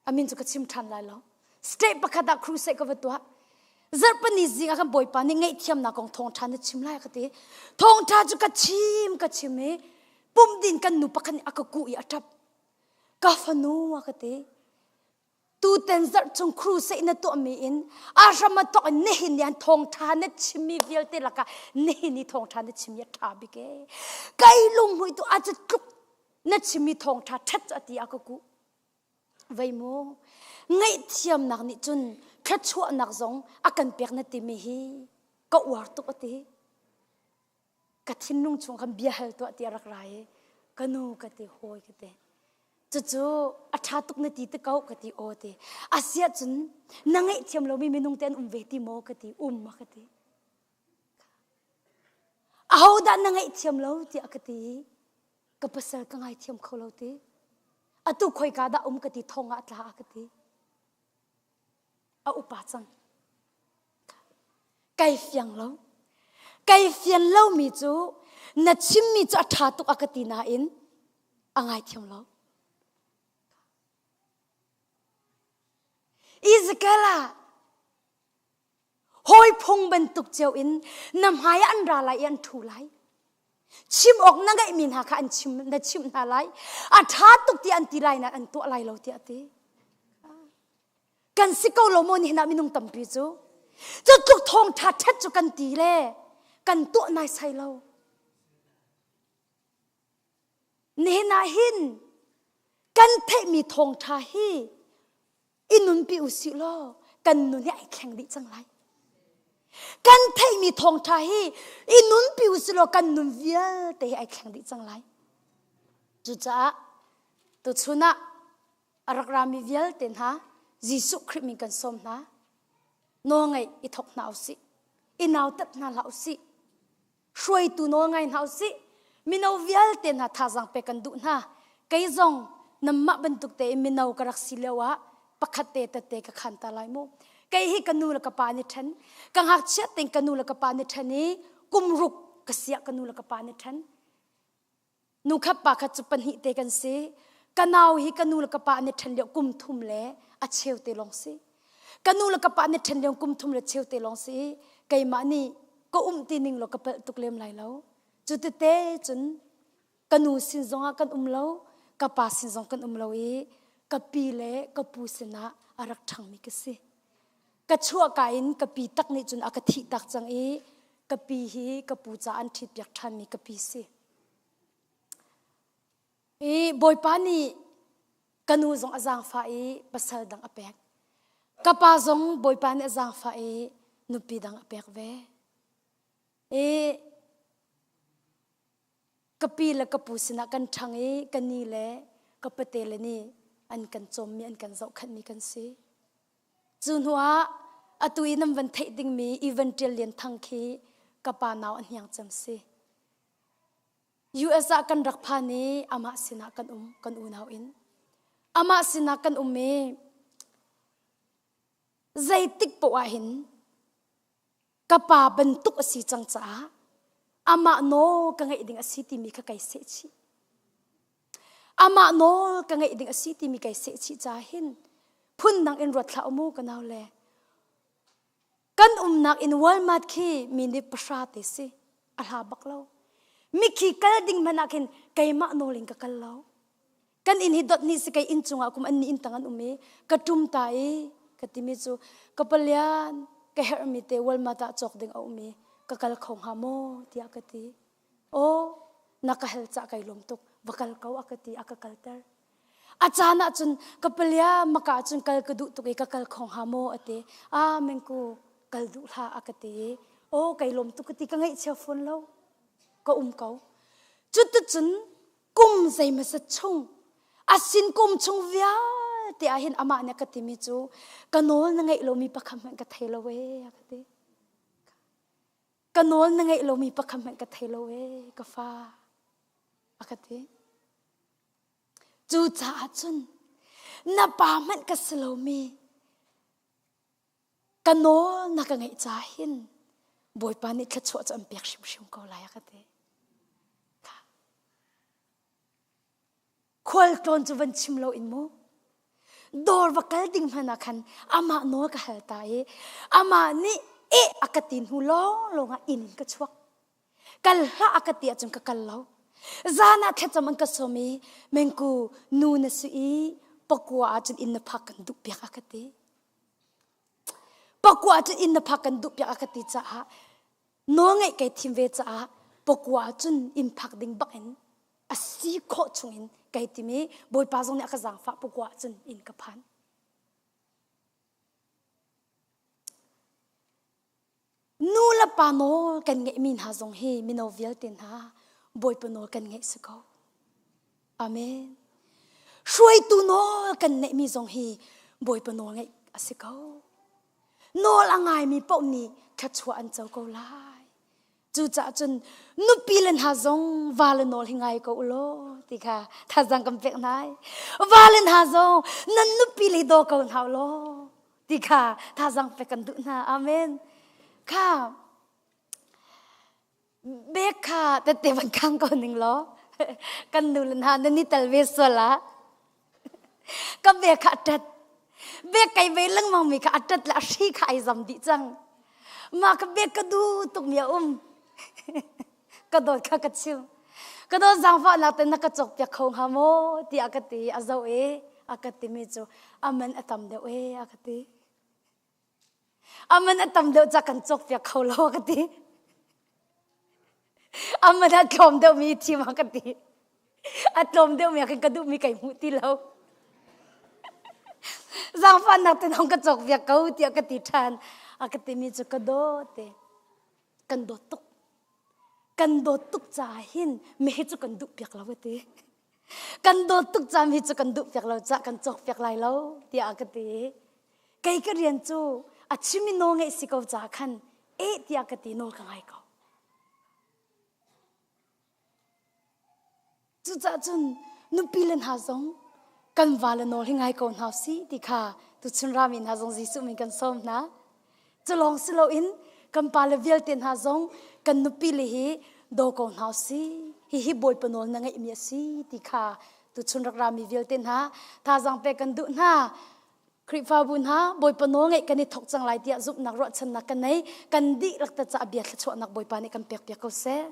A min cu ka chim ṭhan lai lo. State pakhat ah crusade ka va tuah. Zarhpini zing ah kan Bawipa nih ngaihthiamnak kong thawngṭha na chim lai ka ti. Thawngṭha cu ka chim ka chim i pumh din kan nu pakhat nih a ka kuh i a ṭap. Ka fanu a ka ti. Tuten zarh chung crusade na tuahmi in a hram a thawk in nihin ni an thawngṭha na chimmi vialte lakah nihin ni thawngṭha na chimmi a ṭha bik ee. Kai lunghmuih tu a cu tluk na chimmi thawngṭha ṭhat cu a ti a ka kuh. Vei mu, ngaihthiamnak nih cun thluachuahnak zong a kan pek na timi hi ka uar tuk a ti. Ka thinlung chung khan bia hal tuah ti a rak ra i ka nu ka ti hawi ka ti. Cucu a ṭha tuk na ti te ko ka ti aw ti. Asiah cun na ngaihthiam lomi minung te an um ve ti maw ka ti um a ka ti. Ahodah na ngaihthiam lo tiah ka ti i ka pasal ka ngaithiam kho lo ti. Atu khoika dah um ka ti thong ah a tla a ka ti. A upa cang. Kai fiang lo. Kai fian lomi cu na chimmi cu a ṭha tuk a ka ti nain a ngaithiam lo. Ezekiel ah Hawi phung bantuk cio in na hmai ah an ra lai i an ṭhu lai. Chim awk na ngeihmi hna kha an chim, na chimh hna lai. A ṭha tuk tiah an ti lai nain an tuah lai lo tiah a ti. Kan si ko lo maw nihin ah minung tampi cu? Cu tluk thawngṭha ṭhat cu kan ti le kan tuah naisai lo. Nihin ah hin kan theihmi thawngṭha hi i nunpi u sih law kan nun hi ai thleng dih cang lai. Kan theihmi thawngṭha hi i nunpi u sih law kan nun vialte hi ai thleng dih cang lai. Cucaah tuchun ah a rak rami vialte hna Jesuh Khrih min kan sawm hna. Nawlngaih i thawk hna u sih. I nautat hna hlah u sih. Hruaitu nawl ngai hna usih. Mino vialte hna thazaang pek kan duh hna. Kei zong nanmah bantuk tein mino ka rak si lio ah pakhat te tette ka khan ta lai mu. Kei hi ka nu le ka pa nih ṭhen. Ka ngakchia tein ka nu le ka pa nih ṭhen i kum ruk ka siah ka nu le ka pa nih ṭhen. Nu khat pa khat cu pahnih te kan si. Ka nau hi ka nu le ka pa an i ṭhen lio kum thum le a cheu te lawng si. Ka nu le ka pa an i ṭhen lio kum thum le cheu te lawng si i keimah nih ka um ti ning law ka palh tuk lem lai lo. Cu tete cun ka nu sin zongah kan um lo, ka pa sin zong kan um lo i ka pi le ka pu sinah a rak ṭhangmi ka si. Ka chuahka in ka pi tak nih cun a ka thih tak cang i ka pi hi ka pu ca an ṭhitpiak ṭhanmi ka pi si. I Bawipa nih ka nu zong a zaangfah i pasal dang a pek. Ka pa zong Bawipa nih a zaangfah i nupi dang a pek ve. I ka pi le ka pu sinah kan ṭhang i ka ni le ka pate le nih an kan cawmmi an kan zohkhenhmi kan si. Cu hnuah atu i nan van theih dingmi Evan Ṭial Lian Thang khi ka pa nau a hniang cem si. US ah kan rak phan i amah sinah kan um, kan unau in. Amah sinah kan um i zeitik poah ah hin ka pa bantuk a si cang caah amah nawl ka ngeih ding a si timi kha kai seh chih. Amah nawl ka ngeih ding a si timi kai seh chih caah hin phundang in ruat hlah u mu ka nau le. Kan umnak in Walmart khi mi nih pahra te si. A hla bak lo. Mikhi kal ding hmanh ah khin keimah nawl in ka kal lo. Kan inn hi dot ni si kei inn cungah kum an ni inn tang an um i ka ṭum ta i ka timi cu ka palian ka herhmi te Walmart ah cawk ding a um i ka kal kho hnga maw tiah ka ti. Aw na ka hel cah kai lawm tuk va kal ko a ka ti a ka kalter. A caan ah cun ka palia maka ah cun kal ka duh tuk i ka kal kho hnga maw a ti. A mengku kal duh hlah a ka ti i aw kai lawm tuk ka ti ka ngaihchia fawn lo ka um ko. Cuticun kum zeimawzat chung a sin kum chung vialte ah hin amah nih a ka timi cu ka nawl na ngeih lomi pakhat hmanh ka thei lo ee a ka ti. Ka nawl na ngeih lomi pakhat hmanh ka thei lo ee ka fa a ka ti. Cucaah cun na pa hmanh ka si lomi ka nawl na ka ngeih caah hin Bawipa nih thluachuah cu an pek hrimhrim ko lai a ka ti. Khualtlawn cu van chim lo in mu. Dawr va kal ding hmanh ah khan amah nawl ka hal ta i amah nih eh a ka ti hnu lawnglawng ah inn in ka chuak. Kal hlah a ka ti ahcun ka kal lo. Zan ah thlacam an ka sawm i mengku nu na si i pakua ahcun inn na phak kan duh piak a ka ti. Pakua ahcun inn na phak kan duh piak a ka ti caah nawl ngeih kai thim ve caah pakua ahcun inn phak ding bak in a si khawh chung in kai tim i Bawipa zong nih a ka zaangfah pakua ahcun inn ka phan. Nu le pa nawl kan ngeihmi hna zong hi mino vialte hna Bawipa nawl kan ngeih si ko. Amen. Hruaitu nawl kan neihmi zong hi Bawipa nawl ngeih a si ko. Nawl a ngaimi paoh nih thluachuah an co ko lai. Cucaah cun nupi le hna zong va le nawl hi ngai ko u law ti kha thazaang kan pek hna. Va le hna zong nan nupi le daw ko hna u law ti kha thazaang pek kan duh hna. Amen. Kha bek kha tette van khang ko ning law kan nu le hna nan i tel ve sual ah ka bek kha a ṭat bek kai ve lengmang mi kha a ṭat le a hri kha ai zam dih cang mah ka bek ka duh tuk mi a um ka dawt kha ka chim ka dawt zaangfahnak te na ka cawk piak kho hnga maw tiah ka ti a zoh i a ka timi cu a man a tam deuh e a ka ti a man a tam deuh ca kan cawk piak kho lo a ka ti a man a tlawm deuh mi thim a ka ti a tlawm deuh mi ah khin ka duh mi kai hmuh ti lo zaangfahnak te nong ka cawk piak ko tiah ka ti ṭhan a ka timi cu ka dawt te kan dawt tuk kan dawt tuk caah hin mi hi cu kan duh piak lo a ti kan dawt tuk caah mi cu kan duh piak lo caah kan cawk piak lai lo tiah a ka ti kei ka rian cu a chimi nawl ngeih si ko caah khan eh tiah ka ti nawl ka ngai ko Cucaah cun nupi le hna zong kan vale nawl hi ngai ko hna sih ti kha tuchun rami hna zong Jesuh min kan sawm hna. Cu lawng si loin kan pale vialte hna zong kan nupi le hi daw ko hna sih. Hihi Bawipa nawl na ngeihmi a si ti kha tuchun rak rami vialte hna thazaang pek kan duh hna. Khrihfabu hna Bawipa nawl ngeih kan i thawk cang lai tiah zumhnak ruahchannak kan nei. Kan dihlak te caah bia thluachuahnak Bawipa nih kan pek piak ko seh.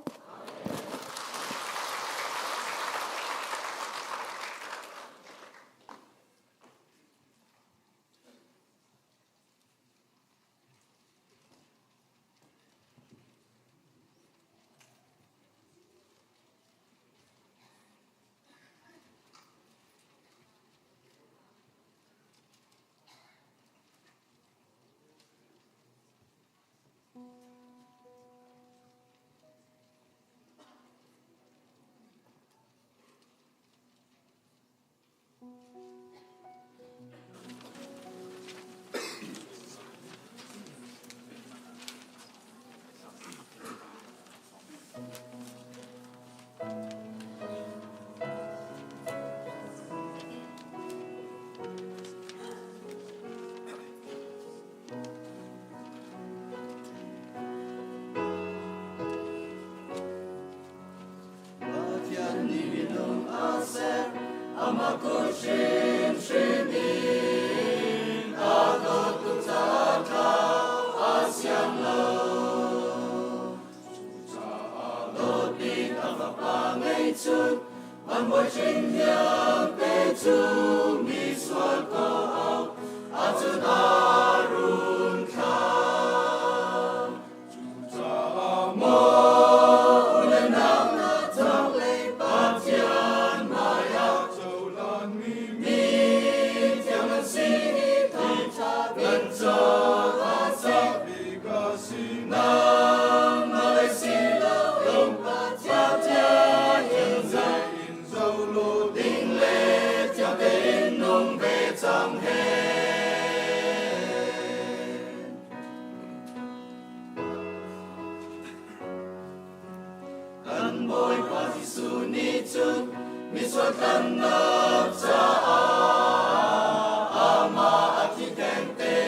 cun van bawi hrin vialte cu mi sual ko ahcun a run thlah. Cucaah maw u le nau hna chaklei Pathian hmaiah cohlanmi mi thiang nan si i thangṭha nan caah bik a si. Nangmah lei si loin Pathian in zoh law ding le thiang tein nung ve cang he. Kan Bawipa Jesuh nih cun misual tlanhnak caah amah a thi thengte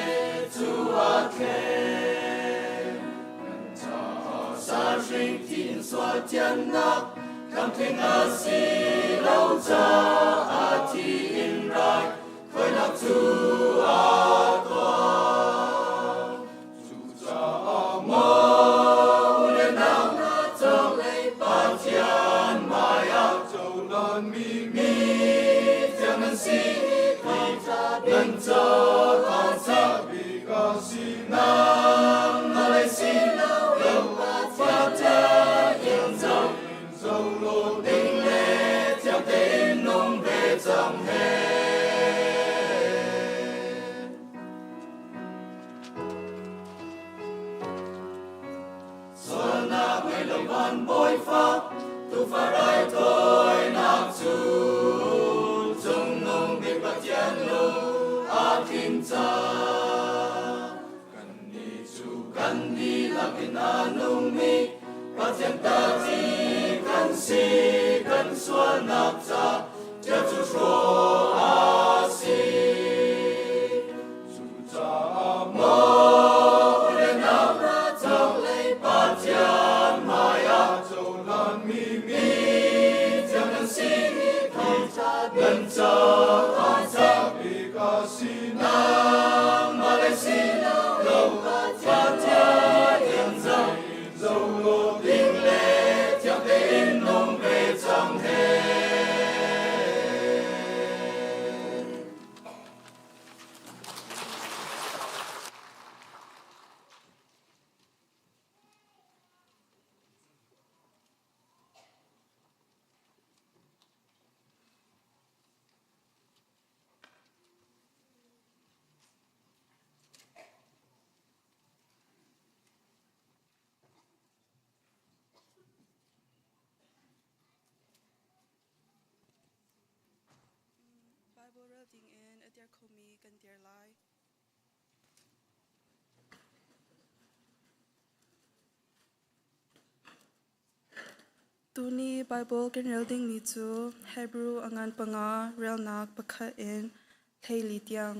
cu a thlen. Kan caah sahring thi in sual thiannak tlamtling a si lo caah thi in rai thawinak cu a tuah. Cucaah maw u le nau hna chaklei Pathian hmaiah cohlanmi mi thiang nan si i nan caah bik a si. Nangmah lei si loin Pathian in zoh law ding le thiang tein nung ve cang he. Sualnak ngei lo van bawifa tufa raithawinak cu cungnung bik Pathian lung a tling cang. Kannih cu kan dihlak in a nungmi Pathian ta ci kan si, kan sualnak ca tia cu hrawh a si. Cucaah maw u le nau hna chaklei Pathian hmaiah cohlanmi mi thiang nan si i nan caah bik a si. Nangmah lei si lo Pathian in zoh law ding le thiang tein nung ve cang he. Bible rel dingin a dir khomi kan dir lai. Tuni Bible kan rel dingmi cu Hebrew a ngan panga relnak pakhat in 14 tiang.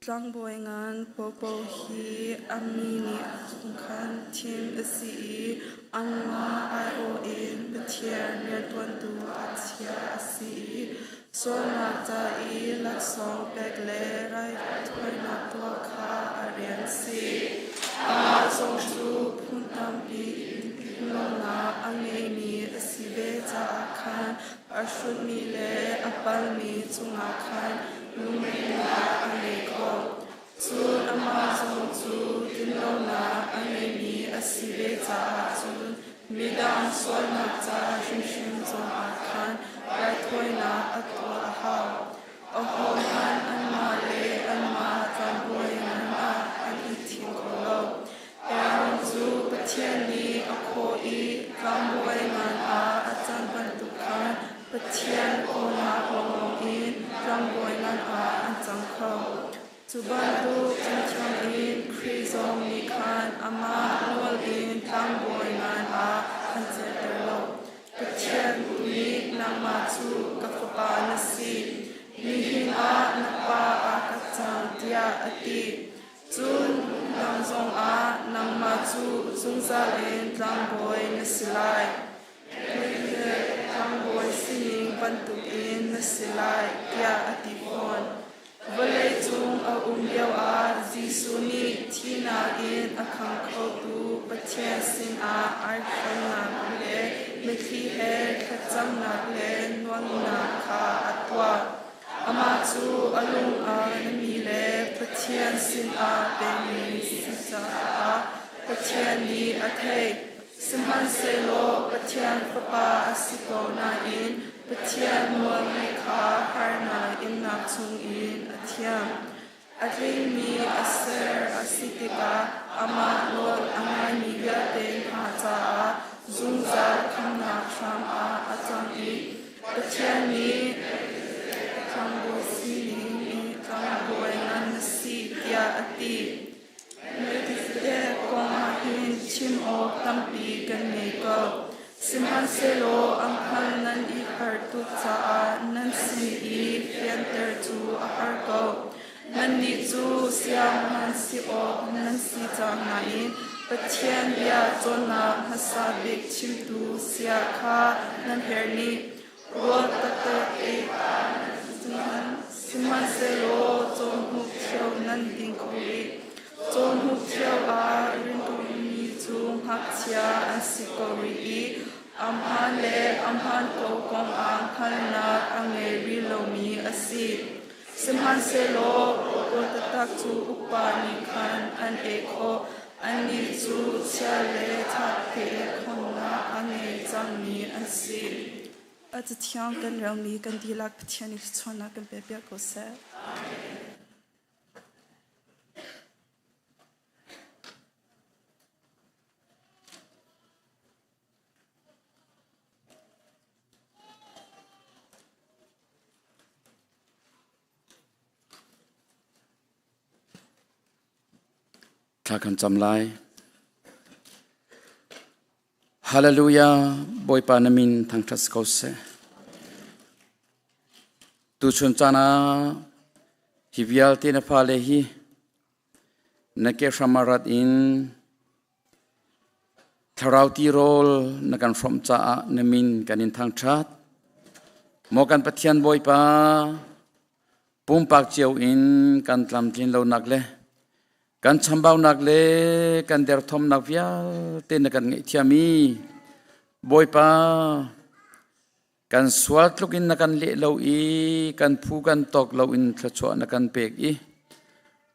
Tlangbawi ngan Popo hi a mi nih chungkhan thim a si i anmah aiawh in Pathian rianṭuantu a chia a si i sualnak ca i laksawng pek le raithawinak tuah kha a rian a si. Amah zong cu phun tampi in lawmhnak a ngeimi a si ve caah khan a hrutmi le a palmi cungah khan lungretheihnak a ngei kho. Cun amah zong cu dinlonak a ngeimi a si ve caah cun midang sualnak ca hrimhrim zongah khan raithawinak a tuah a hau. Ahohmanh anmah le anmah tlangbawi ngan ah an i thim kho lo. Aaron cu Pathian nih a khawh i tlangbawi ngan ah a can bantuk khan Pathian kawlnak lawnglawng in tlangbawi ngan ah an cang kho. Cu bantuk ṭhiamṭhiam in Khrih zong nih khan amah nawl in tlangbawi ngan ah an certer lo. Pathian tu nih nangmah cu ka fapa na si, nihin ah na pa ah ka cang tiah a ti. Cun nang zongah nangmah cu zungzal in tlangbawi na si lai. Tlangbawi sining bantukin na si lai, tiah a ti fawn. Vawleicung a um lioah Jesuh nih thihnak in a khang khotu Pathian sinah aihramnak le mitthli he thlacamnak le nawlnak kha a tuah. Amah cu a lung a nami le Pathian sinah pekmi si caah Pathian nih a theih. Sihmanhsehlaw Pathian Fapa a si ko nain Pathian nawlngaih kha harnak innak chungin a thiam. A tlingmi a ser a si tikah amah nawl a ngaimi vialte hna caah zungzal khamnak hram ah a cang i Pathian nih tlangbawi sining in tlangbawi ngan na si tiah a ti. Melchizedek kong ah hin chim awk tampi kan ngei ko. Sihmanhsehlaw a hngal nan i harh tuk caah nan sin i fianter cu a har ko. Nannih cu siang si awk nan si cang nain Pathian bia cawnnak hmasa bik chimtu sia kha nan herh nih. Rawl taktak ei sihmanhsehlaw cawhnuk ṭheo nan ding kho rih. Cawhnuk ṭheo ah rinmi cu ngakchia an si ko rih i ahmaan le ahmaan ko kong ah hngalhnak a ngei rih lomi a si. Sihmanhsehlaw rawl taktak cu upa nih khan an ei khawh. Annih cu chia le ṭha thei khawhnak a ngei cangmi an si. A cathiang kan relmi kan dihlak Pathian nih thluachuahnak kan pek piak ko seh. Thla kan cam lai. Hallelujah, Bawipa na min thangṭhat si ko seh. Tuchun caan ah hi vialte na fale hi na ke hram ah rat in thlarau tirawl na kan hrawmh caah na min kan in thangṭhat. Maw kan Pathian Bawipa, pumpak cio in kan tlamtlin lonak le kan chambaunak le kan derthawmnak vialte na kan ngaihthiam i Bawipa kan sual tluk in na kan leh lo i kan phu kan tawk lo in thluachuah na kan pek i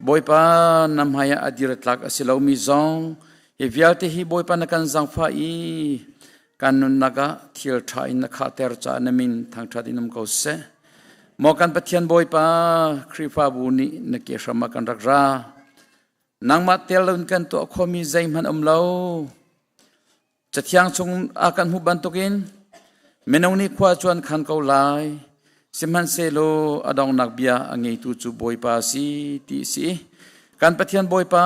Bawipa na hmai ah a dir tlak a si lomi zong hi vialte hi Bawipa na kan zaangfah i kan nunnak ah thil ṭha in na khahter caah na min thangṭhat in um ko seh. Maw kan Pathian Bawipa, Khrihfabu nih na ke hram ah kan rak ra. Nangmah tel loin kan tuah khomi zeihmanh um lo. Cathiang chung ah kan hmuh bantukin minung nih khua cuan khan ko lai. Sihmanhsehlaw a donghnak bia a ngeitu cu Bawipa a si ti a si. Kan Pathian Bawipa,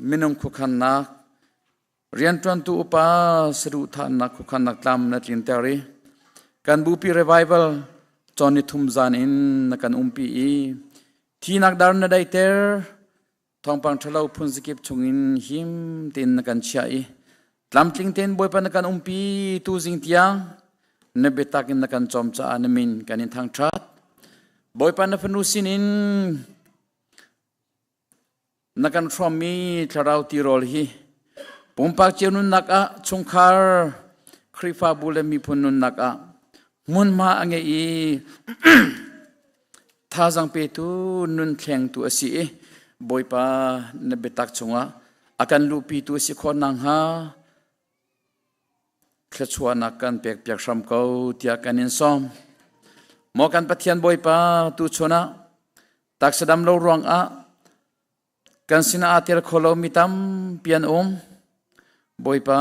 minung khuakhannak Rianṭuantu upa saduhthahnak khuakhannak tlam na tlinter i kan bupi revival cawn ni thum zan in na kan umpi i thinak dar na daiter thawngpang ṭhalo phun zakip chungin him tein na kan chiah i tlamtling tein Bawipa na kan umpi tu zing tiang na biatak in na kan cawm caah na min kan in thangṭhat. Bawipa na fanu sinin Na kan hrawmmi thlarau tirawl hi pumpak cio nunnak ah chungkhar Khrihfabu le miphun nunnak ah hmunhma a ngei i thazaang petu nun thlengtu a si i Bawipa na biatak chungah a kan luhpitu a si khawh nakhnga thluachuahnak kan pekpiak hram ko tiah kan in sawm. Maw kan Pathian Bawipa tuchun ah taksa dam lo ruangah kan sinah aa tel kho lomi tampi an um. Bawipa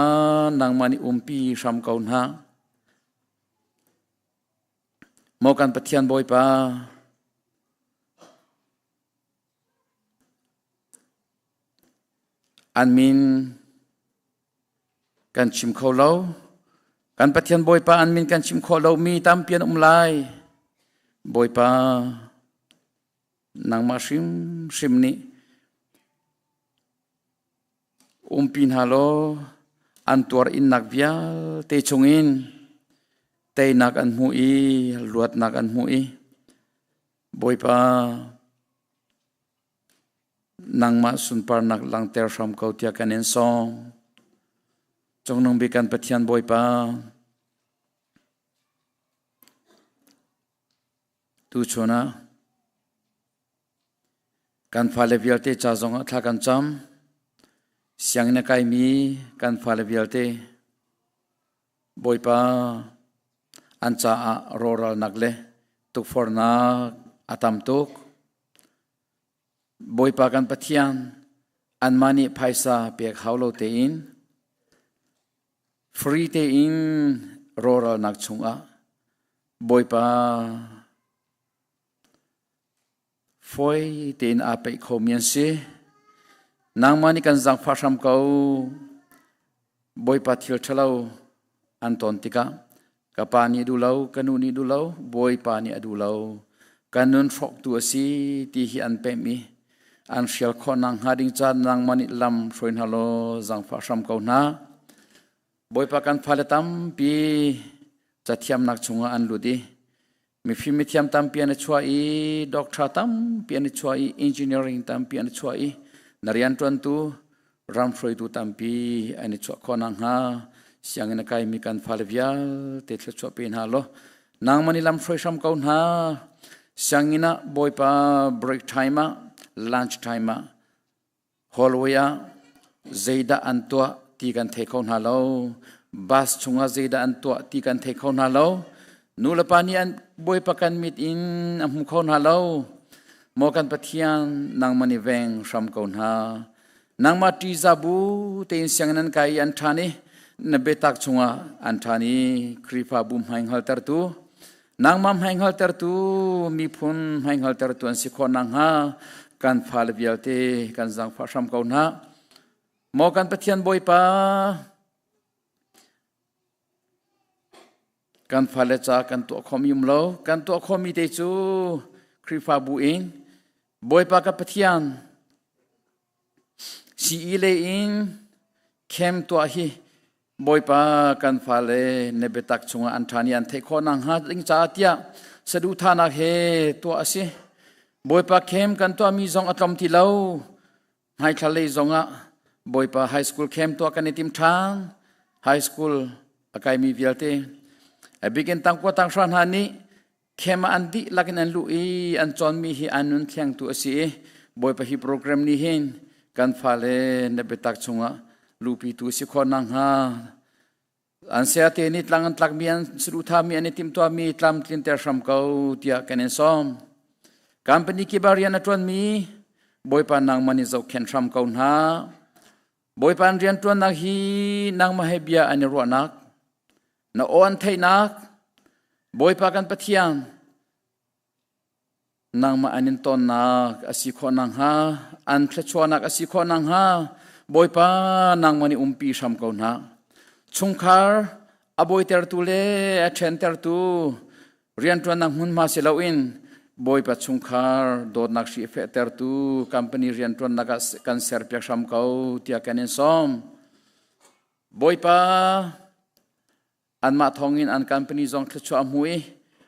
nangmah nih umpi hram ko hna. Maw kan Pathian Bawipa an min kan chim kho lo. Kan Pathian Bawipa an min kan chim khawh lomi tampi an um lai. Bawipa, nangmah hrimhrim nih umpi hna law an tuar innak vialte chungin teinak an hmu i luatnak an hmu i. Bawipa, nangmah sunparnak langhter hram ko tiah kan in sawm. Cungnung bik kan Pathian Bawipa, tuchun ah kan fale vialte ca zongah thla kan cam. Sianginn a kaimi kan fale vialte Bawipa an caah rawhralnak le tukforhnak a tam tuk. Bawipa kan Pathian anmah nih phaisa pek hau lo tein free tein rawhralnak chungah Bawipa Fawi tein aa peih khomi an si. Nangmah nih kan zaangfah hram ko. Bawipa thil ṭhalo an ton tikah ka pa nih duh lo, ka nu nih duh lo, Bawipa nih a duh lo. Kan nun hrawktu a si ti hi an pemh i an hrial khawh nakhnga ding ca nangmah nih lam hruai hna law zaangfah hram ko hna. Bawipa kan fale tampi cathiamnak chungah an lut i mifim mithiam tampi an i chuah i doctor tampi an i chuah i engineering tampi an i chuah i na rianṭuantu ram hruaitu tampi an i chuah khawh nakhnga sianginn a kaimi kan fale vialte thluachuah pe hna law nangmah nih lam hruai hram ko hna. Sianginn ah Bawipa break time ah lunch time ah Hallway ah zeidah an tuah ti kan thei kho hna lo. Bus chungah zeidah an tuah ti kan thei kho hna lo. Nulepa nih an Bawipa kan mit in a hmu kho hna lo. Maw kan Pathian, nangmah nih veng hram ko hna. Nangmah ṭihzah bu tein sianginn an kai i an ṭhan i na biatak chungah an ṭhan i Khrihfabu hmai hngaltertu Nangmah hmaihngaltertu miphun hmaihngaltertu an si khawh nakhnga kan fale vialte kan zaangfah hram ko hna. Maw kan Pathian Bawipa, kan fale ca kan tuah khomi um lo, kan tuah khomi te cu Khrihfabu in Bawipa ka Pathian CE lei in khem tuah hi Bawipa kan fale na biatak chungah an ṭhan i an theih khawh nakhnga ding caah tiah saduhthahnak he tuah a si. Bawipa khem kan tuahmi zong a tlawm ti lo. Hmaithla lei zongah Bawipa high school khem tuah kan i tim ṭhan. High school a kaimi vialte a bikin tangkua tanghra hna nih khem ah an dihlak in an luh i an cawnmi hi an nun thlengtu a si i Bawipa hi program nih hin kan fale na biatak chungah luhpitu si khawh nakhnga an sayate nih tlang an tlakmi an saduhthahmi an i timhtuahmi tlamtlinter hram ko tiah kan in sawm. Company kip ah rian a ṭuanmi Bawipa nangmah nih zohkhenh hram ko hna. Bawipa an rianṭuannak hi nangmah he bia an i ruahnak, na aw an theihnak, Bawipa kan Pathian, nangmah an in tonnak a si khawh nakhnga, an thluachuahnak a si khawh nakhnga, Bawipa nangmah nih umpi hram ko hna. Chungkhar a bawitertu le a ṭhentertu Rianṭuannak hmunhma si loin Bawipa chungkhar dawtnak hri fehtertu company rianṭuannak ah kan serpiak hram ko tiah kan in sawm. Bawipa anmah thawngin an company zong thluachuah a hmu i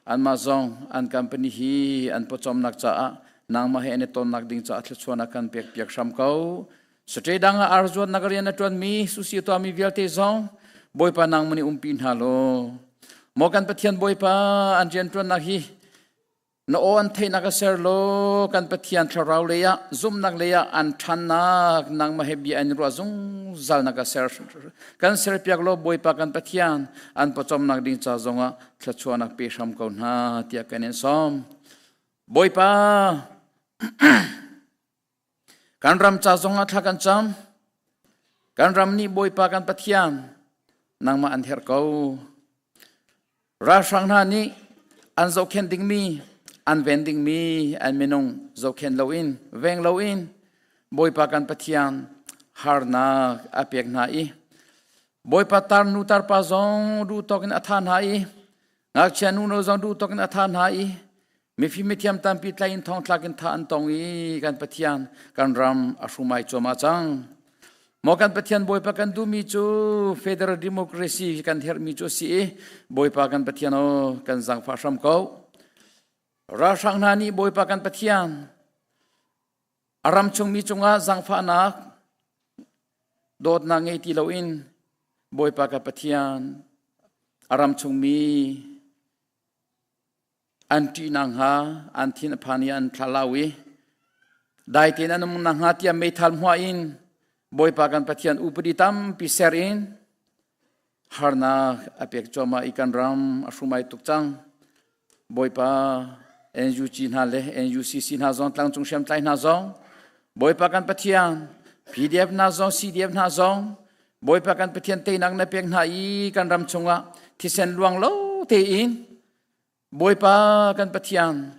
anmah zong an company hi an pawcawmnak caah nangmah he an i tonnak ding caah thluachuahnak kan pekpiak hram ko. Sate dang ah arzuatnak rian a ṭuanmi susi a tuahmi vialte zong Bawipa nangmah nih umpi hna law maw kan Pathian Bawipa an rianṭuannak hi na aw an theihnak a ser law kan Pathian thlarau lei ah zumhnak lei ah an ṭhannak nangmah he bia an ruah zungzal nak a ser kan serpiak law Bawipa kan Pathian an pawcawmnak ding ca zongah thluachuahnak pe hram ko hna tiah kan in sawm Bawipa Kan ram ca zongah thla kan cam. Kan ram nih Bawipa kan Pathian nangmah an herh ko. Ralhrang hna nih an zohkhenh dingmi, an ven dingmi an minung zohkhenh loin, veng loin Bawipa kan Pathian harnak a pek hna i Bawipa tarnu tarpa zong duh tawk in a tha hna i ngakchia nu no zong duh tawk in a tha hna i Mifim mithiam tampi tlai in thongthlak in tha an tong i kan Pathian kan ram a hrumai cuahmah cang. Maw kan Pathian Bawipa kan duhmi cu federal democracy kan herhmi cu a si i Bawipa kan Pathian aw kan zaangfah hram ko. Ralhrang hna nih Bawipa kan Pathian a ram chungmi cungah zaangfahnak dawtnak ngei ti loin Bawipa ka Pathian a ram chungmi an ṭihnak hnga an thin a phan i an thlalau i dai tein an um nakhnga tiah meithal hmuah in Bawipa kan Pathian upadi tampi ser in harnak a pek cuahmah i kan ram a hrumai tuk cang. Bawipa NUG hna le NUCC hna zong tlangcung hriamtlai hna zong Bawipa kan Pathian PDF hna zong CDF hna zong Bawipa kan Pathian teinak na pek hna i kan ram chungah thisen luang lo tein Bawipa kan Pathian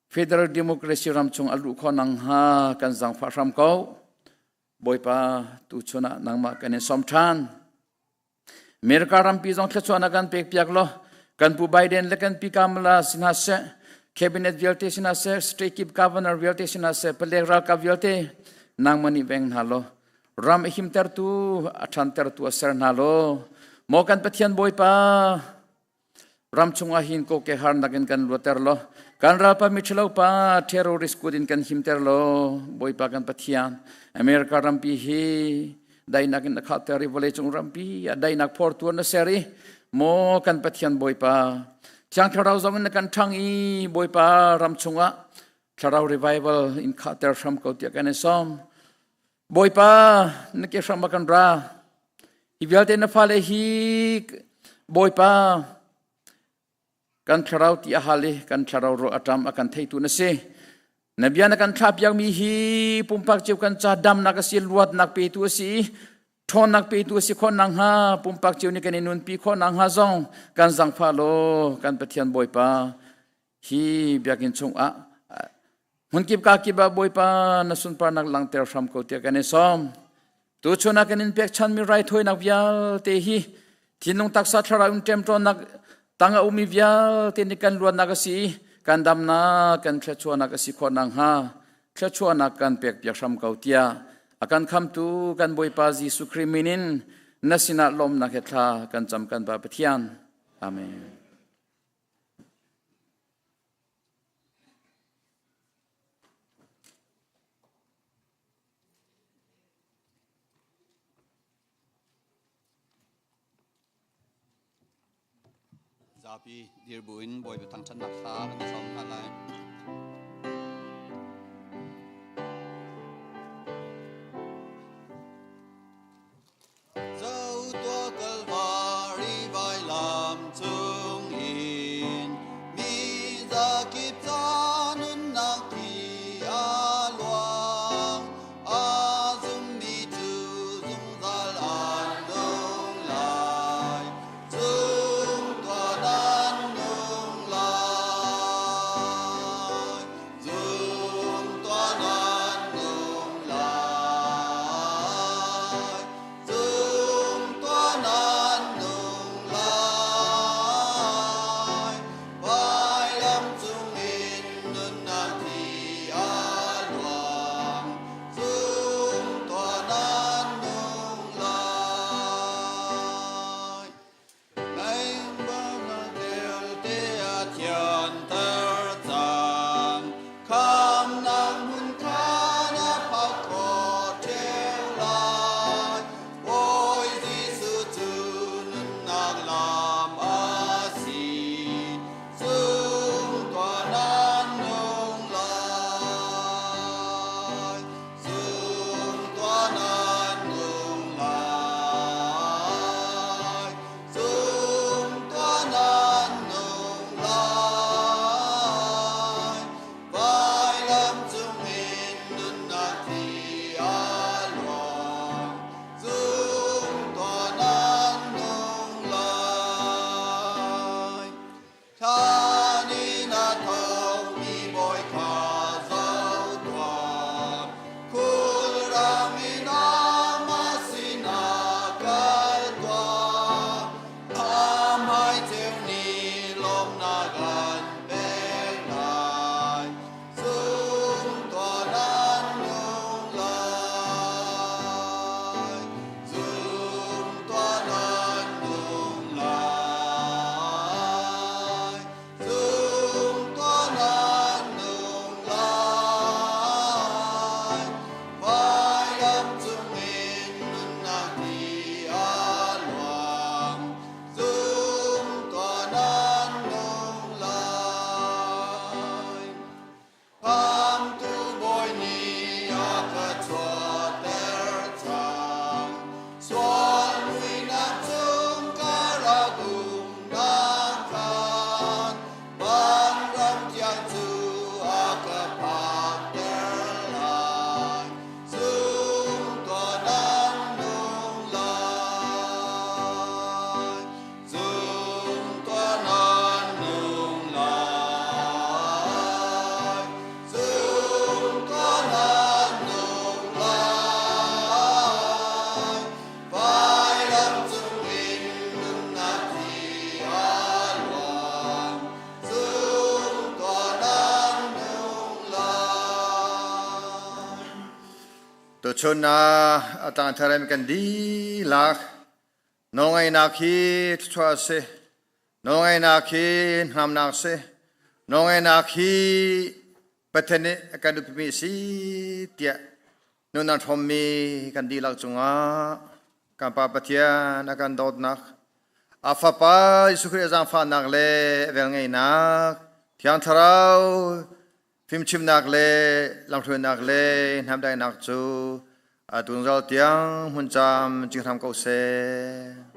Federal Democracy ram chung a luh khawh nang hnga kan zangfah hram ko. Bawipa tuchun ah nangmah kan in sawm ṭhan. America rampi zong thluachuahnak kan pek piak law kan pu Biden le kan pi Kamala sinah seh cabinet vialte sinah seh state kip governor vialte sinah seh palek ralkap vialte nangmah nih veng hna law ram a himtertu a ṭhantertu a ser hna law maw kan Pathian Bawipa ram chungah hin kokek harnak in kan luater law kan ralpa miṭhalo pa terrorist kut in kan himter law Bawipa kan Pathian America rampi hi daihnak in a khahter i vawleicung rampi a daihnak phortu na ser i maw kan Pathian Bawipa Thiang Thlarau zong in na kan ṭhang i Bawipa ram chungah Thlarau revival in khahter hram ko tiah kan i sawm Bawipa na ke hram ah kan ra hi vialte na fale hi Bawipa kan thlarau ti a hal i kan thlarau ro a ṭam a kan theitu na si na bia na kan thlah piakmi hi pumpak cio kan ca damnak a si luatnak petu a si i ṭhawnnak petu a si khawh nakhnga pumpak cio nih kan i nunpi khawh nakhnga zong kan zangfah law kan Pathian Bawipa hi biakinn chungah hmunkip ka kip ah Bawipa na sunparnak langhter hram ko tiah kan i sawm. Tuchun ah kan in pekchanmi raithawinak vialte hi thinlung taksa thlarau in ṭemṭawnnak tang a ummi vialte nih kan luatnak a si i kan damnak kan thluachuahnak a si khawh nakhnga thluachuahnak kan pek piak hram ko tiah a kan khamtu kan Bawipa Jesuh Khrih min in na sinah lawmnak he thla kan cam kan Pa Pathian. Amen. Zapi dir buin Bawipa thangṭhatnak hla kan i sawm hna lai. Tuchun ah a tlangtharem kan dihlak nawlngaihnak hi thluachuah a si. Nawlngaihnak hi hnamnak a si. Nawlngaihnak hi Pathian nih a kan upimi a si tiah nun an hrawmmi kan dihlak cungah kan Pa Pathian a kan dawtnak, a Fapa Jesuh Khrih a zaangfahnak le a velngeihnak, Thiang Thlarau fimchimnak le lamhruainak le hnamdaihnak cu a tunzal tiang hmun cam cing hram ko seh.